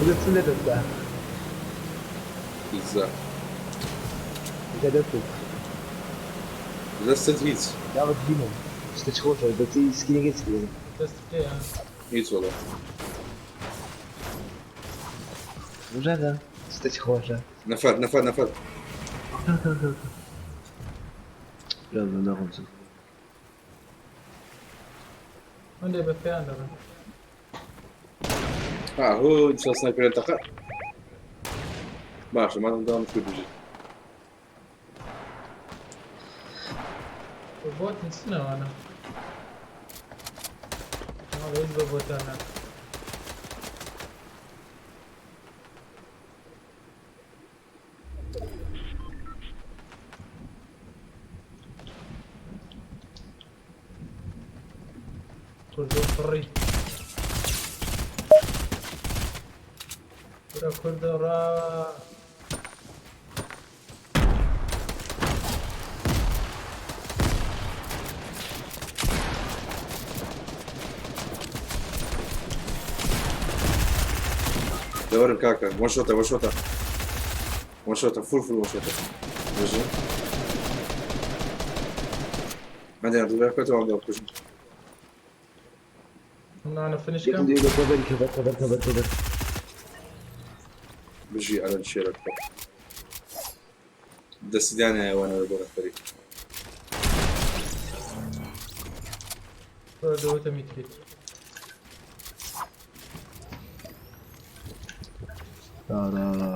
دەستم لێ دەستا. پیتزا. کە دەستت. دەستت هیچ. یاوە بینم شتە چ خۆشە دەستی سکینەکەی سکینە. دەست پێیان. هیچ وەڵا. ڕژاکە شتێکی خۆشە. نەفەر نەفەر نەفەر. يلا ناخذ. هەندێک بە پێیان دەڕن. ها هو دیسان سنایپەرێن تەقە. باشە مادەم داوام کرد بژی. بە بۆت نچنەوانە. ماڵ هیچ بە بۆتان ناکەن. کوردۆ فڕی. کورە کوردە ڕا. دەوەرن کاکە وەن شۆتە وەن شۆتە وەن شۆتە فول فول وەن شۆتە بژی. هەندێک ڕزگار بکاتەوە ئەم دەبکوژن. نانە فنش کەم. كفر كفر كفر كفر كفر. بژی ئەلەن شێرەک بۆ. دەستی دانایە وانە بۆ نەفەری. کورە دەوتە میتکیت. لا لا لا.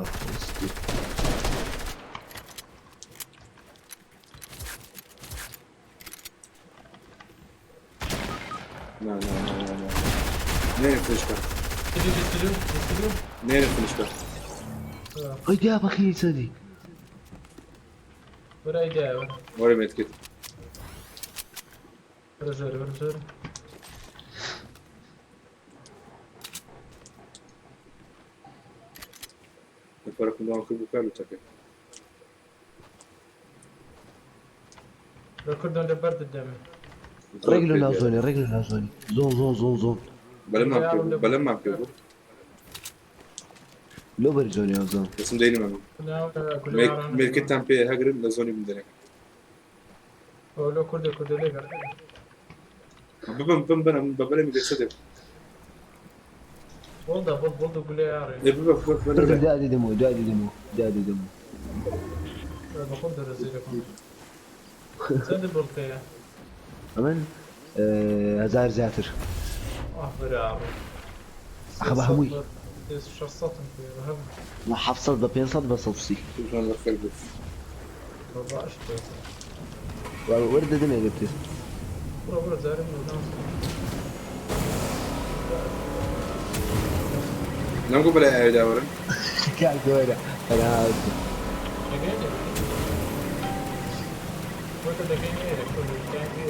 نا نا نا نا نا. نێنە فنش کە. 22 22 22. نێنە فنش کە. اي يا بخيل سدي. وەرە ئیدایە وەرە. وەرە مێتکت. وەرە ژۆرە وەرە ژۆرە. نەفەرەکم داوام کرد بوو کار لوتەکە. لە کوردۆن لە بەردت دەمێ. رجله لا زوني رجله لا زوني زون زون زون زون. بەلەممان پێ بوو بەلەممان پێ بوو. لو بري زوني يا زون. دەسم دەینم ئەمە. مێتکتتان پێ هەگرن لە زۆنی بمدەنێ. لۆ کوردە کوردە لێ گەڕ. ببم بم بنم بە بەلەمی دەچە دێ. بۆڵدا بۆڵ بۆڵ گولێ یاڕێ. ئێ ببە ببە بەلەم. دادي دمو دادي دمو دادي دمو. بەخۆم دەرەزی دەکەم. چەندە بۆڵ پێیە؟ ئەمن هزار زیاتر. ئاه براوە. ئەخە بە هەمووی. شەشسەدم پێیە بە هەموو. ما 700 بە 500 بە 130. سوڵتان بەخێر بێت. بە باش پێ. وەردە دەمێ گرتێ. بڕۆ بڕۆ جارێ بڕۆ. نەمگو بەلای ئاوێدا وەرن. کاکە وەرە. ئەرا دەگەین بۆتە دەگەین ئێرە کوردستان بێ.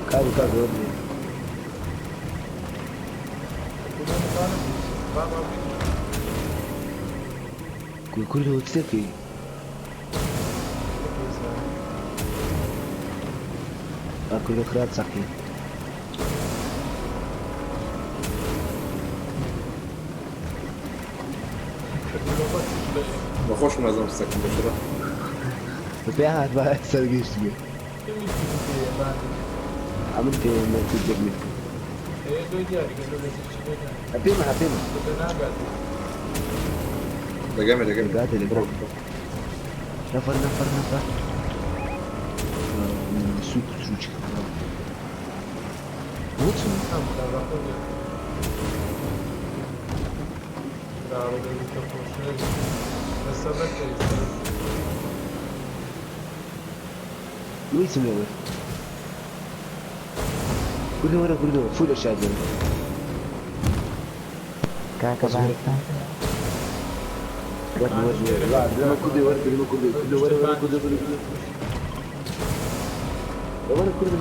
کاکە کاکە وەردێ. کوردەوە چ دەکەی؟ ئا کوردە خراپ چەقی. بەخۆشم نازانم قسەکەم بەشەرە. بە پێ هات بە سەرگەیشت بێ. ئەمن پێ مێتکت دەگرێت. پێمە پێمە. دەگەمێ دەگەمێ. دەگاتێ بڕۆ. دەگاتێ. نەفەر نەفەر نەفەر. سوک سوچ. وچم. ویسم لەوە. کوردە وەرە کوردە فول ئەرشاد وەرە. کاکە باشە. وەرد وەرد وەرد. لەمە کوردی وەرد لەمە کوردی کوردە وەرە وەرە کوردە وەرە وەرە کوردە.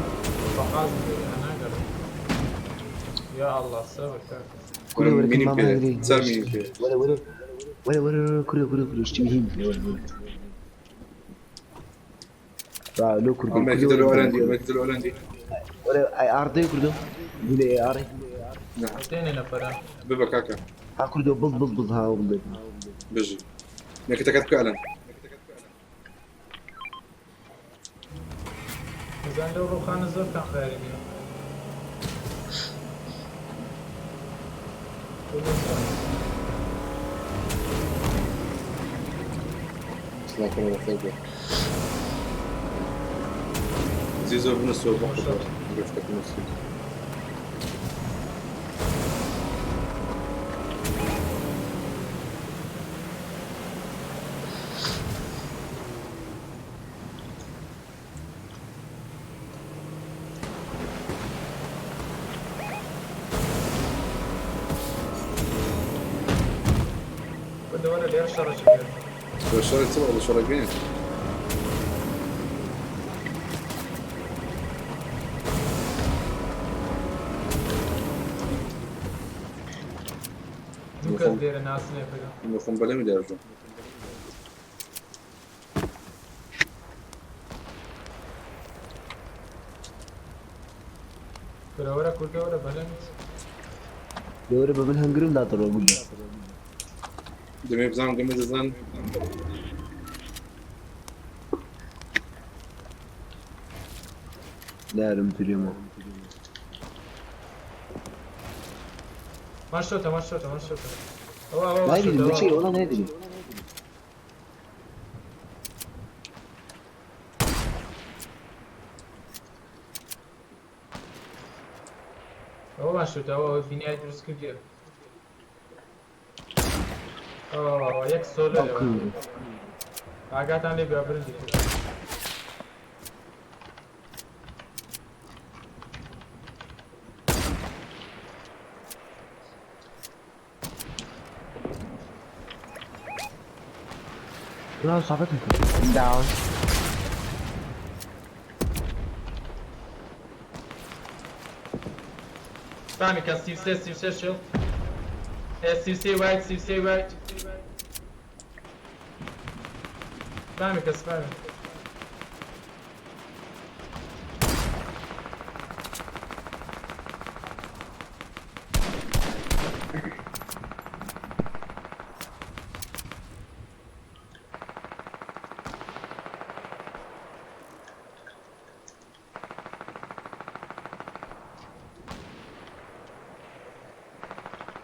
يا الله صبر كاكا. کوردە وەرە مینیم ماما پێ هەگرێ. چار مینیم پێ. وەرە وەرە وەرە وەرە وەرە کوردە کوردە کوردە شتی مهم پێ وەرە وەرە. با لۆ کوردە ئەو کوردە مێتکتە لۆ وەرە ئەلەندی ئەو مێتکتە لۆ ئەلەندی. وەرە ئای ئاردەی کوردە. گولێ ئارێ. نا دێنێ نەفەرە. ببە کاکە. ها کوردە بڵ بڵ بڵ ها بڵ. بژی. مێتکتەکەت بکە ئەلەند. زان لەو ڕوخانە زۆر کامپاری نییە. سڵاو بەخێر بێ. زیزۆ بنووسەوە بۆ خۆت. گەشتەکە نووسی. کوردە وەرە لێرە شەڕێکی کرد. شەڕی چ بەڵێ شەڕەکەی دوو کەس لێرە ناسنێ بگە. خۆم بەلەمی داژۆ. کورە وەرە کوردە وەرە بەلەمیت. لەوەرە بە من هەنگرم داتەڕۆ گولە. دەمێ بزانم گەمە دەزان. لارم ترێمەوە. ماشۆتە ماشۆتە ماشۆتە. ئەوە ئەوە نایبینم ماشۆتە بچی وەڵا نایبینم. ئەوە ماشۆتە ئەوە بینای دروست کردیە. ئەوە ئەوە یەک سۆلۆ لەوە. ئاگاتان لێ بێ برندی. لا صعبتك. داون. فاهمی کە 33 33 شڵ. 33 وایت 33 وایت. فاهمی کە سپامی.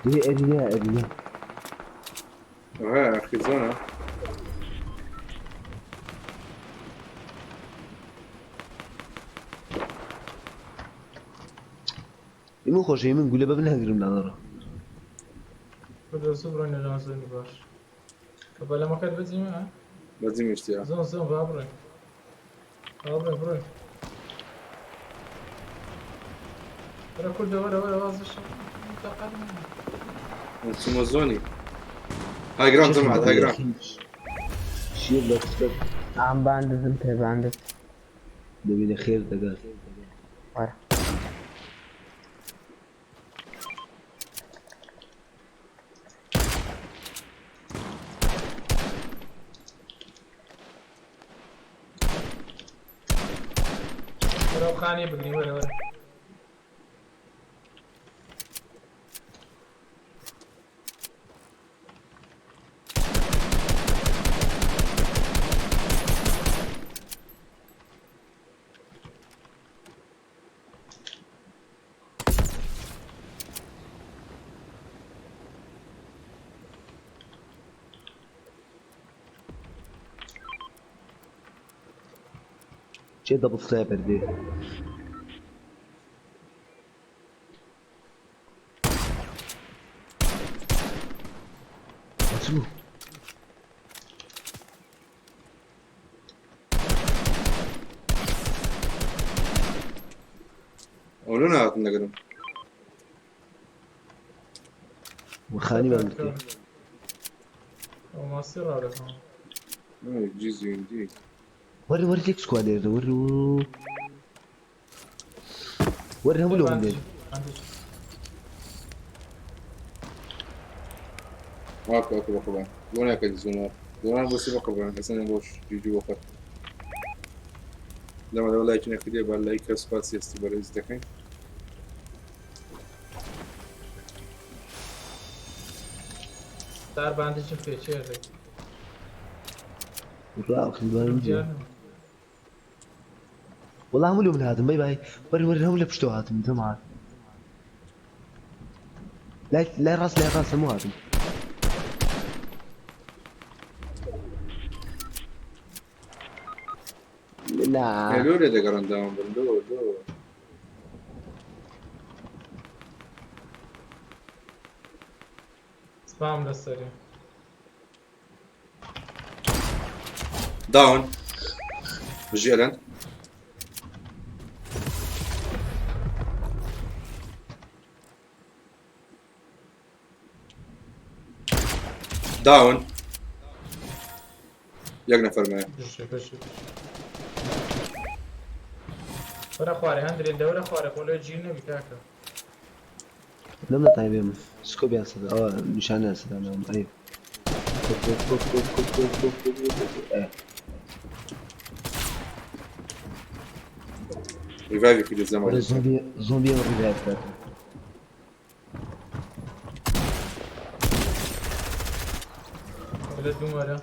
دي اريا اريا. ها خیزانە. ئیمە خۆشەی من گولە بە من هەنگرم لادەڕۆ. کوردە زوو بڕۆین لە ناو زۆنی باش. کە بەلەمەکەت بەجیمە ها؟ بەجی میشتیا. زۆن زۆن با بڕۆین. با بڕۆین بڕۆین. وەرە کوردە وەرە وەرە وازش. چمە زۆنی. هاي جراند زمعت هاي جراند. شیر لە قسە عم باندزم پێ باندز. دەبینە خێر دەگات. وەرە. وەرە ئەو خانەیە بگرین وەرە وەرە. چێ دەبڵ سنایپەر دێ. چ بوو؟ ئەو لۆ نهاتن لەگەرم. خانی بان گرتێ. ئەو ماسی ڕاو دەکەم. جیزی دی. وەرە وەرە لێک سکوا لێرە وەرە وەرە هەموو لەو هەندێ. واکە واکە بەقوربان. بۆ ناکەی زۆنە. زۆنان بۆ سی بەقوربان. ئەسەن بۆش جیجی بۆ خەت. لەمە لەوە لایکی نەکردیە با لایکە سوپاسی هەستی بەڕێز دەکەین. دار باندیجم پێ چێ دەک. ڕاو خیزبانم جێ. وەڵا هەموو لەو من هاتم بای بای. وەرە وەرە هەموو لە پشتەوە هاتم جەماعەت. لای لای ڕاست لای ڕاست هەموو هاتم. نا. لۆ لێ دەگەڕن down بن لۆ لۆ. spam لەسەرێ. down بژی ئەلەند. down یەک نەفەرمایە. بژێ بژێ وەرە خوارێ هەندرێن دەوەرە خوارێ خۆ لێ گیر نەبی کاکە. لەم لە تایبێم سکۆبیان سەدا ئەوە نیشانیان سەدا نام ئەی. revive ی کرد زەمان. زۆمبی زۆمبی ئەم revive کات. لە دوو وەرە.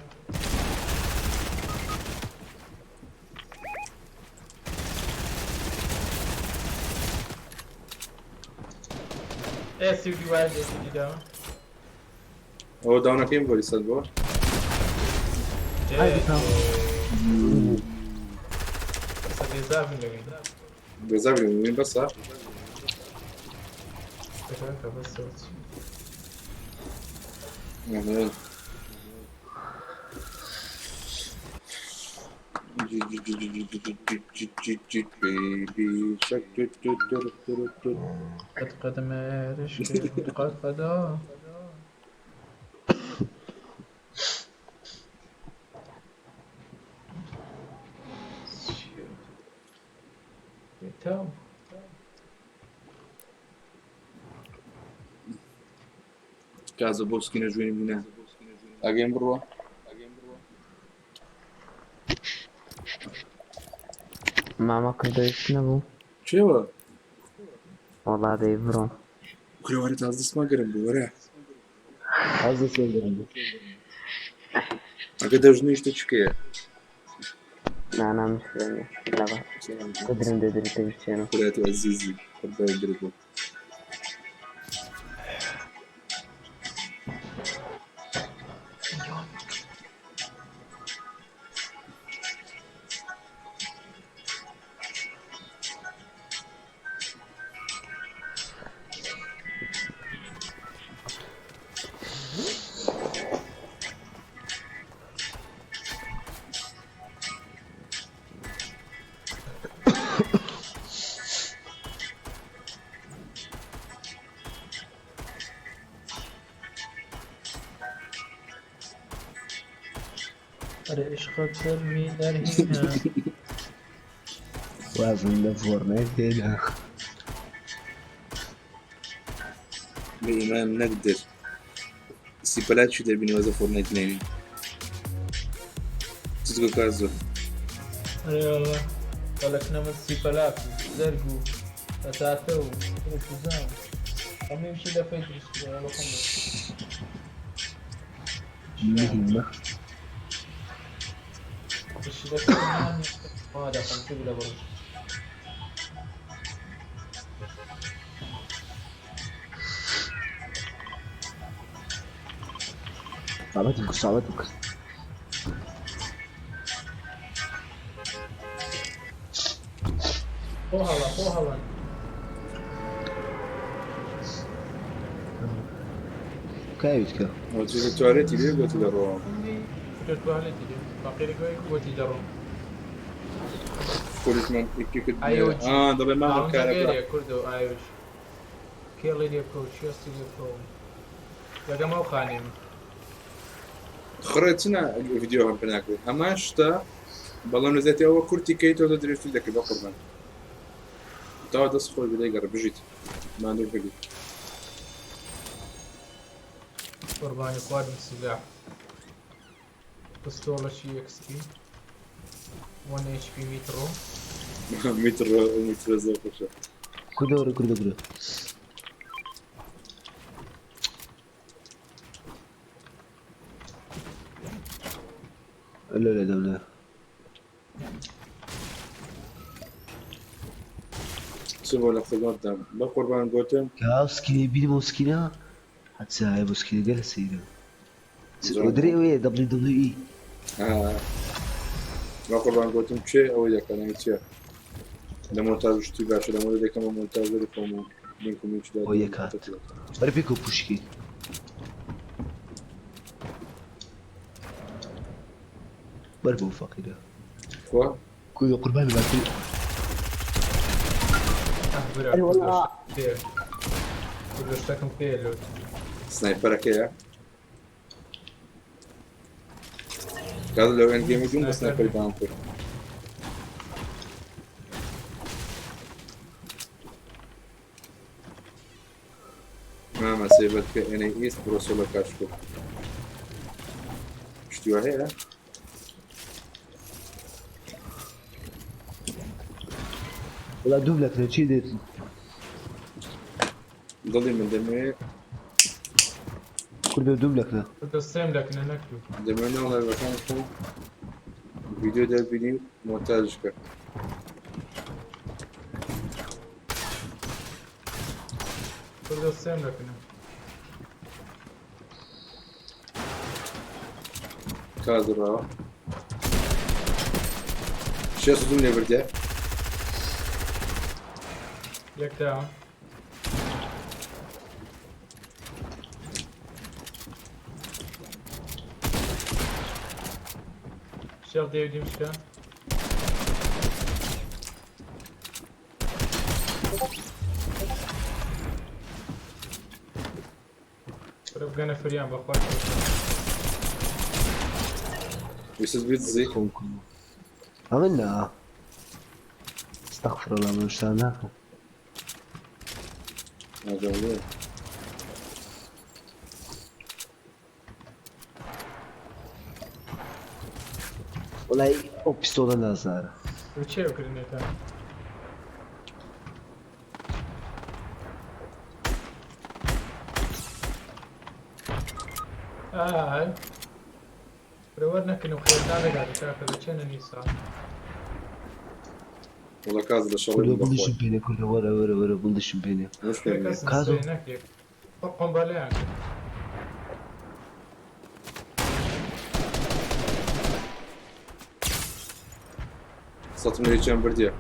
ئێ سی و دیوار لێ دیداوە. ئەوە down ەکەیم بۆری سەد بۆ. بێزافن لەوێ. بێزار بین بەسە. کاکە بەس چی. قد قد ما قد قد تاو. کازە بۆ سکینە جوێنی بینە ئەگەین بڕوە. ماما کردویش نەبوو. چێوە؟ وەڵا دەی بڕۆم. کورە وەرە تازە دەستمان گەرم بوو وەرە. تازە دەستمان گەرم بوو. ئەگە دەژنی شتە چکەیە. نا نا مشکلە نییە. لەبە قدرم دەدرێتە بچێنەوە. خودایەتی ئەزیزی خودای درێت بوو. ئەرێ عشقت سەرمی دەرهێنا. وازم لە فۆرنایت هێنا. بە ئیمان نەقدر سیپەلات چی دەبینی وەزە فۆرنایت نێنی چزگۆ کازۆ. ئەرێ والله بەڵک نەمە سیپەلاک و زەرگ و بەتاتە و ڕوپوزان هەمووشی لە فەی دروست کرا بەخۆم. مهمە. شی دەکەم ما دەخەم چی لە بڕۆژ. صعبتك صعبتك. خۆ هەڵە خۆ هەڵەن. کاویت کە. ئەوە توالێتی لێ گوتی دەڕۆ. توالێتی لێ باقیرەکەی گوتی دەڕۆم. پۆلیسمان یەکێکت ئایۆجی. دەڵێ مامە کارەبا. کوردۆ ئایۆج کێڵی لێ بکە و چێستی لێ بکە و لەگەم ئەو خانێم. خڕێ چنە ڤیدیۆ هەم پێناکرێت هەمان شتە بەڵام نزێتی ئەوە کورتی کەیتەوە لە درێژتر دەکرد بە قوربان. تاوا دەست خۆش بدەی گەڕ بژیت ماندوو ببیت. قوربانی خواردم سلاح پستۆڵەکی XP 1 HP میترۆ. میترۆ میترۆ زۆر خۆشە. کوردە وەرە کوردە کوردە. لا لا لا چ بۆ لە خزمەتدام بە قوربان گوتم. کا سکینی بینی بۆ سکینە حتى هاي بۆ سکینە گەلە سەیرە. دري وي دبليو دبليو اي. آه. ما قوربان گوتم کێ ئەوەی دەکا ناوی چییە لە مۆنتاژ شتی باشە لە مۆدە دەکەمە مۆنتاژەری خۆم و لینک و میچ ئەو یەکات. وەرە پێکەوە پوشکەین. وەرە بۆ فەقیرە. خوا کوردە قوربان باتری. ئەه برا ئەرێ وەڵا. پێ کوردە شتەکەم پێ لۆت. سنایپەرەکەیە کاز لەو ئێند گەیمە دوم بە سنایپەری داوم کرد. مامە سەیبەت کە ئێنەی ئیست بڕۆ سۆلۆ کاش بکە. شتی وا هەیە؟ وەڵا دوو لەکرێ چی دێت؟ دڵی من دەمەوێ کوردە دوو لەکرێ. کوردە سێم لەکنە نەک دوو. دەمەوێ ناو لایڤەکانی خۆم ڤیدیۆ دەربینی و مۆنتاژ کە. کوردە سێم لەکنە. کاز ڕاوە شێست دوم لێ بردێ. یەک داوم. شێڵ دێودیم شکا. بڕە بگەنە فریان بەخوا. ویست بیت زی. خۆم کردم. ئەمن نا. استغفر الله من شتان ناکەم. ئاجاڵێ. وەڵای ئەو پیستۆڵە نازدارە. چێ بکردنێتە؟ ئای برەوەر نەکردم خێرتان دەگات کاکە دەچێنە نیسا. وەڵا کاز لە شەڕی کوردە من بەخۆی. بڵیشم پێنێ کوردە وەرە وەرە وەرە بڵیشم پێنێ. مش پێم نییە. کەس کازۆ. نەکرێت قۆمبالەیان کرد. سەتم لێ چیان بردیە.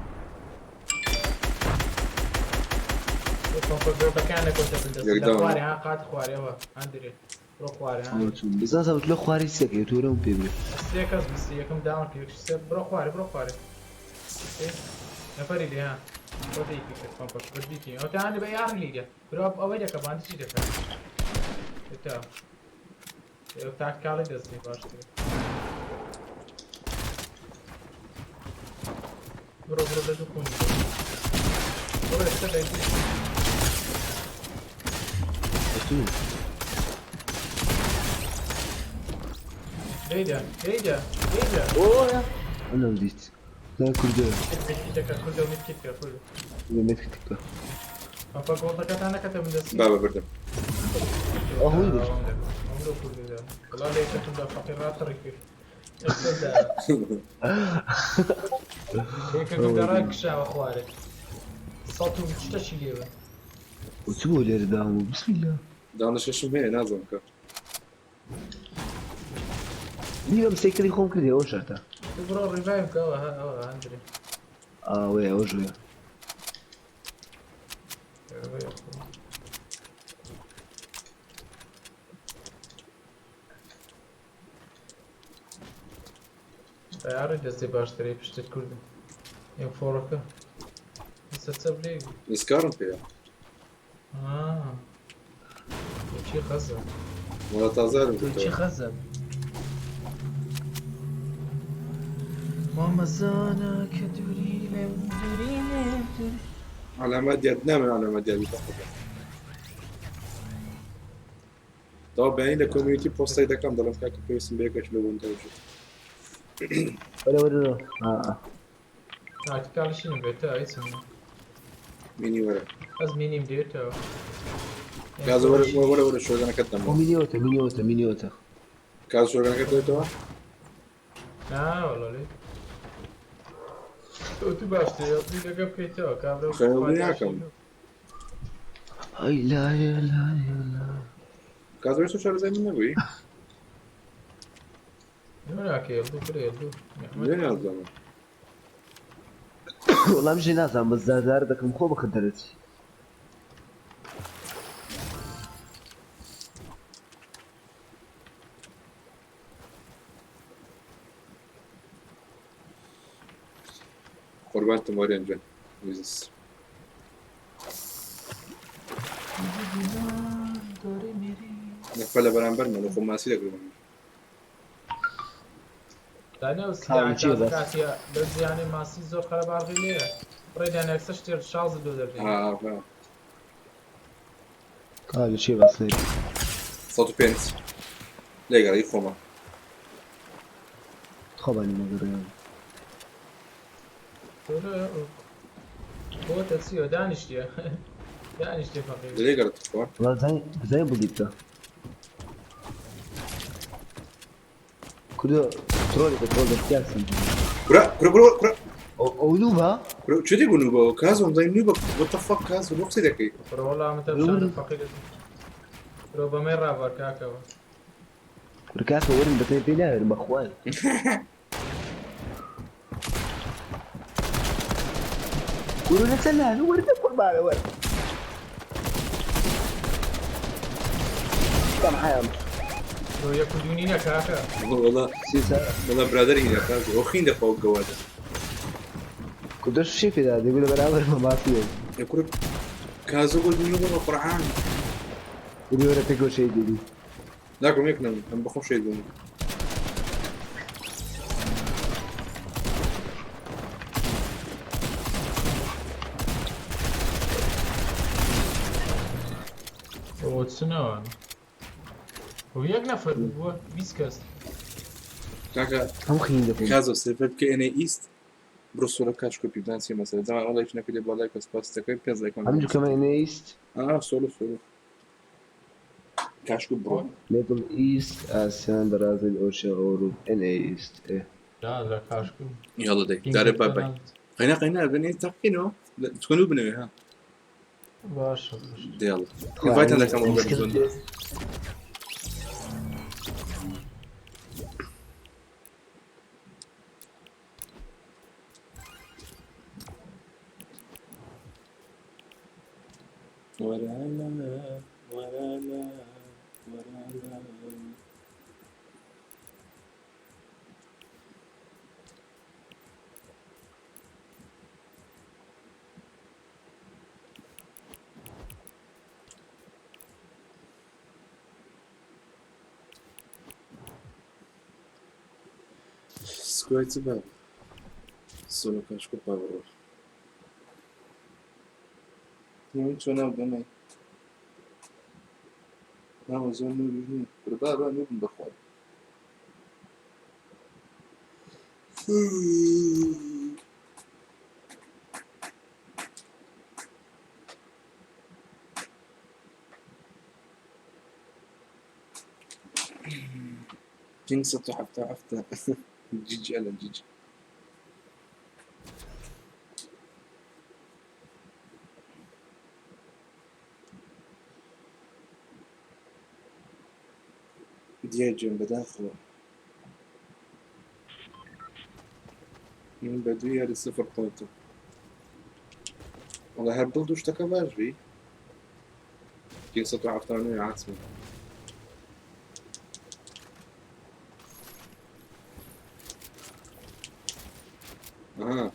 پۆمپە گۆڵەکان نەکەوتە بن دەست. یەک لە داوم. خوارێ ها قات خوارێەوە هەندرێ بڕۆ خوارێ ها. بزان زەوت لە خواری سێکەی تۆرەم پێ بێ. سێ کەس بسی یەکەم داون کرد یەک سێ بڕۆ خوارێ بڕۆ خوارێ. سێ نەفەری لێ ها. خۆت یەکی کرد پۆمپەش بردیتی. ئەو تا هەندێ بە یار لیگە. برۆ ئەوەی دەکە باندی چی دەکە؟ تا. ئەو تاکتیکاڵی دەست لێ باشترە. بڕۆ بڕۆ لە دوو کونی. بڕۆ ئێستا لە دوو. تو. لێیدا لێیدا لێیدا. ئەنەم دیت. لا کوردە. متکیتەکە کوردە و متکیتکە کوردە. متکیتکە. پەپە گۆڵەکەتان نەکەتە من دەستی. بابە بردم. ئەوەی برد. ئەمڕۆ کوردە. وەڵا لێ کەتم دا فەقیر ڕاتڕی کرد. ئێستا دا. یەکەکم دا ڕاکشاوە خوارێ. سەد و شتەشی لێوە. و چ بۆ لێرە داوم؟ بسم الله. دانشەشم هەیە نازانم کە. نیوەم سێکری خۆم کردی ئەوە شەرتە. تو بڕۆ ڕیڤایڤ کە ئەوە ئەوە هەندرێ. ئاوێ ئەوە ژوێ. تەیارە دەستی باشترەی پشتت کوردم. ئێم فۆڕەکە. ئێستا چە بلێ؟ ئیسکارم پێیە. آه. چی خەزە؟ وەڵا تازارم تۆ چی کردەوە. خەزە؟ مامەزانە کە دووری لێم دووری لێم دووری. علامات دیار نامەوێ علامات دیار بیتەقەکە. داوا بەیانی لە کۆمیونیتی پۆستێک دەکەم دەڵێم کاکە پێویستم بە یەکێک لە مۆنتاژ. وەرە وەرە. ئا. تاکتیکاڵیشی نەبێتە هیچم نییە. مینی وەرە. بەس مینیم دێتەوە. کازە وەرە وەرە وەرە شۆگەنەکەت ئەو دەمەوە. مینیۆتە مینیۆتە مینیۆتە. کاز شۆگەنەکەت دەێتەوە؟ نا وەڵا لێ. تۆ تو باشتری ئەو لەگە بکەیتەوە کابرا خەیاڵی ناکەم. ئەی لا لا لا. کازە تۆ شارەزای من نەبووی؟ ناکە دوو کرێ دوو. لێ نازانم. وەڵام ژێ نازانم بەس زار دەکەم خۆ بخە دەرەچی. قوربانتم وەرێن جان. ویزس. نەفەر لە بەرامبەرمە لە خۆ ماسی دەگرم. دانیا و کاوی چییە بەس؟ کاتیە لەو جیهانەی ماسی زۆر قەرەباڵغی لێیە. بڕێ دانیا یەکسەر شتێ شازت لۆ دەردێ. ها ها. کاوی چییە بەس لێ؟ 105 لێگەڕی خۆمە. خۆبانی نەگەڕێن. بۆتە چییە دانیشتیە. دانیشتیە فەقیر. لێگەڕت خۆ. وەڵا زانی زانی بڵی بکە. کوردۆ ترۆلێکە ترۆل دەستیاسن. کورە کورە کورە کورە ئەو نوبە؟ کورە چێ دەگو نوبە کازم دای نوبە what the fuck کازم لۆ قسەی دەکەی؟ بڕۆ وەڵا ئەمە تەبشانە فەقیر. برۆ بەمەی ڕابوار کاکەوە. کورە کاکە وەرن بەتەنێ پێی ناوێرم بەخوای. کورە لەسەر لان وەرنە قوربانە وەر. کەم حەیام. برۆ یەک و دوو نینە کاکە. وەڵا سیسا وەڵا برادەری هینە کازم ئەو خین دەخوا و گەوادە. کوردەش شی پێدا دەگو لە بەرامبەر بە ماسی. يا كورة كازو قلت نوبة بە قورعان. وەرە وەرە پێکەوە شەهید دەبی. ناکەم یەک نەم ئەم بەخۆم شەهید بووم. ئەوە چنەوە؟ ئەو یەک نەفەر بووە 20 کەس. کاکە هەموو خین دەخۆن. کازۆ سێرڤەر بکە ئێنەی ئیست بڕۆ سۆرە کاش کۆپی بدان چی مەسەلە جەماعە وەڵا هیچ نەکردێ با لایک و سپاس دەکەی پێنج لایکمان هەموو کەمە ئێنەیست؟ ئا سۆلۆ سۆلۆ کاش کو بڕۆ. میدل ئیست ئاسیان بەرازیل ئۆشیا ئەوروپ ئێن ئەی ئیست ئێ. لا لە کاش کو. يلا دەی دارێ بای بای. قەینا قەینا بنێ تاقینەوە چکۆ نوو بنەوێ ها. باشە. دێ يلا. ئینڤایتان دەکەم ئەو گەر ورانا ورانا ورانا سكويت باب سولو كاشكو بابرو چۆن ناو دەمەی ناوە زۆر نووریش نییە کورە با با نووبم بەخوا. بينج 177 جيجي ألا جيجي. دیار گیان بەداخەوە من بە دوو یاری سفر پۆینتم. وەڵا هەر بڵد و شتەکە باش بی. 179 عاسمە. ئەها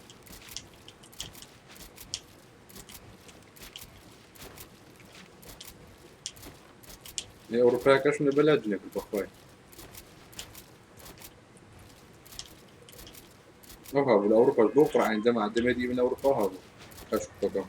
لە ئەوروپاکەشم لە بەلا جنێک بەخوای. ئەو هەبوو لە ئەوروپاش بۆ قورعانی دەما دەمێتی من ئەوروپا هەبوو کاش بکەم.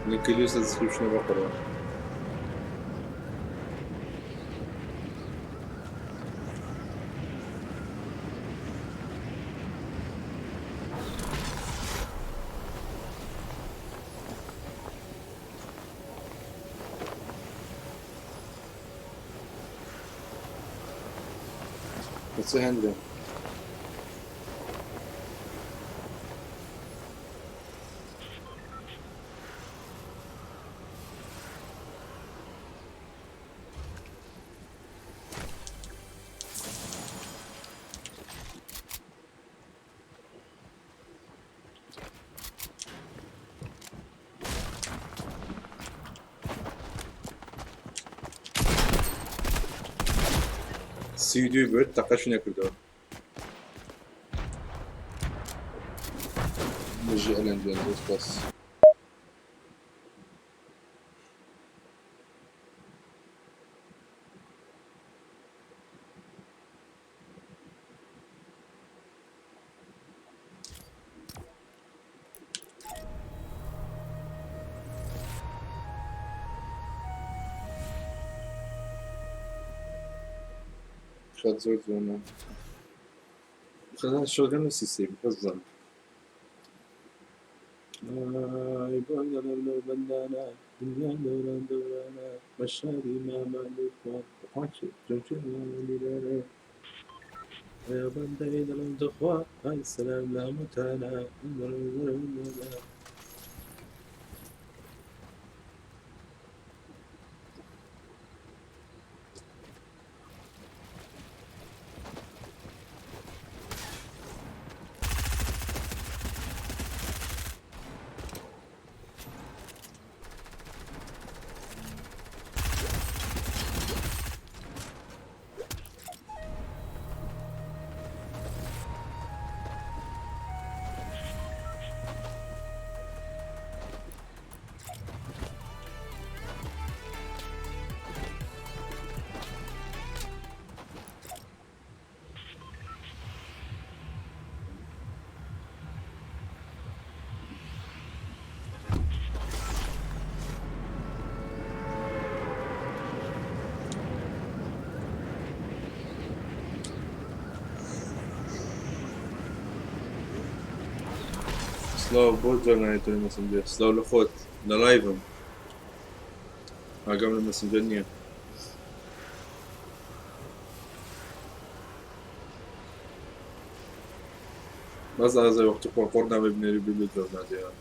لینکلیوس دیسکریپشنە بە قورعان. بەچ هەندێ؟ 32 برد تەقەشی نەکردەوە. بژی ئەلەن گیان زۆر سپاس. خەت زۆر جوانە. خەزان شۆگەن و سیسی بەزان. ئای بەندە بەندانە دنیا دەوران دەورانە بە شاری مامان لێخوا بەخوا جۆچێ میرانە ئایا بەندەی دڵم دەخوا ئای سەلام لە هەمووتانە. سلاو بۆ جۆنای تۆی مەسنجەر. سلاو لە خۆت لە لایڤم ئاگام لە مەسنجەر نییە. بەس ئازای وەختی قۆڕقۆڕ نامە بنێری بێ جواب نادەیەوە.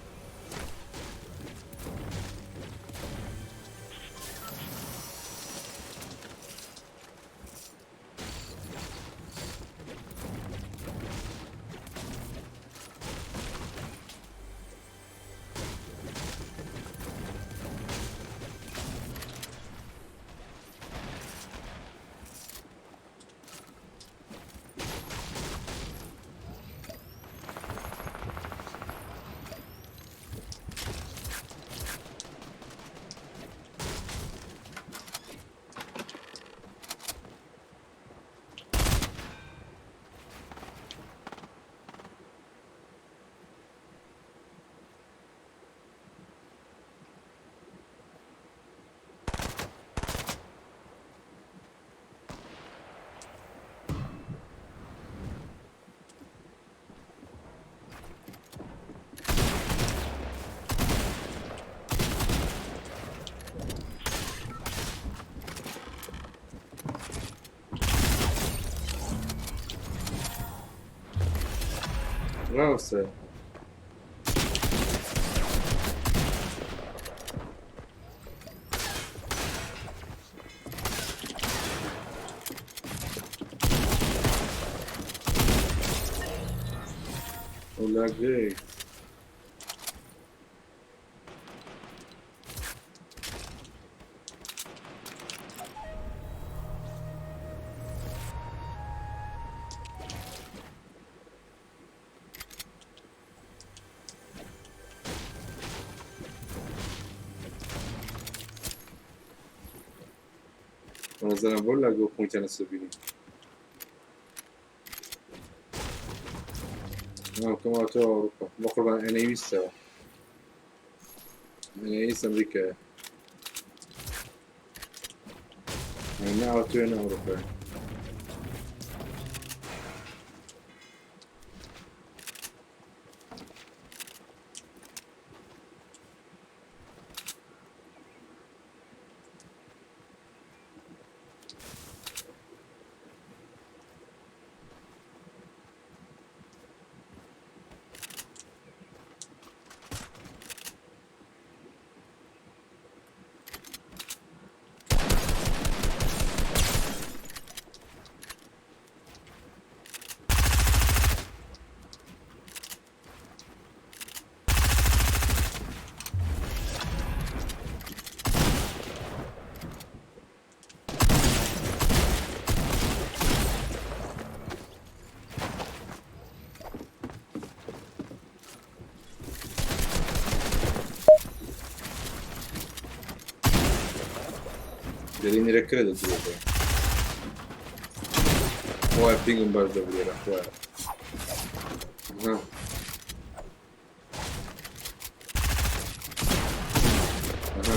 ڕاستە. ئەو لاگەی نظرم بۆ لاگە و پوینتە نەسەبینی کەماتەوە ئەوروپا بە قوربان ئەنەویستەوە ئەنەویست ئەمریکایە نە ئەوتوێ نە ئەوروپایە. دەرێ نێرە کرە دەدرێت. خوایە پینگم باش دەبوو لێرە خوایە. ها. ئەها.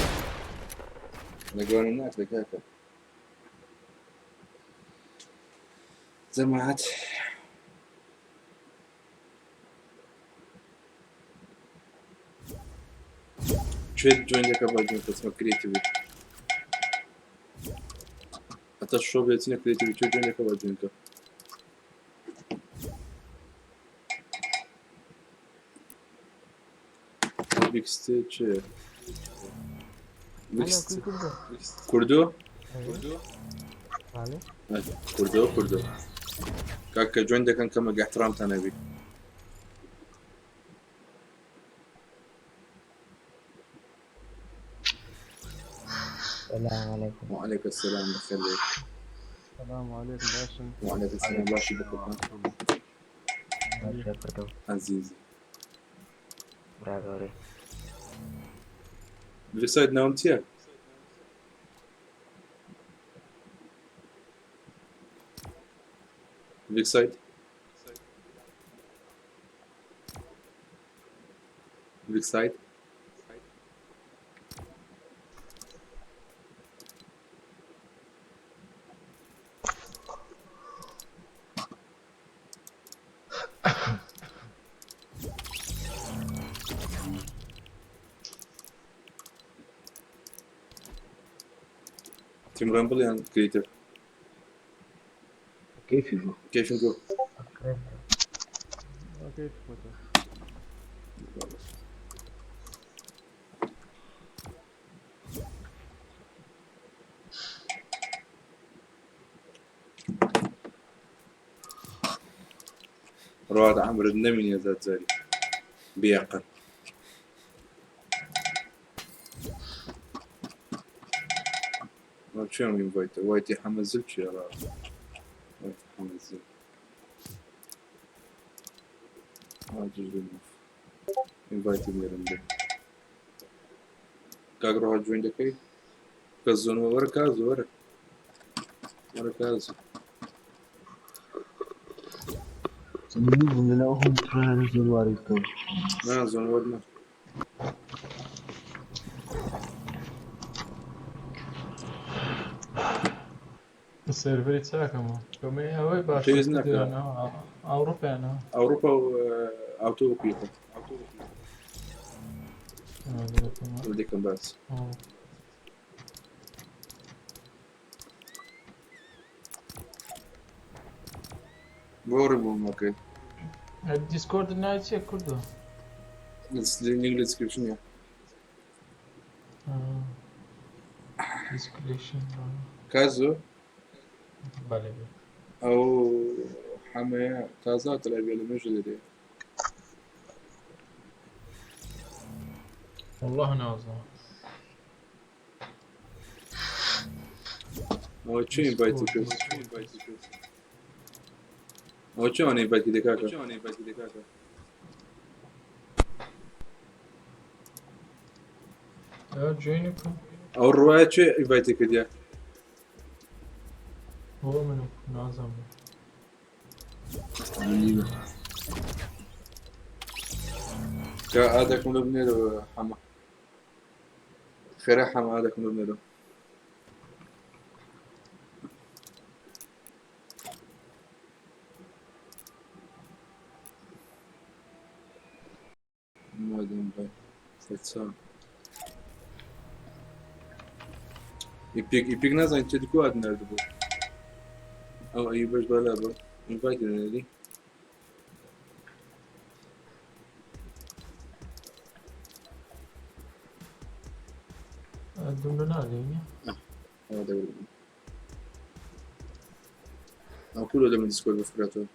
لەگەڵم ناکرێ کاکە. جەماعەت کوێ جۆین دەکە بە جۆین کەسمە کرێتیڤ حتا شۆ بێتینە کرێتیڤ کوێ جۆین دەکە بە جۆین کە بیکستێ چێ الو كل كله کوردۆ بله کوردۆ کوردۆ کاکە جۆین دەکەن کەمە احترامتان هەبی. السلام عليكم. وعليك السلام بخير. السلام عليكم باشا. وعليك السلام باشي بخير. باشا كردو عزيزي براغوري بسايد ناوم چییە؟ بيك سايد بيك سايد تيم رامبل يعني كريتيف. كيف يبو كيف نقول؟ كيف فوتو رواد عمرو نمين يا ذات زاري بيعقل ما شو انفايت وايتي حمزل شي يا وايتي حمزل انفايت ميرنده کاک ڕۆها جوین دەکەی کە زۆنەوە وەرە کازۆ وەرە وەرە کازۆ. نظم لهم ترى زنوار يكون نا زۆن وەرنە. سێرڤەری چاکەمەوە کەمەی ئەوەی باش پێویست ناکات. ئەوروپیانە. ئەوروپا و ئاوتۆ وەکو دەکەم باس. بۆ ڕێبوومەکەی دیسکۆرد ناوی چییە کوردۆ؟ لینک لە دیسکریپشنە. دیسکریپشن. کازۆ بەڵێ. ئەو حەمەیە تازە تەلابیە لە مێژە لێرەیە. والله نازانم. ئەوە چێ ئینڤایتی کرد؟ ئەوە چێ ئەوانە ئینڤایتی دەکاکە؟ ئەوە جوێنی بکەم. ئەو ڕوایە چێ ئینڤایتی کردیە؟ بۆ من نازانم. کە ئادەکم لە بنێرەوە حەمە خێرا حەمە ئادەکم لە بنێرەوە. مادەم بای سەرچاو ئیپیک ئیپیک نازانین چێ کو ئاد نردبوو ئەو ئەی بەش بالا بە ئینڤایتی نێری. دوم لە نادەی نییە؟ ئەوە دەبێت ئەو کولۆ لە من دیسکۆرد بفرێتەوە.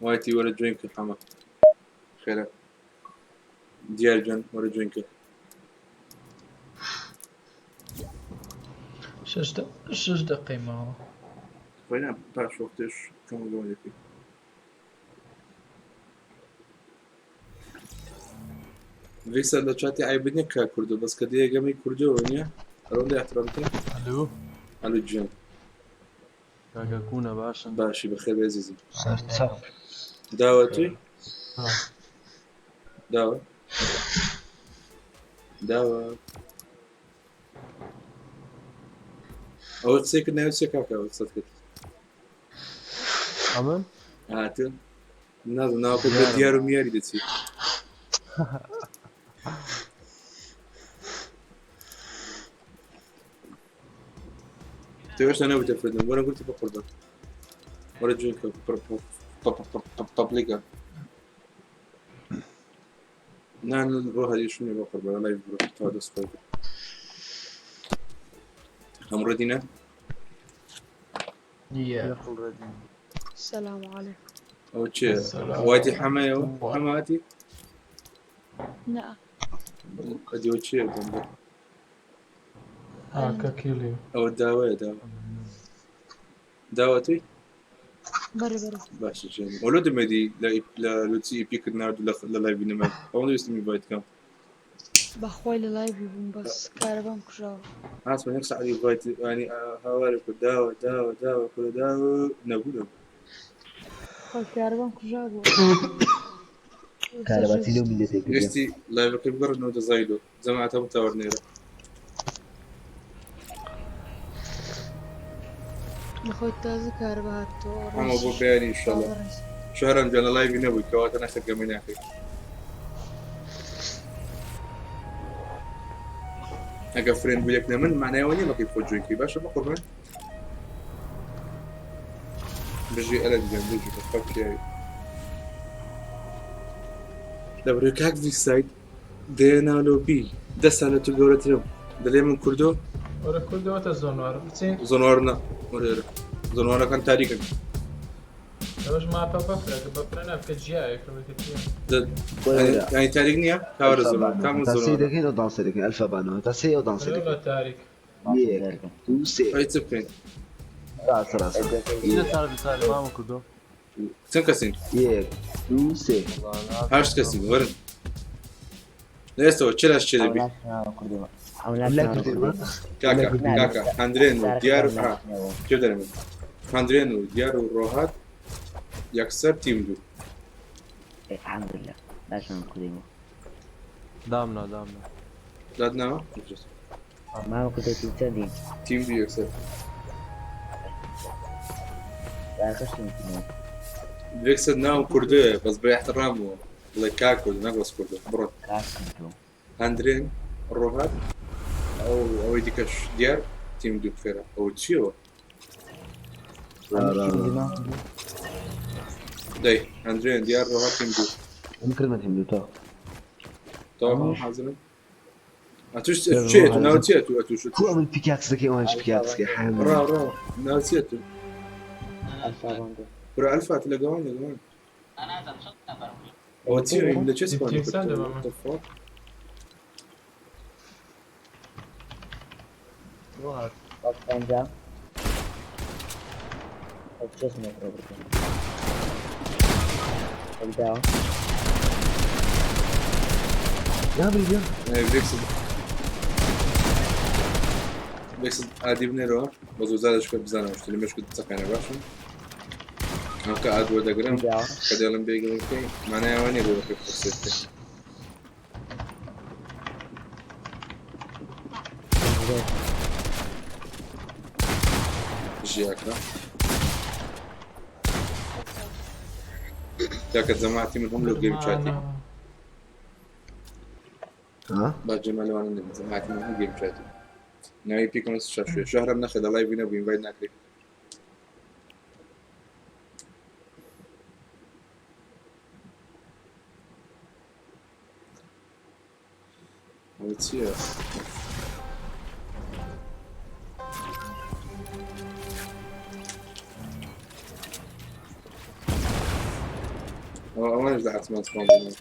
وايتي ولا جوينك حما خيرا ديار جن ولا جوينك. شەش دەقەی ماوە. خۆی نا پاش وەختێش کەم گەمە دەکەی. ڤیسەر لە چاتی عیب نییە کە کوردۆ بەس کە دێ گەمەی کوردۆوە نییە ئەوەندە احترامتە. ئەلو. ئەلو گیان. کاکە کوونە باشن؟ باشی بەخێر بێ ئەزیزم. سەرچاو. داوە توی؟ داوە داوە ئەوە قسەی کرد ناوی چیە کاکە ئەوە قسەت کرد؟ ئەمن؟ هاتن نازم ناوەکەت بە دیار و میاری دەچی. تۆ هێشتا نەبوویتە فردم وەرە گوتی بە قوربان وەرە جوێن کە پەبلیکە نا ڕۆ هەری شونێ بە قوربان لای بڕۆ تا دەست خۆی بێ. هەموو ڕێدینە؟ السلام عليكم. ئەوە چێ وایتی حەمەیەوە حەماتی؟ نا. ئەدیەوە چێ دەنگە؟ کە کیلی. ئەوە داوایە داوە داوە توی؟ بەرێ بەرێ. باشە جێن وەلۆ دەمێدی لە لوتی ئیپی کرد نارد لە لایڤی نەمای ئەوەندە ویستم ئینڤایت کەم. بەخوای لە لایڤی بووم بەس کارەبام کوژاوە. هاتمە یەک ساعت ئینڤایت ینی هاوارێ کرد داوە داوە داوە کورە داوە نەبوو نەبوو. خۆی کارەبام کوژابوو. کارەباتی لەو میللەتەی کردیە. ویستی لایڤەکەی بگەڕێنەوە دەزایلۆ جەماعەت هەموو تاوەرنێرە. لەخۆی تازە کارەبا هاتەوە. هەموو بۆ بەیانی ئینشەڵا. شەهرام گیان لە لایڤی نەبووی کەواتە نەخێر گەمەی ناکەی. ئەگەر friend بوو یەک نەمن معنای ئەوە نییە بەکەی خۆت join کەی باشە بەقوربان. بژی ئەلەند گیان بژی بەخوا پیاوی. لەبەرەی کاک ڤیساید دەیەنا لۆبی دە سال لە تو گەورەترم دەلێ من کوردۆ. وەرە کوردەوەتە زۆنوار بچین. زۆنوار نا وەرە زۆنوارەکان تاریکن. لەوەش ماپە بەفرە کە بەفرە نا بکە جیایە کە بکە جیا. یانی تاریک نییە کاوەرە زۆنوار کام تا سێ زۆنوارە؟ دەکەین ئەو دانسێ دەکەین ئەلفا بانەوە تا سێ ئەو دانسێ وەڵا دەکەین. تاریک. یەک دوو سێ. ئەی چ بکەین؟ ڕاستە ڕاستە. چی لە تاریک تاریک مامە کوردۆ؟ چەند کەسین؟ یەک دوو سێ. هەشت کەسین وەرن. لە ئێستەوە چ لاش چێ دەبی؟ لا کوردی کاکە کاکە هەندرێن و دیار و ها کێ دەرێ من هەندرێن و دیار و ڕۆهات یەکسەر تیم دوو. الحمد لله باش کوردی دامنا دامنا. داد ناوە؟ مامە کوردی تیم چەندین؟ تیم دوو یەکسەر. یەکسەر ناوم کوردۆیە بەس بە احترامەوە بڵێ کاک کوردۆ نەک بەس کوردۆ بڕۆن. هەندرێن ڕۆهات ئەو ئەوەی دیکەش دیار تیم دوو بخێرە ئەوە چیەوە؟ دەی هەندرێن دیار ڕۆهات تیم دوو. ئەم کردمە تیم دوو تا. تەواو حازرن؟ ئەتوش چێ تو ناو چیە تو ئەتوش کو ئەمن پیکاکس دەکەی ئەوانش پیکاکس دەکەی حەیان ڕا ڕا ناو چیە تو؟ کورە ئەلفا تو لەگەوان لەگەوان ئەوە چیە لە چێ سپانی تیم کرد؟ چەندە What the fuck؟ نابری بێکسد بێکسد ئادی بنێرەوە بە زۆر زادەش کە بزانم شتە لە مێشکت چەقێنە باشە ئەو کە ئاد وەردەگرم کە دێڵم بێگەم بکەی مانای ئەوە نییە بۆ بەکەی قسە بکەی. ژیاکە کاکە جەماعەتی من هەم لۆ گەیم چاتی ها؟ با جەمال لەوانە نەبێت جەماعەتی من هەم گەیم چاتی ناوی پیکم شاشوێ شەهرم نەخێ لە لایڤی نەبوو ئینڤایت ناکرێ. ئەوە چییە؟ ئەوە ئەوانش لە عەتمان سپان بوون.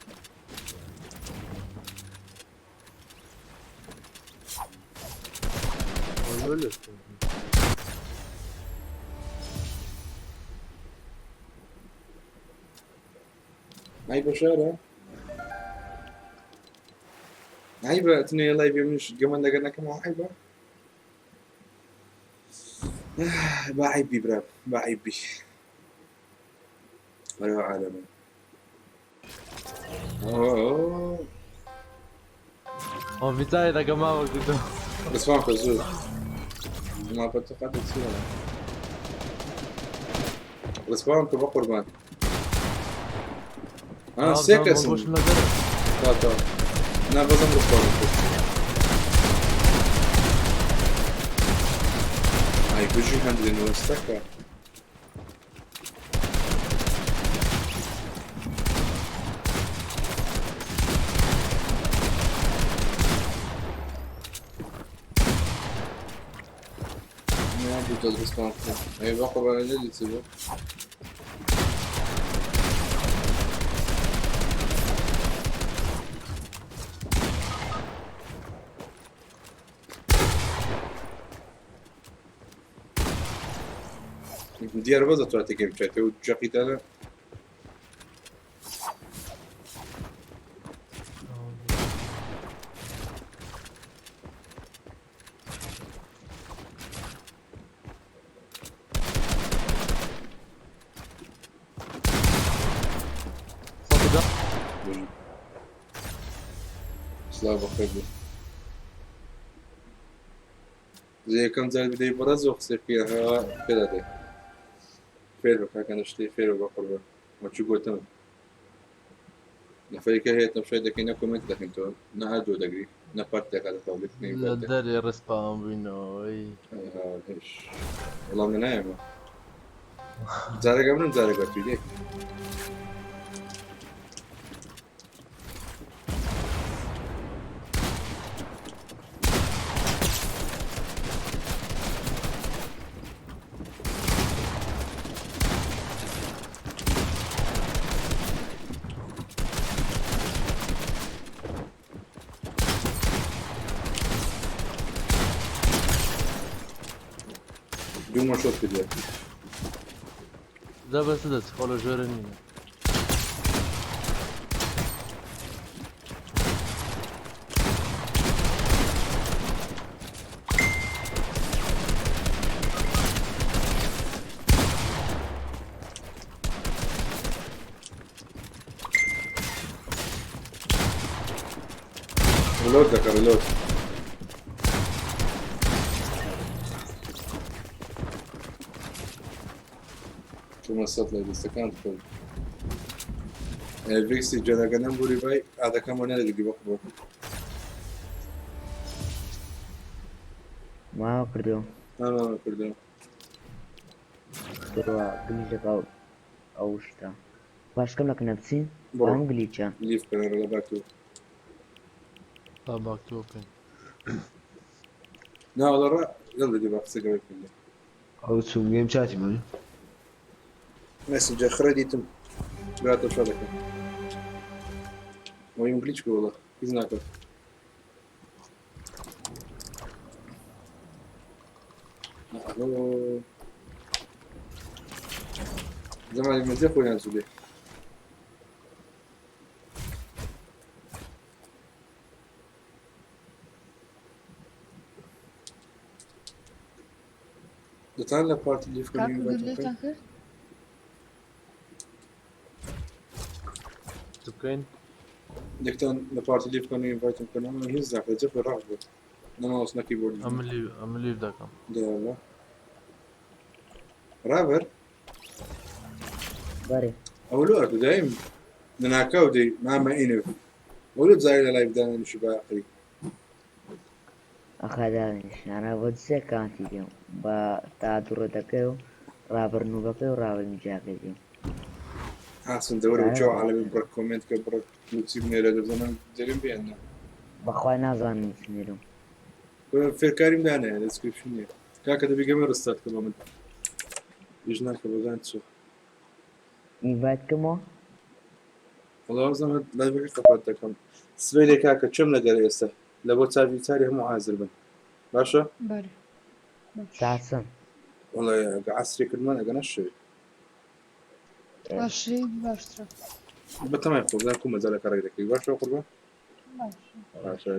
عیبە شارە عیبە تنێ لای بێ منش گەمەن لەگەر نەکەمەوە عیبە با عیب بی برا با عیب بی وەرەوە عالەمە ئۆفیتای دەکە ماوە کردو. بس ما زور ما بتقعد تصير رسبان كبا قربان انا سيكس بۆش لەگەر تا تا نا بەزم رسبان ئای بژی هەندێ نوەستەکە Ne yapacağız respawn? Eyvah قربان ne diyor? دیارە بەس دەتوانێت تێکەی بچێتەوە جەقیتانە سەدا بژی سڵاو بەخێر بێ یەکەم جار بدەی بەڕێز و قسەی پێ پێدا دێ فێر بە کاکە شتێ فێر بە قوربان وەچی گوتم نەفەرێکە هەیە تەمشای دەکەی نە کۆمێنت دەکەین تۆ نە ئادۆ دەگری نە پارت دەکات لە پابلیک لە دەرێ ڕسپاوم بووینەوەی وەڵام لە نایەمە جارێکە منم جارێکە توی لێ دوو مەشۆت کردێ جا بەس دەچ خۆ لە ژێرە نینە ڕلۆد دەکە ڕلۆد چوومە سەد لە دەستەکان خۆی ڤیکسی جەنەکە نەمبووری بای ئادەکەم نەدەگری بە قوبۆ ماوە کردو نامامە کردم تۆ گلیچەکە ئەو شتە باشکەم لە کنە بچین بڕۆ هەم گلیچە لیف بکەنە لە باکتۆ تا باکتۆ بکەین نا وەڵا ڕا يلا دي بقى قسە بکەین ئەو چوم گەیم چاتی من مەسنجەر خڕە دیتم براتە شا دەکەم وەیم گلیچ بوو وەڵا هیچ ناکات ئەلۆ زەمانی مەزێ خۆیان زوو لێ دەتان لە پارتی لیف کاک کردن کوردۆ بکەن لێتان کرد چ بکەین یەکتان لە پارتی لیف کردن ئینڤایتم بکەن ئەمە هیچ ناکات جەفی ڕاق بوو نەماوس نەکی بۆ ئەمن لیو ئەمن لیو دەکەم دەڵە ڕابەر بەرێ ئەو لۆ ئەردو دایم لەناکاو دەی مامە ئینف ئەو لۆ جاری لە لای بدانە باقی ئەخادانیشانە بۆ سێ کانتی دێم بە تا دوڕە دەکەی و ڕابەر نوبەکەی و ڕابەر میجاکەی دێم حاسن دەوەرە و عالەمی بڕ کۆمێنت کە بڕ نووسی بنێرە دەزانم دەرم بێنە بەخوای نازانم چنێرم فێرکاریم دانایە دەسکریپشن نییە کاکە دەبی گەمە ڕستات کە بە من ئیش ناکە بەگان چۆ ئینڤایت کەمەوە وەڵا وەزانم لایڤەکە قەپات دەکەم سبەی لێ کاکە چم لەگەر ئێستا لە بۆ چاوی چاری هەموو حاضر بن باشە بەرێ باش ساعت چەند وەڵا ئەگە عەسرێ کردمان ئەگە نەشەوێ باشی باشترە. بەتەمای خۆ بزانم کو مەجالەکە ڕێک دەکەوی باشە قوربان باشە باشە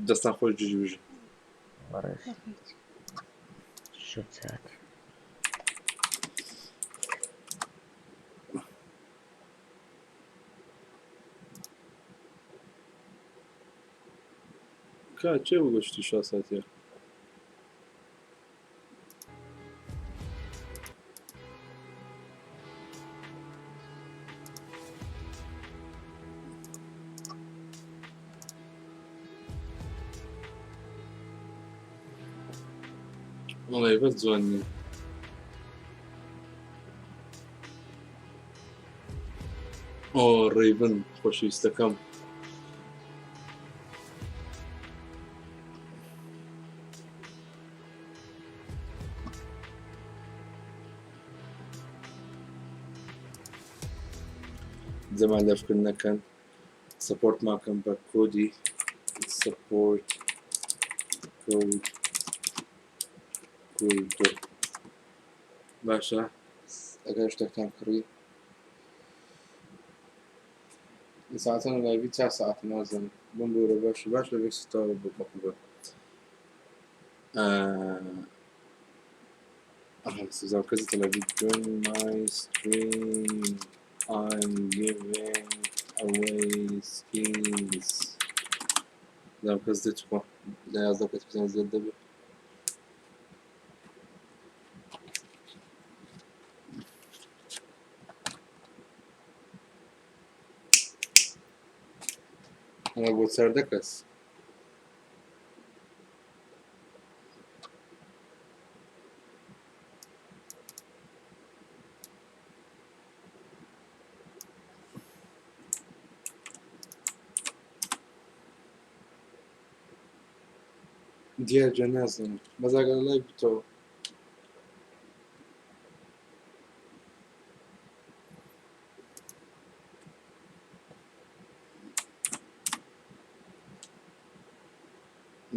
دەستان خۆش جوجی بژی بەڕێز بەخێر. شەو چاک. کا چێ بوو گەشتی شا ساتیە وەڵی بەس جوان نییە ئۆ ڕیبن خۆشەویستەکەم زەمان لەفکردن نەکەن سەپۆرتماکەم بە کۆدی سەپۆرت کۆد کوردۆ باشە ئەگەر شتێکتان کڕی لە ساعتان لایڤی چا ساعت نازانم بم بۆرە باش باش لە وێکسیتەوە بەقوبە سزا کەسی تەلەڤی join my stream I'm giving away skins زام کەس دێت خوا لە یازدە کەس بزان زیاد دەبێت ئەمە بۆ 14 کەس دیار جا نازانم بەس ئەگەر لای بتەوە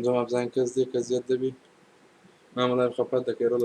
جەما بزانین کەس دێ کەس زیاد دەبی مامەڵای خەپات دەکەی ڕۆڵە.